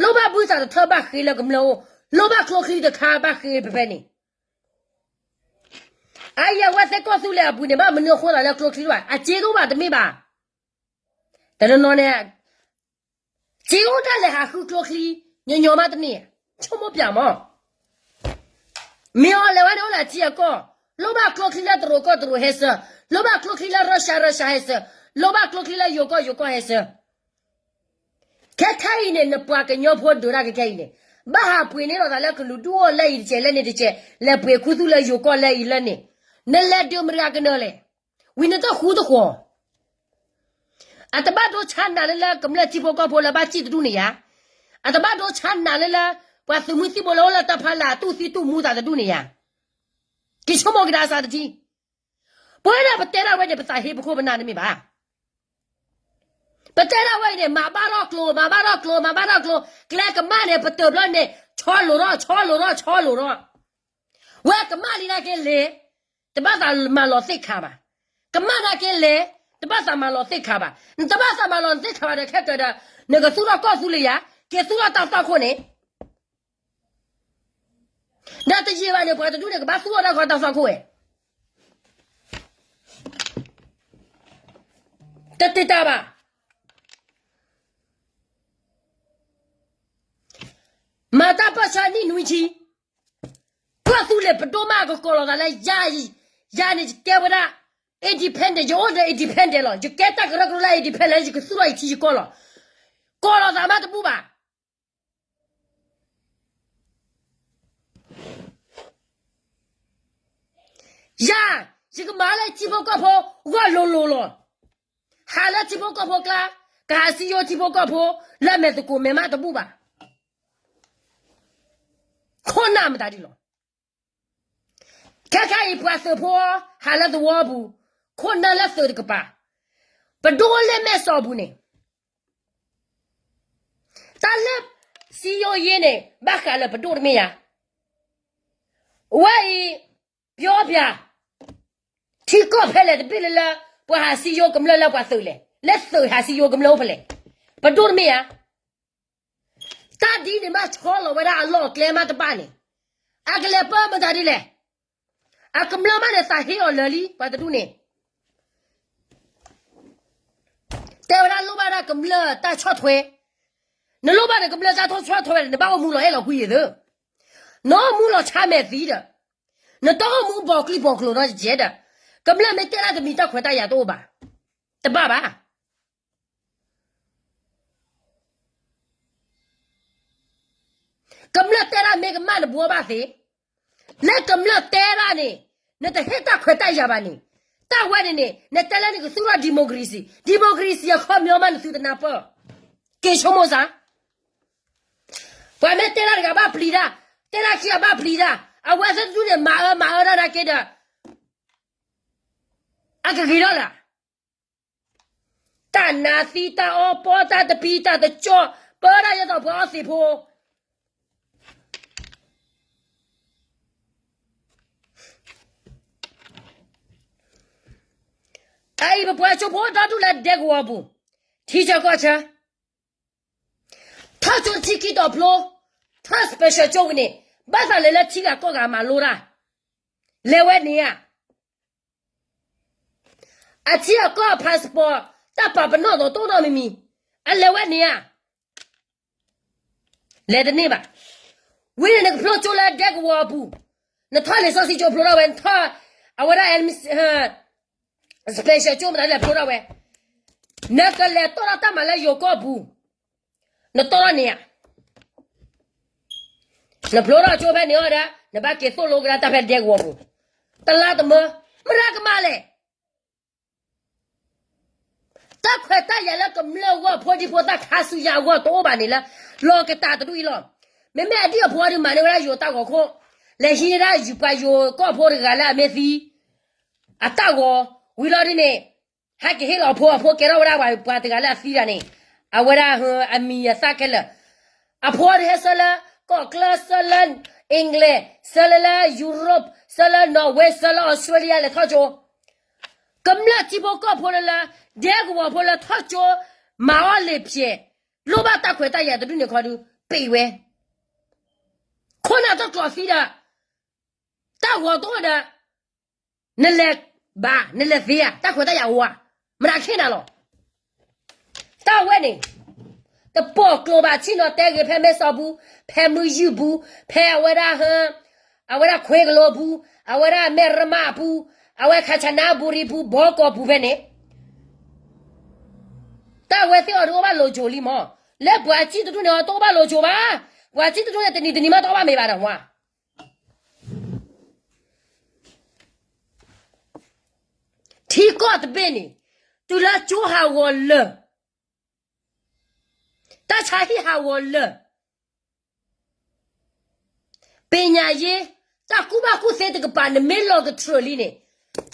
လိၣ်ဘၣ်ဘုသးတထၢၣ်ဘၣ်ဃ့လၢကမျၢၢ်အိၣ်, လိၣ်ဘၣ်ကျိချံတခါဘၣ်ဃ့ဖဲဖဲန့ၣ်. အယၤဝဲသ့ၣ်ကီၢ်သူလ့ၤအပူၤန့ၣ် ဘၣ်မနုၤအဃိသးလၢကျိချံဘၣ်, အစ့တအိၣ်ဘၣ်တမ့ၢ်ဘၣ်. တနီၤနီၤန့ၣ် စ့အိၣ်ဒၣ်လဲာ်ဟးဃုကျိချံ, ညီညီမးတမ့ၢ်, ဆိကမိၣ်ပၠးမး. မ့ၢ်အီၤလဲၤဝဲန့ၣ်အိၣ်လၢအထံအကီၢ်, လိၣ်ဘၣ်ကျိချံလၢတရူးကီၢ်တရူးဟဲဆၢ, လိၣ်ဘၣ်ကျိချံလၢ Russia Russia ဟဲဆၢ, လိၣ်ဘၣ်ကျိချံလၢယိၤကီၢ်ယိၤကီၢ်ဟဲဆၢ. ခဲခဲအံၤန့ၣ် နပှၤကညီဖိဒုးတၢ်ခဲခဲအံၤန့ၣ်, ဘၣ်ဟးပှ့ၤန့ၢ်လိာ်သးလၢကလုာ်ဒူၣ်အိၣ်လၢအံၤတကဲးလၢန့ၣ်တကဲး, လဲၤပှ့ၤခူသူၣ်လၢယိၤကီၢ်လၢအံၤလၢန့ၣ်, နလဲၤဒုးမတၤကနၢၤလဲၣ်. ဝံၤနတဃူတဃီၤ အတဘၣ်ဒိဆါနၤလၢလၢကမျၢၢ်ထံဖိကီၢ်ဖိလၢဘၣ်စံၣ်တဒူၣ်န့ၣ်ယါ, အတဘၣ်ဒိဆါနၤလၢလၢ ပှၤသုးမုၢ်သံၣ်ဘိလၢအိၣ်လၢတၢ်ဖီလာ်အတူၢ်သံတူၢ်မူသးတဒူၣ်န့ၣ်ယါ. က့ၤဆိကမိၣ်ကဒါစးတထံၣ်, ပဝဲဒၣ်ပတဲဒၣ်ဝဲန့ၣ် ပသးဟ့ပခိၣ်ပနၢ်တမ့ၢ်ဘၣ်. ပတဲဒၣ်ဝဲအံၤန့ၣ် မၤဘၣ်ထီၣ်ကျိ, မၤဘၣ်ထီၣ်ကျိ, မၤဘၣ်ထီၣ်ကျိ, ကျဲကမၣ်န့ၣ် ပတၢၢ်ဘျီန့ၣ် ဆီလိာ်ထီၣ်, ဆီလိာ်ထီၣ်, ဆီလိာ်ထီၣ်. ဝဲကမၣ်လံနာ်က့လဲၣ်, တဘၣ်သးမၤလီၤသ့ၣ်ခါဘၣ်. ကမၣ်နာ်က့လဲၣ်, တဘၣ်သးမၤလီၤသ့ၣ်ခါဘၣ်. နတဘၣ်သးမၤလီၤနသ့ၣ်ခါဘၣ်ဒီး ခဲကၢၤဒီး နကသူၣ်ထီၣ်ကီၢ်သူလ့ၤယါ, က့ၤသူၣ်ထီၣ်တၢ်သွၣ်ခိၣ်န့ၣ်, ဒီးတယံာ်ဘၣ်န့ၣ် ပှၤတဒူၣ်န့ၣ် ကဘၣ်သူၣ်ထီၣ်တၢ်ခီတၢ်သွၣ်ခိၣ်ဝဲ တတ့တၢ်ဘၣ်. မၤတၢ်ပၢၢ်ဆၢနံၣ်နွံဆံ, ကီၢ်သူလ့ၤပဒိၣ်မးကကိးလီၤသးလၢယၤ, ယၤန့ၣ်ယကဲဝဲဒၣ် independent, ယအိၣ်ဒီး independent လီၤ. ယကဲတၢ်ကရၢကရိလၢ independent လၢယကသူၣ်ထီၣ်ယထံယကီၢ်လီၤ. ကိးလီၤသးမးတဘူၣ်ဘၣ်. ယၤ, ယကမၤလၢထံဖိကီၢ်ဖိ ဂီၢ်လိၤလိၤလီၤ. ဟးလၢထံဖိကီၢ်ဖိကျါ, ကဟးစံယိထံဖိကီၢ်ဖိ လၢမဲာ်သကိးမဲာ်မးတဘူၣ်ဘၣ်. ခိၣ်နၢ်မတၤဒ်လီၤ. ခဲခါအံၤပှၤသုးဖိ ဟးလၢသဝီပူၤ, ခိၣ်နၢ်လၢသုးတကပၤ, ပဒိၣ်လၢမဲာ်စီၣ်ပူၤန့ၣ် တၢ်လၢစံယိယ့န့ၣ် ဘၣ်ဃးလၢပဒိၣ်တမ့ၢ်ယါ. ဝဲအံၤ, ပျီပျါ, ထံကီၢ်ဖဲလဲၣ်တဘ့ၣ်လၢလၢ ပှၤဟးစံယိကမျၢၢ်လၢပှၤသုးလဲၣ်, လၢသုးဟးစံယိကမျၢၢ်အိၣ်ဖဲလဲၣ်, ပဒိၣ်တမ့ၢ်ယါ. တၢ်ဒ်န့ၣ်မးဆီလီၤဝဲဒၣ်အလီၢ်အကျဲမးတဘၣ်န့ၣ်, အကလဲၤပၢမတၤဒ်လဲၣ်. အကမျၢၢ်မးန့ၣ်သးဟ့အီၤလၢာ်လံ ပှၤတဒူၣ်န့ၣ် တဲဝဲဒၣ်လိၣ်ဘၣ်ဒၣ်ကမျၢၢ်တၢ်ဆီၣ်ထွဲ, နလိၣ်ဘၣ်န့ၣ်ကမျၢၢ်တၢ်ဆီၣ်ထွဲဒီး နဘၣ်အိၣ်မူလီၤအဲၣ်လီၤကွံယသၢ, နအိၣ်မူလီၤဆါမဲာ်သံဒီး, နတအိၣ်မူဘီၣ်ကျံဘီၣ်ကျိၤနီတကဲးဒီး, ကမျၢၢ်မ့ၢ်တဲဒၣ်တမံၤတၢ်ခွဲးတၢ်ယာ်တအိၣ်ဘၣ်, တဘၣ်ဘၣ်. ကမျၢၢ်တဲဒၣ်မ့ၢ်ကမၣ်နဘှီဘၣ်သ့, လၢကမျၢၢ်တဲဒၣ်န့ၣ်, နတဟ့ၣ်တၢ်ခွဲးတၢ်ယာ်ဘၣ်န့ၣ်, တၢ်ဝဲန့ၣ်န့ၣ် နတဲလၢနကသူၣ်ထီၣ် democracy, democracy အခီပညီမးနသုတနၢ်ပၢၢ်, က့ၤဆိကမိၣ်စ့ၢ် ပှၤမ့ၢ်တဲဒၣ်တဂၤဘၣ်ပျံၤတၢ်, တဲဒၣ်ခံဂၤဘၣ်ပျံၤတၢ်, အဝဲသ့ၣ်တဒူၣ်န့ၣ် မၤအၢမၤအၢတၢ်နာ်က့ဒီး, အကဂ့ၤထီၣ်လၢ တၢ်နါသံတၢ်အီပီတၢ်တပံၤတၢ်တကၠီၣ်, ပၢဒၣ်ယဲသိးပှၤအီသံးဖိ အအံၤပပှၤကၠိဖိဒီဒူၣ်လၢဒဲကဝီၤပူၤ, ထံဆၢကီၢ်ဆၢ, ထီၣ် ကၠိတဆံခံတီၤဖျိ, ထၢ special ကၠိဝံၤန့ၣ်, ဘၣ်သးလဲၤလၢထံဂၤကီၢ်ဂၤမၤလိတၢ်, လဲၤဝဲန့ၣ်ဧါ. အထံအကီၢ် passport တၢ်ပာ်ပနီၣ်သိးတအိၣ်နီတမံၤမံၤ, အလဲၤဝဲန့ၣ်ဧါ. လဲၤတန့ၢ်ဘၣ်. ဝံၤန့ၣ်နကဖျိကၠိလၢဒဲကဝီၤအပူၤ, နထီၣ်လံာ်စီဆှံကၠိဖျိထီၣ်ဝဲ, နထီၣ်အဝဲဒၣ် special ကၠိမတၤလဲၤဖျိထီၣ်ဝဲ, နကလဲၤတီၢ်ထီၣ်တၢ်မၤလၢယိၤကီၢ်ပူၤ, နတီၢ်ထီၣ်န့ၣ်ဧါ. နဖျိထီၣ်ကၠိဖဲန့ၣ်အီၤဒီး နဘၣ်က့ၤသိၣ်လိကဒါတၢ်ဖဲဒဲကဝီၤပူၤ, တလါတမၢ, မတၤကမၤလဲၣ်. တၢ်ခွဲးတၢ်ယာ်လၢကမျၢၢ်အဂီၢ် ဖိဒံဖိသၣ်ခါဆူညါအဂီၢ်တအိၣ်ဘၣ်န့ၣ်လၢ လီၤကတၢ်တဒူၣ်အံၤလီၤ. မ့မ့ၢ်အဒံၣ်အဖိအဒုးမၤန့ၢ်ဝဲဒၣ်ယိၤတၢ်ဂီၤခိၣ်, လဲၤဟံးဒၣ်ယုၢ်ပှၤယိၤကီၢ်ဖိတဂၤလၢအမ့ၢ်သံ အတၢ်ဂီၤ, ဝံၤလီၤဒ်န့ၣ်, ဟဲက့ၤဟ့ၣ်လီၤအဖိ, အဖိကဲထီၣ်ဝဲဒၣ်ပှၤတဂၤလၢအသံတၢ်န့ၣ်, အဝဲဒၣ်အမံၤအသၣ်ခဲလၢာ်, အဖိဒုးဟဲဆှၢလၢကီၢ်ချၢ, ဆှၢလၢ England, ဆှၢလၢလၢ Europe, ဆှၢလၢ Norway, ဆှၢလၢ Australia လဲၤထီၣ်ကၠိ ကမျၢၢ်ထံဖိကီၢ်ဖိလၢလၢ, ဒဲကဝီၤဖိလၢထီၣ်ကၠိ, မၤအီၣ်လံာ်ဖျဲး, လိၣ်ဘၣ်တၢ်ခွဲးတၢ်ယာ်တဒူၣ်န့ၣ်ခီဒုး, ပ့ၤဝဲ, ခိၣ်နၢ်တကျိးသံဒီး, တၢ်ဂီၤတအိၣ်ဒီး, နလဲၤဘၣ်, နလဲၤသ့ဧါ, တၢ်ခွဲးတၢ်ယာ်အိၣ်ဧါ, မတၤခ့နၤလီၤ. တၢ်ဝဲန့ၣ်, တပိာ်ကျိၤဘၣ်ဆံၣ်နီၤတဲဂ့ၤ ဖဲမဲဆီးပူၤ, ဖဲမုၢ်ယုၢ်ပူၤ, ဖဲအဝဲဒၣ်ဟ, အဝဲဒၣ်ခွ့ကလိပူၤ, အဝဲဒၣ်မဲၢ်ရမၢ်ပူၤ, အဝဲခါဆနါဘူရံပူၤ, ဘီကီၢ်ပူၤဖဲန့ၣ်, တၢ်ဝဲသ့ၣ်အီၤတအိၣ်ဘၣ်လိၤကိၤလံမး, လၢပှၤစံၣ်တဒူၣ်န့ၣ်အီၤတအိၣ်ဘၣ်လိၤကိၤဘၣ်, ပှၤစံၣ်တဒူၣ်န့ၣ်တနံၤတနံၤမးတအိၣ်ဘၣ်မ့ၢ်ဘၣ်ဒီးဝါ ထံကီၢ်တဘ့ၣ်န့ၣ်, တုၤလၢကၠိဟးဂီၤလၢာ်, တၢ်ဆါဟံၣ်ဟးဂီၤလၢာ်, ပညာရေး, တၢ်ကူၣ်ဘၣ်ကူၣ်သ့တကပၤ နမ့ၢ်လီၤကထြၢးလံန့ၣ်,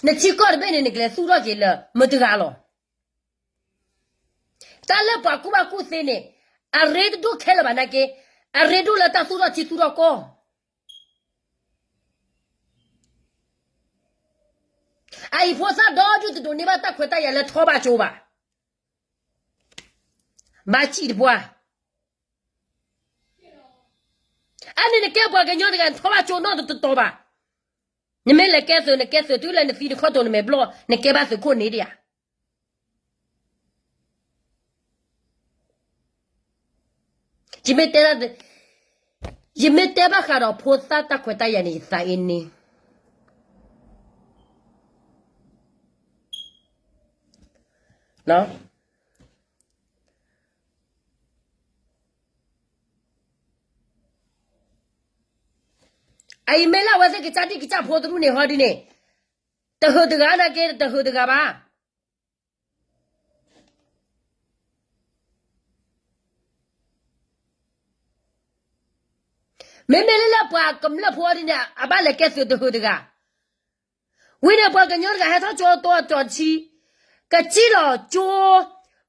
နထံကီၢ်တဘ့ၣ်န့ၣ် နကလဲၤသူၣ်ထီၣ်က့ၤလၢမတၤတဂၤလီၤ. တၢ်လၢပှၤကူၣ်ဘၣ်ကူၣ်သ့န့ၣ်, အရ့တဒိၣ်ခဲလၢာ်ဘၣ်နာ်က့, အရ့ဒိၣ်လၢတၢ်သူၣ်ထီၣ်ထံသူၣ်ထီၣ်ကီၢ် အအံၤဖိသၣ်ဒီဒူၣ်တဒိးန့ၢ်ဘၣ်တၢ်ခွဲးတၢ်ယာ်လၢထီၣ်ဘၣ်ကၠိဘၣ်. ဘၣ်စံၣ်တပှၢ်, အန့ၣ်နကဲပှၤကညီတဂၤ နထီၣ်ဘၣ်ကၠိနီတတီၤဘၣ်. နမ့ၢ်လဲၤကဲသုး နကဲသုးတုၤလၢနသံတခီတိၤနမဲာ်ဘျီၣ် နကဲဘၣ်သုးခိၣ်န့ၣ်ဒံးဧါ. ယမ့ၢ်တဲဘၣ်ဃးဒီးဖိသၣ်တၢ်ခွဲးတၢ်ယာ်န့ၣ် ယသးအ့န့ၣ် အအံၤမ့ၢ်လၢအဝဲသ့ၣ်ကစၢ်ဒံၣ်ကစၢ်ဖိတဒူၣ်န့ၣ်ဟီဒ်န့ၣ်, တဟုးတဂၤနာ်က့ တဟုးတဂၤဘၣ်. မ့မ့ၢ်လၢလၢပှၤကမျၢၢ်ဖိဒ်န့ၣ် အဘၣ်လဲၤကဲသုးတဟုးတဂၤ. ဝံၤန့ၣ်ပှၤကညီတဂၤဟဲထီၣ်ကၠိတိအတီၤတဆံ, ကစံၣ်လီၤကၠိ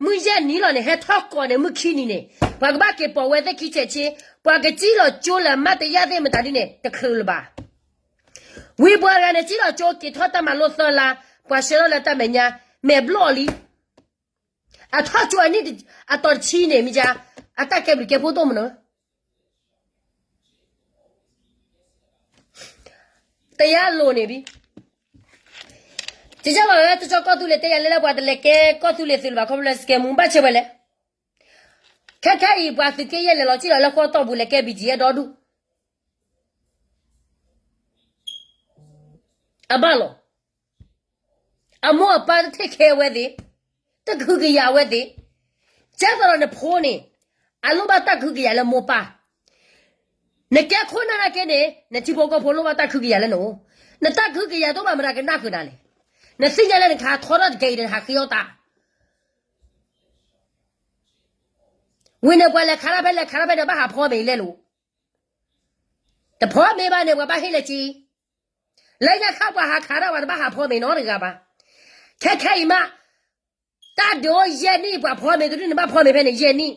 မုၢ်ယဲၢ်နံၤလီၤန့ၣ် ဟဲထီၣ်ကိးန့ၣ်မုၢ်ခံနံၤန့ၣ် ပှၤကဘၣ်က့ၤပိာ်ဝဲသ့ၣ်ခံဆဲးဆ့, ပှၤကစံၣ်လီၤကၠိလၢမၤတယာ်သ့ၣ်မတၤဒ်န့ၣ် တချုးလၢၤဘၣ်. ဝံၤပှၤတဂၤန့ၣ် စံၣ်လီၤကၠိက့ၤထီၣ်တၢ်မၤလိသၢလါ, ပှၤဆှၢထီၣ်လၢတၢ်မဲာ်ညါ, မဲာ်ဘျီၣ်လံ. အထီၣ်ကၠိအနံၣ်အတီၤတဆံန့ၣ် မ့ၢ်ကါ, အတၢ်ကဲဘျုးကဲဖှိၣ်ဒိၣ်မးနီၤ. တယါလိၤန့ၣ်ဘံ. ကကၢ်လီၤလၢတကၠီကီၢ်သူလ့ၤတဲယၤလဲၣ်လၢပှၤတလဲၤကဲကီၢ်သူလ့ၤသုးလၢၤဘၣ် ခီဖျိလၢ စကဲမူ ဘၣ်ဆဲးဝဲလဲၣ်. ခဲခဲအံၤ ပှၤသုးက့ယဲၢ်လဲၤလီၤစံၣ်လီၤလၢဃီတီၢ်ပူၤ လဲၤကဲ ဘံၣ်ကၠံၣ်အဲၣ် ဒီဒူၣ် အဘၣ်လီၤ. အမိၢ်အပၢ်တ take care ဝဲသ့ၣ်, တကဟုကယာ်ဝဲသ့ၣ်. ကဲသိးဒီးနဖိန့ၣ် အလိၣ်ဘၣ်တၢ်ကဟုကယာ်လၢမိၢ်ပၢ်. နကဲခိၣ်နၢ်နာ်က့န့ၣ် နထံဖိကီၢ်ဖိလိၣ်ဘၣ်တၢ်ကဟုကယာ်လၢနအိၣ်. နတၢ်ကဟုကယာ်တအိၣ်ဘၣ် မတၤကနၣ်ဃုာ်နၤလဲၣ်. နသ့ၣ်ညါလၢနကဟးထီထီၣ်တကဲအံၤဒီး နဟးဃ့အီၣ်တၢ် ဝံၤန့ၣ်ပှၤလဲၤခးတၢ်ဖဲလဲၤခးတၢ်ဖဲန့ၣ် ဘၣ်ဟးဖီမ့ၤလဲၣ်လိၤ. တဖီမ့ၤဘၣ်န့ၣ် ပှၤဘၣ်ဟ့ၣ်လၢက့. လၢညါခါပှၤဟးခးတၢ် ပှၤတဘၣ်ဟးဖီမ့ၤနီတဂၤဘၣ်. ခဲခဲအံၤမး တၢ်ဒုးအိၣ်ယဲၢ်နံၣ် ပှၤဖီမ့ၤတဒူၣ်န့ၣ် ဘၣ်ဖီမ့ၤဖဲန့ၣ်ယဲၢ်နံၣ်.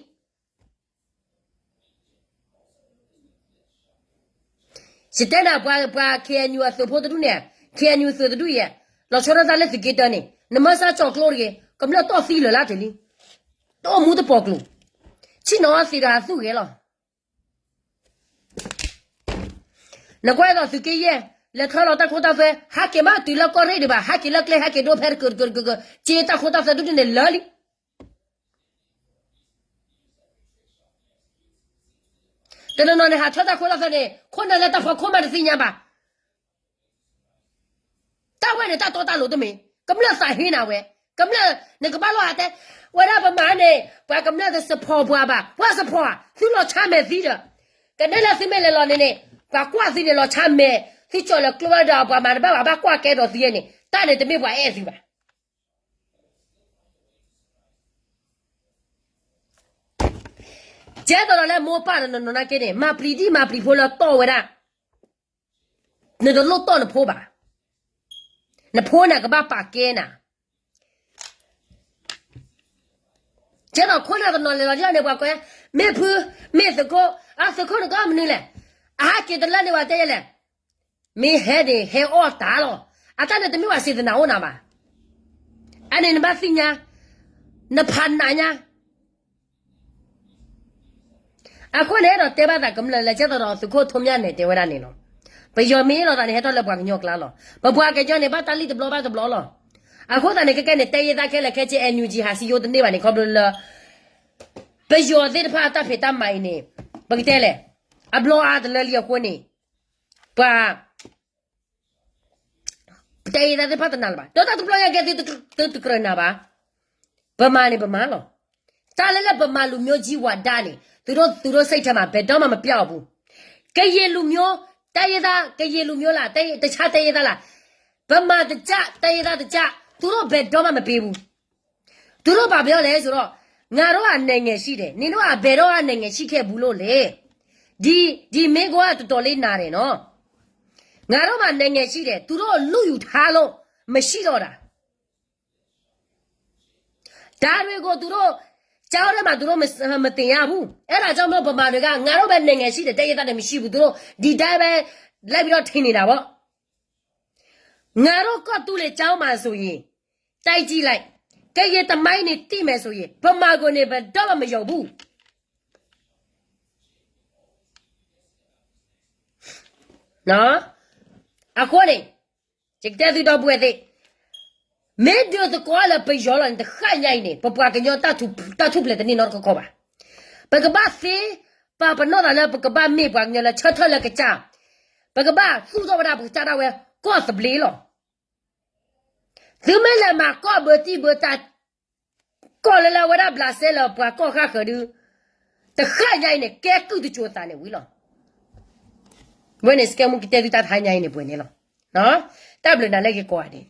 ယတဲနၤ ပှၤ ပှၤ KNU အသုးဖိတဒူၣ်န့ၣ်, KNU သုးတဒူၣ်အံၤ လီၤဆီဒၣ်တၢ်လၢသုးက့တၢန့ၣ် နမၢဆါကၠီၤကျိတဂ့ၤ, ကမျၢၢ်တီၢ်သံလၢာ်လၢတလံ, တအိၣ်မူတပိာ်ကျိၤ. ဆ့ၣ်နီၤသံးဒီးအသူၣ်ဂဲၤလီၤ. နကွၢ်သိးသုးက့ယဲၢ် လဲၤထၢလီၤတၢ်ခိတၢ်သွဲ ဟးက့ၤမးတုၤလၢကီၢ်ရ့ၣ်ဒံးဘၣ် ဟးက့ၤလၢကျဲ ဟးက့ၤဒိဖဲတကၢၢ်တကၢၢ်တကၢၢ် က့ၤတၢ်ခိတၢ်သွဲဒိၣ်ဒိၣ်န့ၣ်လၢာ်လံ. တနီၤနီၤန့ၣ် ဟးထၢတၢ်ခိတၢ်သွဲန့ၣ် ခိၣ်နၢ်လၢတၢ်ဖီခိၣ်မးတသ့ၣ်ညါဘၣ်. တၢ်ဝဲန့ၣ်တၢ်တီတၢ်လိၤတမ့ၢ် ကမျၢၢ်သးဟ့နၤဝဲ, ကမျၢၢ်နကဘၣ်လီၤဟးတဲ, ဝဲဒၣ်ပမၤန့ၣ် ပှၤကမျၢၢ်တ support ပှၤဘၣ်, ပှၤ support သုလီၤဆါမဲာ်သံဒီး, ကဒဲလၢသုမ့ၢ်လဲၤလီၤန့ၣ်န့ၣ် ပှၤကွၢ်သုန့ၣ်လီၤဆါမဲာ်, သုကၠီၣ်လၢကျိဝဲဒီးပှၤမၤတဘၣ်ဘၣ် ဘၣ်ကွၢ်ကဲဒီးသုန့ၣ် တၢ်န့ၣ်တမ့ၢ်ပှၤအဲၣ်သုဘၣ်. ကဲသိးဒီးလၢမိၢ်ပၢ်တနီၤနီၤနာ်က့န့ၣ် မၤပျံၤဒံၣ်မၤပျံၤဖိလၢတီၢ်ဝဲဒၣ်, နတလိၣ်တီၢ်နဖိဘၣ်, နဖိန့ၣ်ကဘၣ်ပာ်ကဲနၤ. ကဲသိးခိၣ်နၢ်တနီၤလဲၤလီၤဒ်န့ၣ် ပှၤကွဲ, မ့ၢ်ဖု, မ့ၢ်သုးခိၣ်, အသုးခိၣ်နကမနုၤလဲၣ်, အဟးက့ၤတလၢန့ၣ်ပှၤတဲယဲလဲၣ်, မ့ၢ်ဟဲန့ၣ် ဟဲအီၣ်တၢ်လီၤ. အတၢ်န့ၣ်တမ့ၢ်ပှၤစံးသနာ်အိၣ်နၤဘၣ်. အန့ၣ်နဘၣ်သ့ၣ်ညါ, နဖးနးညါ. အဃိန့ၣ်ဒီးတဲဘၣ်သးကမျၢၢ်လၢ ကဲသိးဒီးသုးခိၣ်ထိးမၠၣ်နဲၣ်တဲဝဲဒၣ်န့ၣ်လီၤ. ပယီၤမ့ၢ်အ့ၣ်လိာ်သးန့ၣ် ဟဲထီၣ်လၢပှၤကညီကျါလီၤ. ပပှၤကညီန့ၣ် ဘၣ်တၢ်လံၣ်တဘျီဘၣ်တဘျီလီၤ. အဃိသတးန့ၣ် ခဲကဲန့ၣ် တဲယဲသးခဲလၢာ်ခဲဆ့ NUG ဟးစံယိတန့ၢ်ဘၣ်န့ၣ် ခီဖျိလၢ ပယီၤသ့ၣ်တဖၣ်အတၢ်ဖံးတၢ်မၤအံၤန့ၣ် ပကတဲလဲၣ်, အဘျီအါတလၢလံအဃိန့ၣ် ပှၤ ပတဲယဲသးသ့ၣ်တဖၣ်တနာ်လၢၤဘၣ်. ဒီးတၢ်တဘျီညါကဲသုတကြၢးနၤဘၣ်. ပမၤန့ၣ်ပမၤလီၤ. တၢ်လၢလၢပမၤလူၤမျိုးကြီးဝါဒန့ၣ် သူတို့, သူတို့စိတ်ထဲမှာ ဘယ်တော့မှ မပျောက်ဘူး. ကရင်လူမျိုး, တိုင်းရင်းသား, ကရင်လူမျိုးလား, တခြားတိုင်းရင်းသားလား, ဗမာတကျ, တိုင်းရင်းသားတကျ, သူတို့ဘယ်တော့မှ မပေးဘူး. သူတို့ဘာပြောလဲဆိုတော့ ငါတို့ကနိုင်ငံရှိတယ်, နင်တို့ကဘယ်တော့မှ နိုင်ငံရှိခဲ့ဘူးလို့လဲ. ဒီ, ဒီမင်းကတော်တော်လေးနာတယ်နော်. ငါတို့မှာနိုင်ငံရှိတယ်, သူတို့လုယူထားလို့မရှိတော့တာ. ဒါတွေကိုသူတို့ကျောင်းထဲမှာသူတို့မသင်ရဘူး. အဲဒါကြောင့်မို့ဗမာတွေကငါတို့ပဲနိုင်ငံရှိတယ်, တိုင်းရင်းသားတွေမရှိဘူး, သူတို့ဒီတိုင်းပဲလိုက်ပြီးတော့ထင်နေတာပေါ့. ငါတို့ကော့တူးလေကျောင်းမှာဆိုရင် တိုက်ကြည့်လိုက်, ကရင်သမိုင်းတွေသိမယ်ဆိုရင် ဗမာကိုနေဘယ်တော့မှမယုံဘူး. အဃိန့ၣ် ယကတဲသုဒီပုၢ်ဝဲၢ်သ့ၣ်, မ့ၢ်ဒုးသကိးလၢပယီၤလီၤန့ၣ် တဃၣ်ညါအံၤန့ၣ် ပပှၤကညီတၢ်ထူၣ်ဖျဲးတန့ၢ်နီတခီခီဘၣ်. ပကဘၣ်သ့ပာ်ပနီၣ်သးလၢပကဘၣ်မ့ၢ်ပှၤကညီလၢဆၢထၢၣ်လၢကစၢ်, ပကဘၣ်သူၣ်ထီၣ်ဝဲဒၣ်ပကစၢ်ဒၣ်ဝဲကီၢ်သဘျ့လီၤ. သုမ့ၢ်လဲၤမၤကီၢ်ဘၢတံၢ်ဘၢတၢ် ကီၢ်လၢလၢဝဲဒၣ်ဘျးစဲလၢပှၤကီၢ်ဃၣ်ဃၢၤဒုး, တဃၣ်ညါအံၤန့ၣ် ကဲကုၢ်တစိၤသးန့ၣ်ဝံၤလီၤ. ဝဲန့ၣ် စကဲမူကတဲသုတၢ်တဟါညါအံၤန့ၣ်ပှဲၤန့ၣ်လီၤ. တၢ်ဘျုးနၤလၢက့ၤကိးဂၤဒဲး.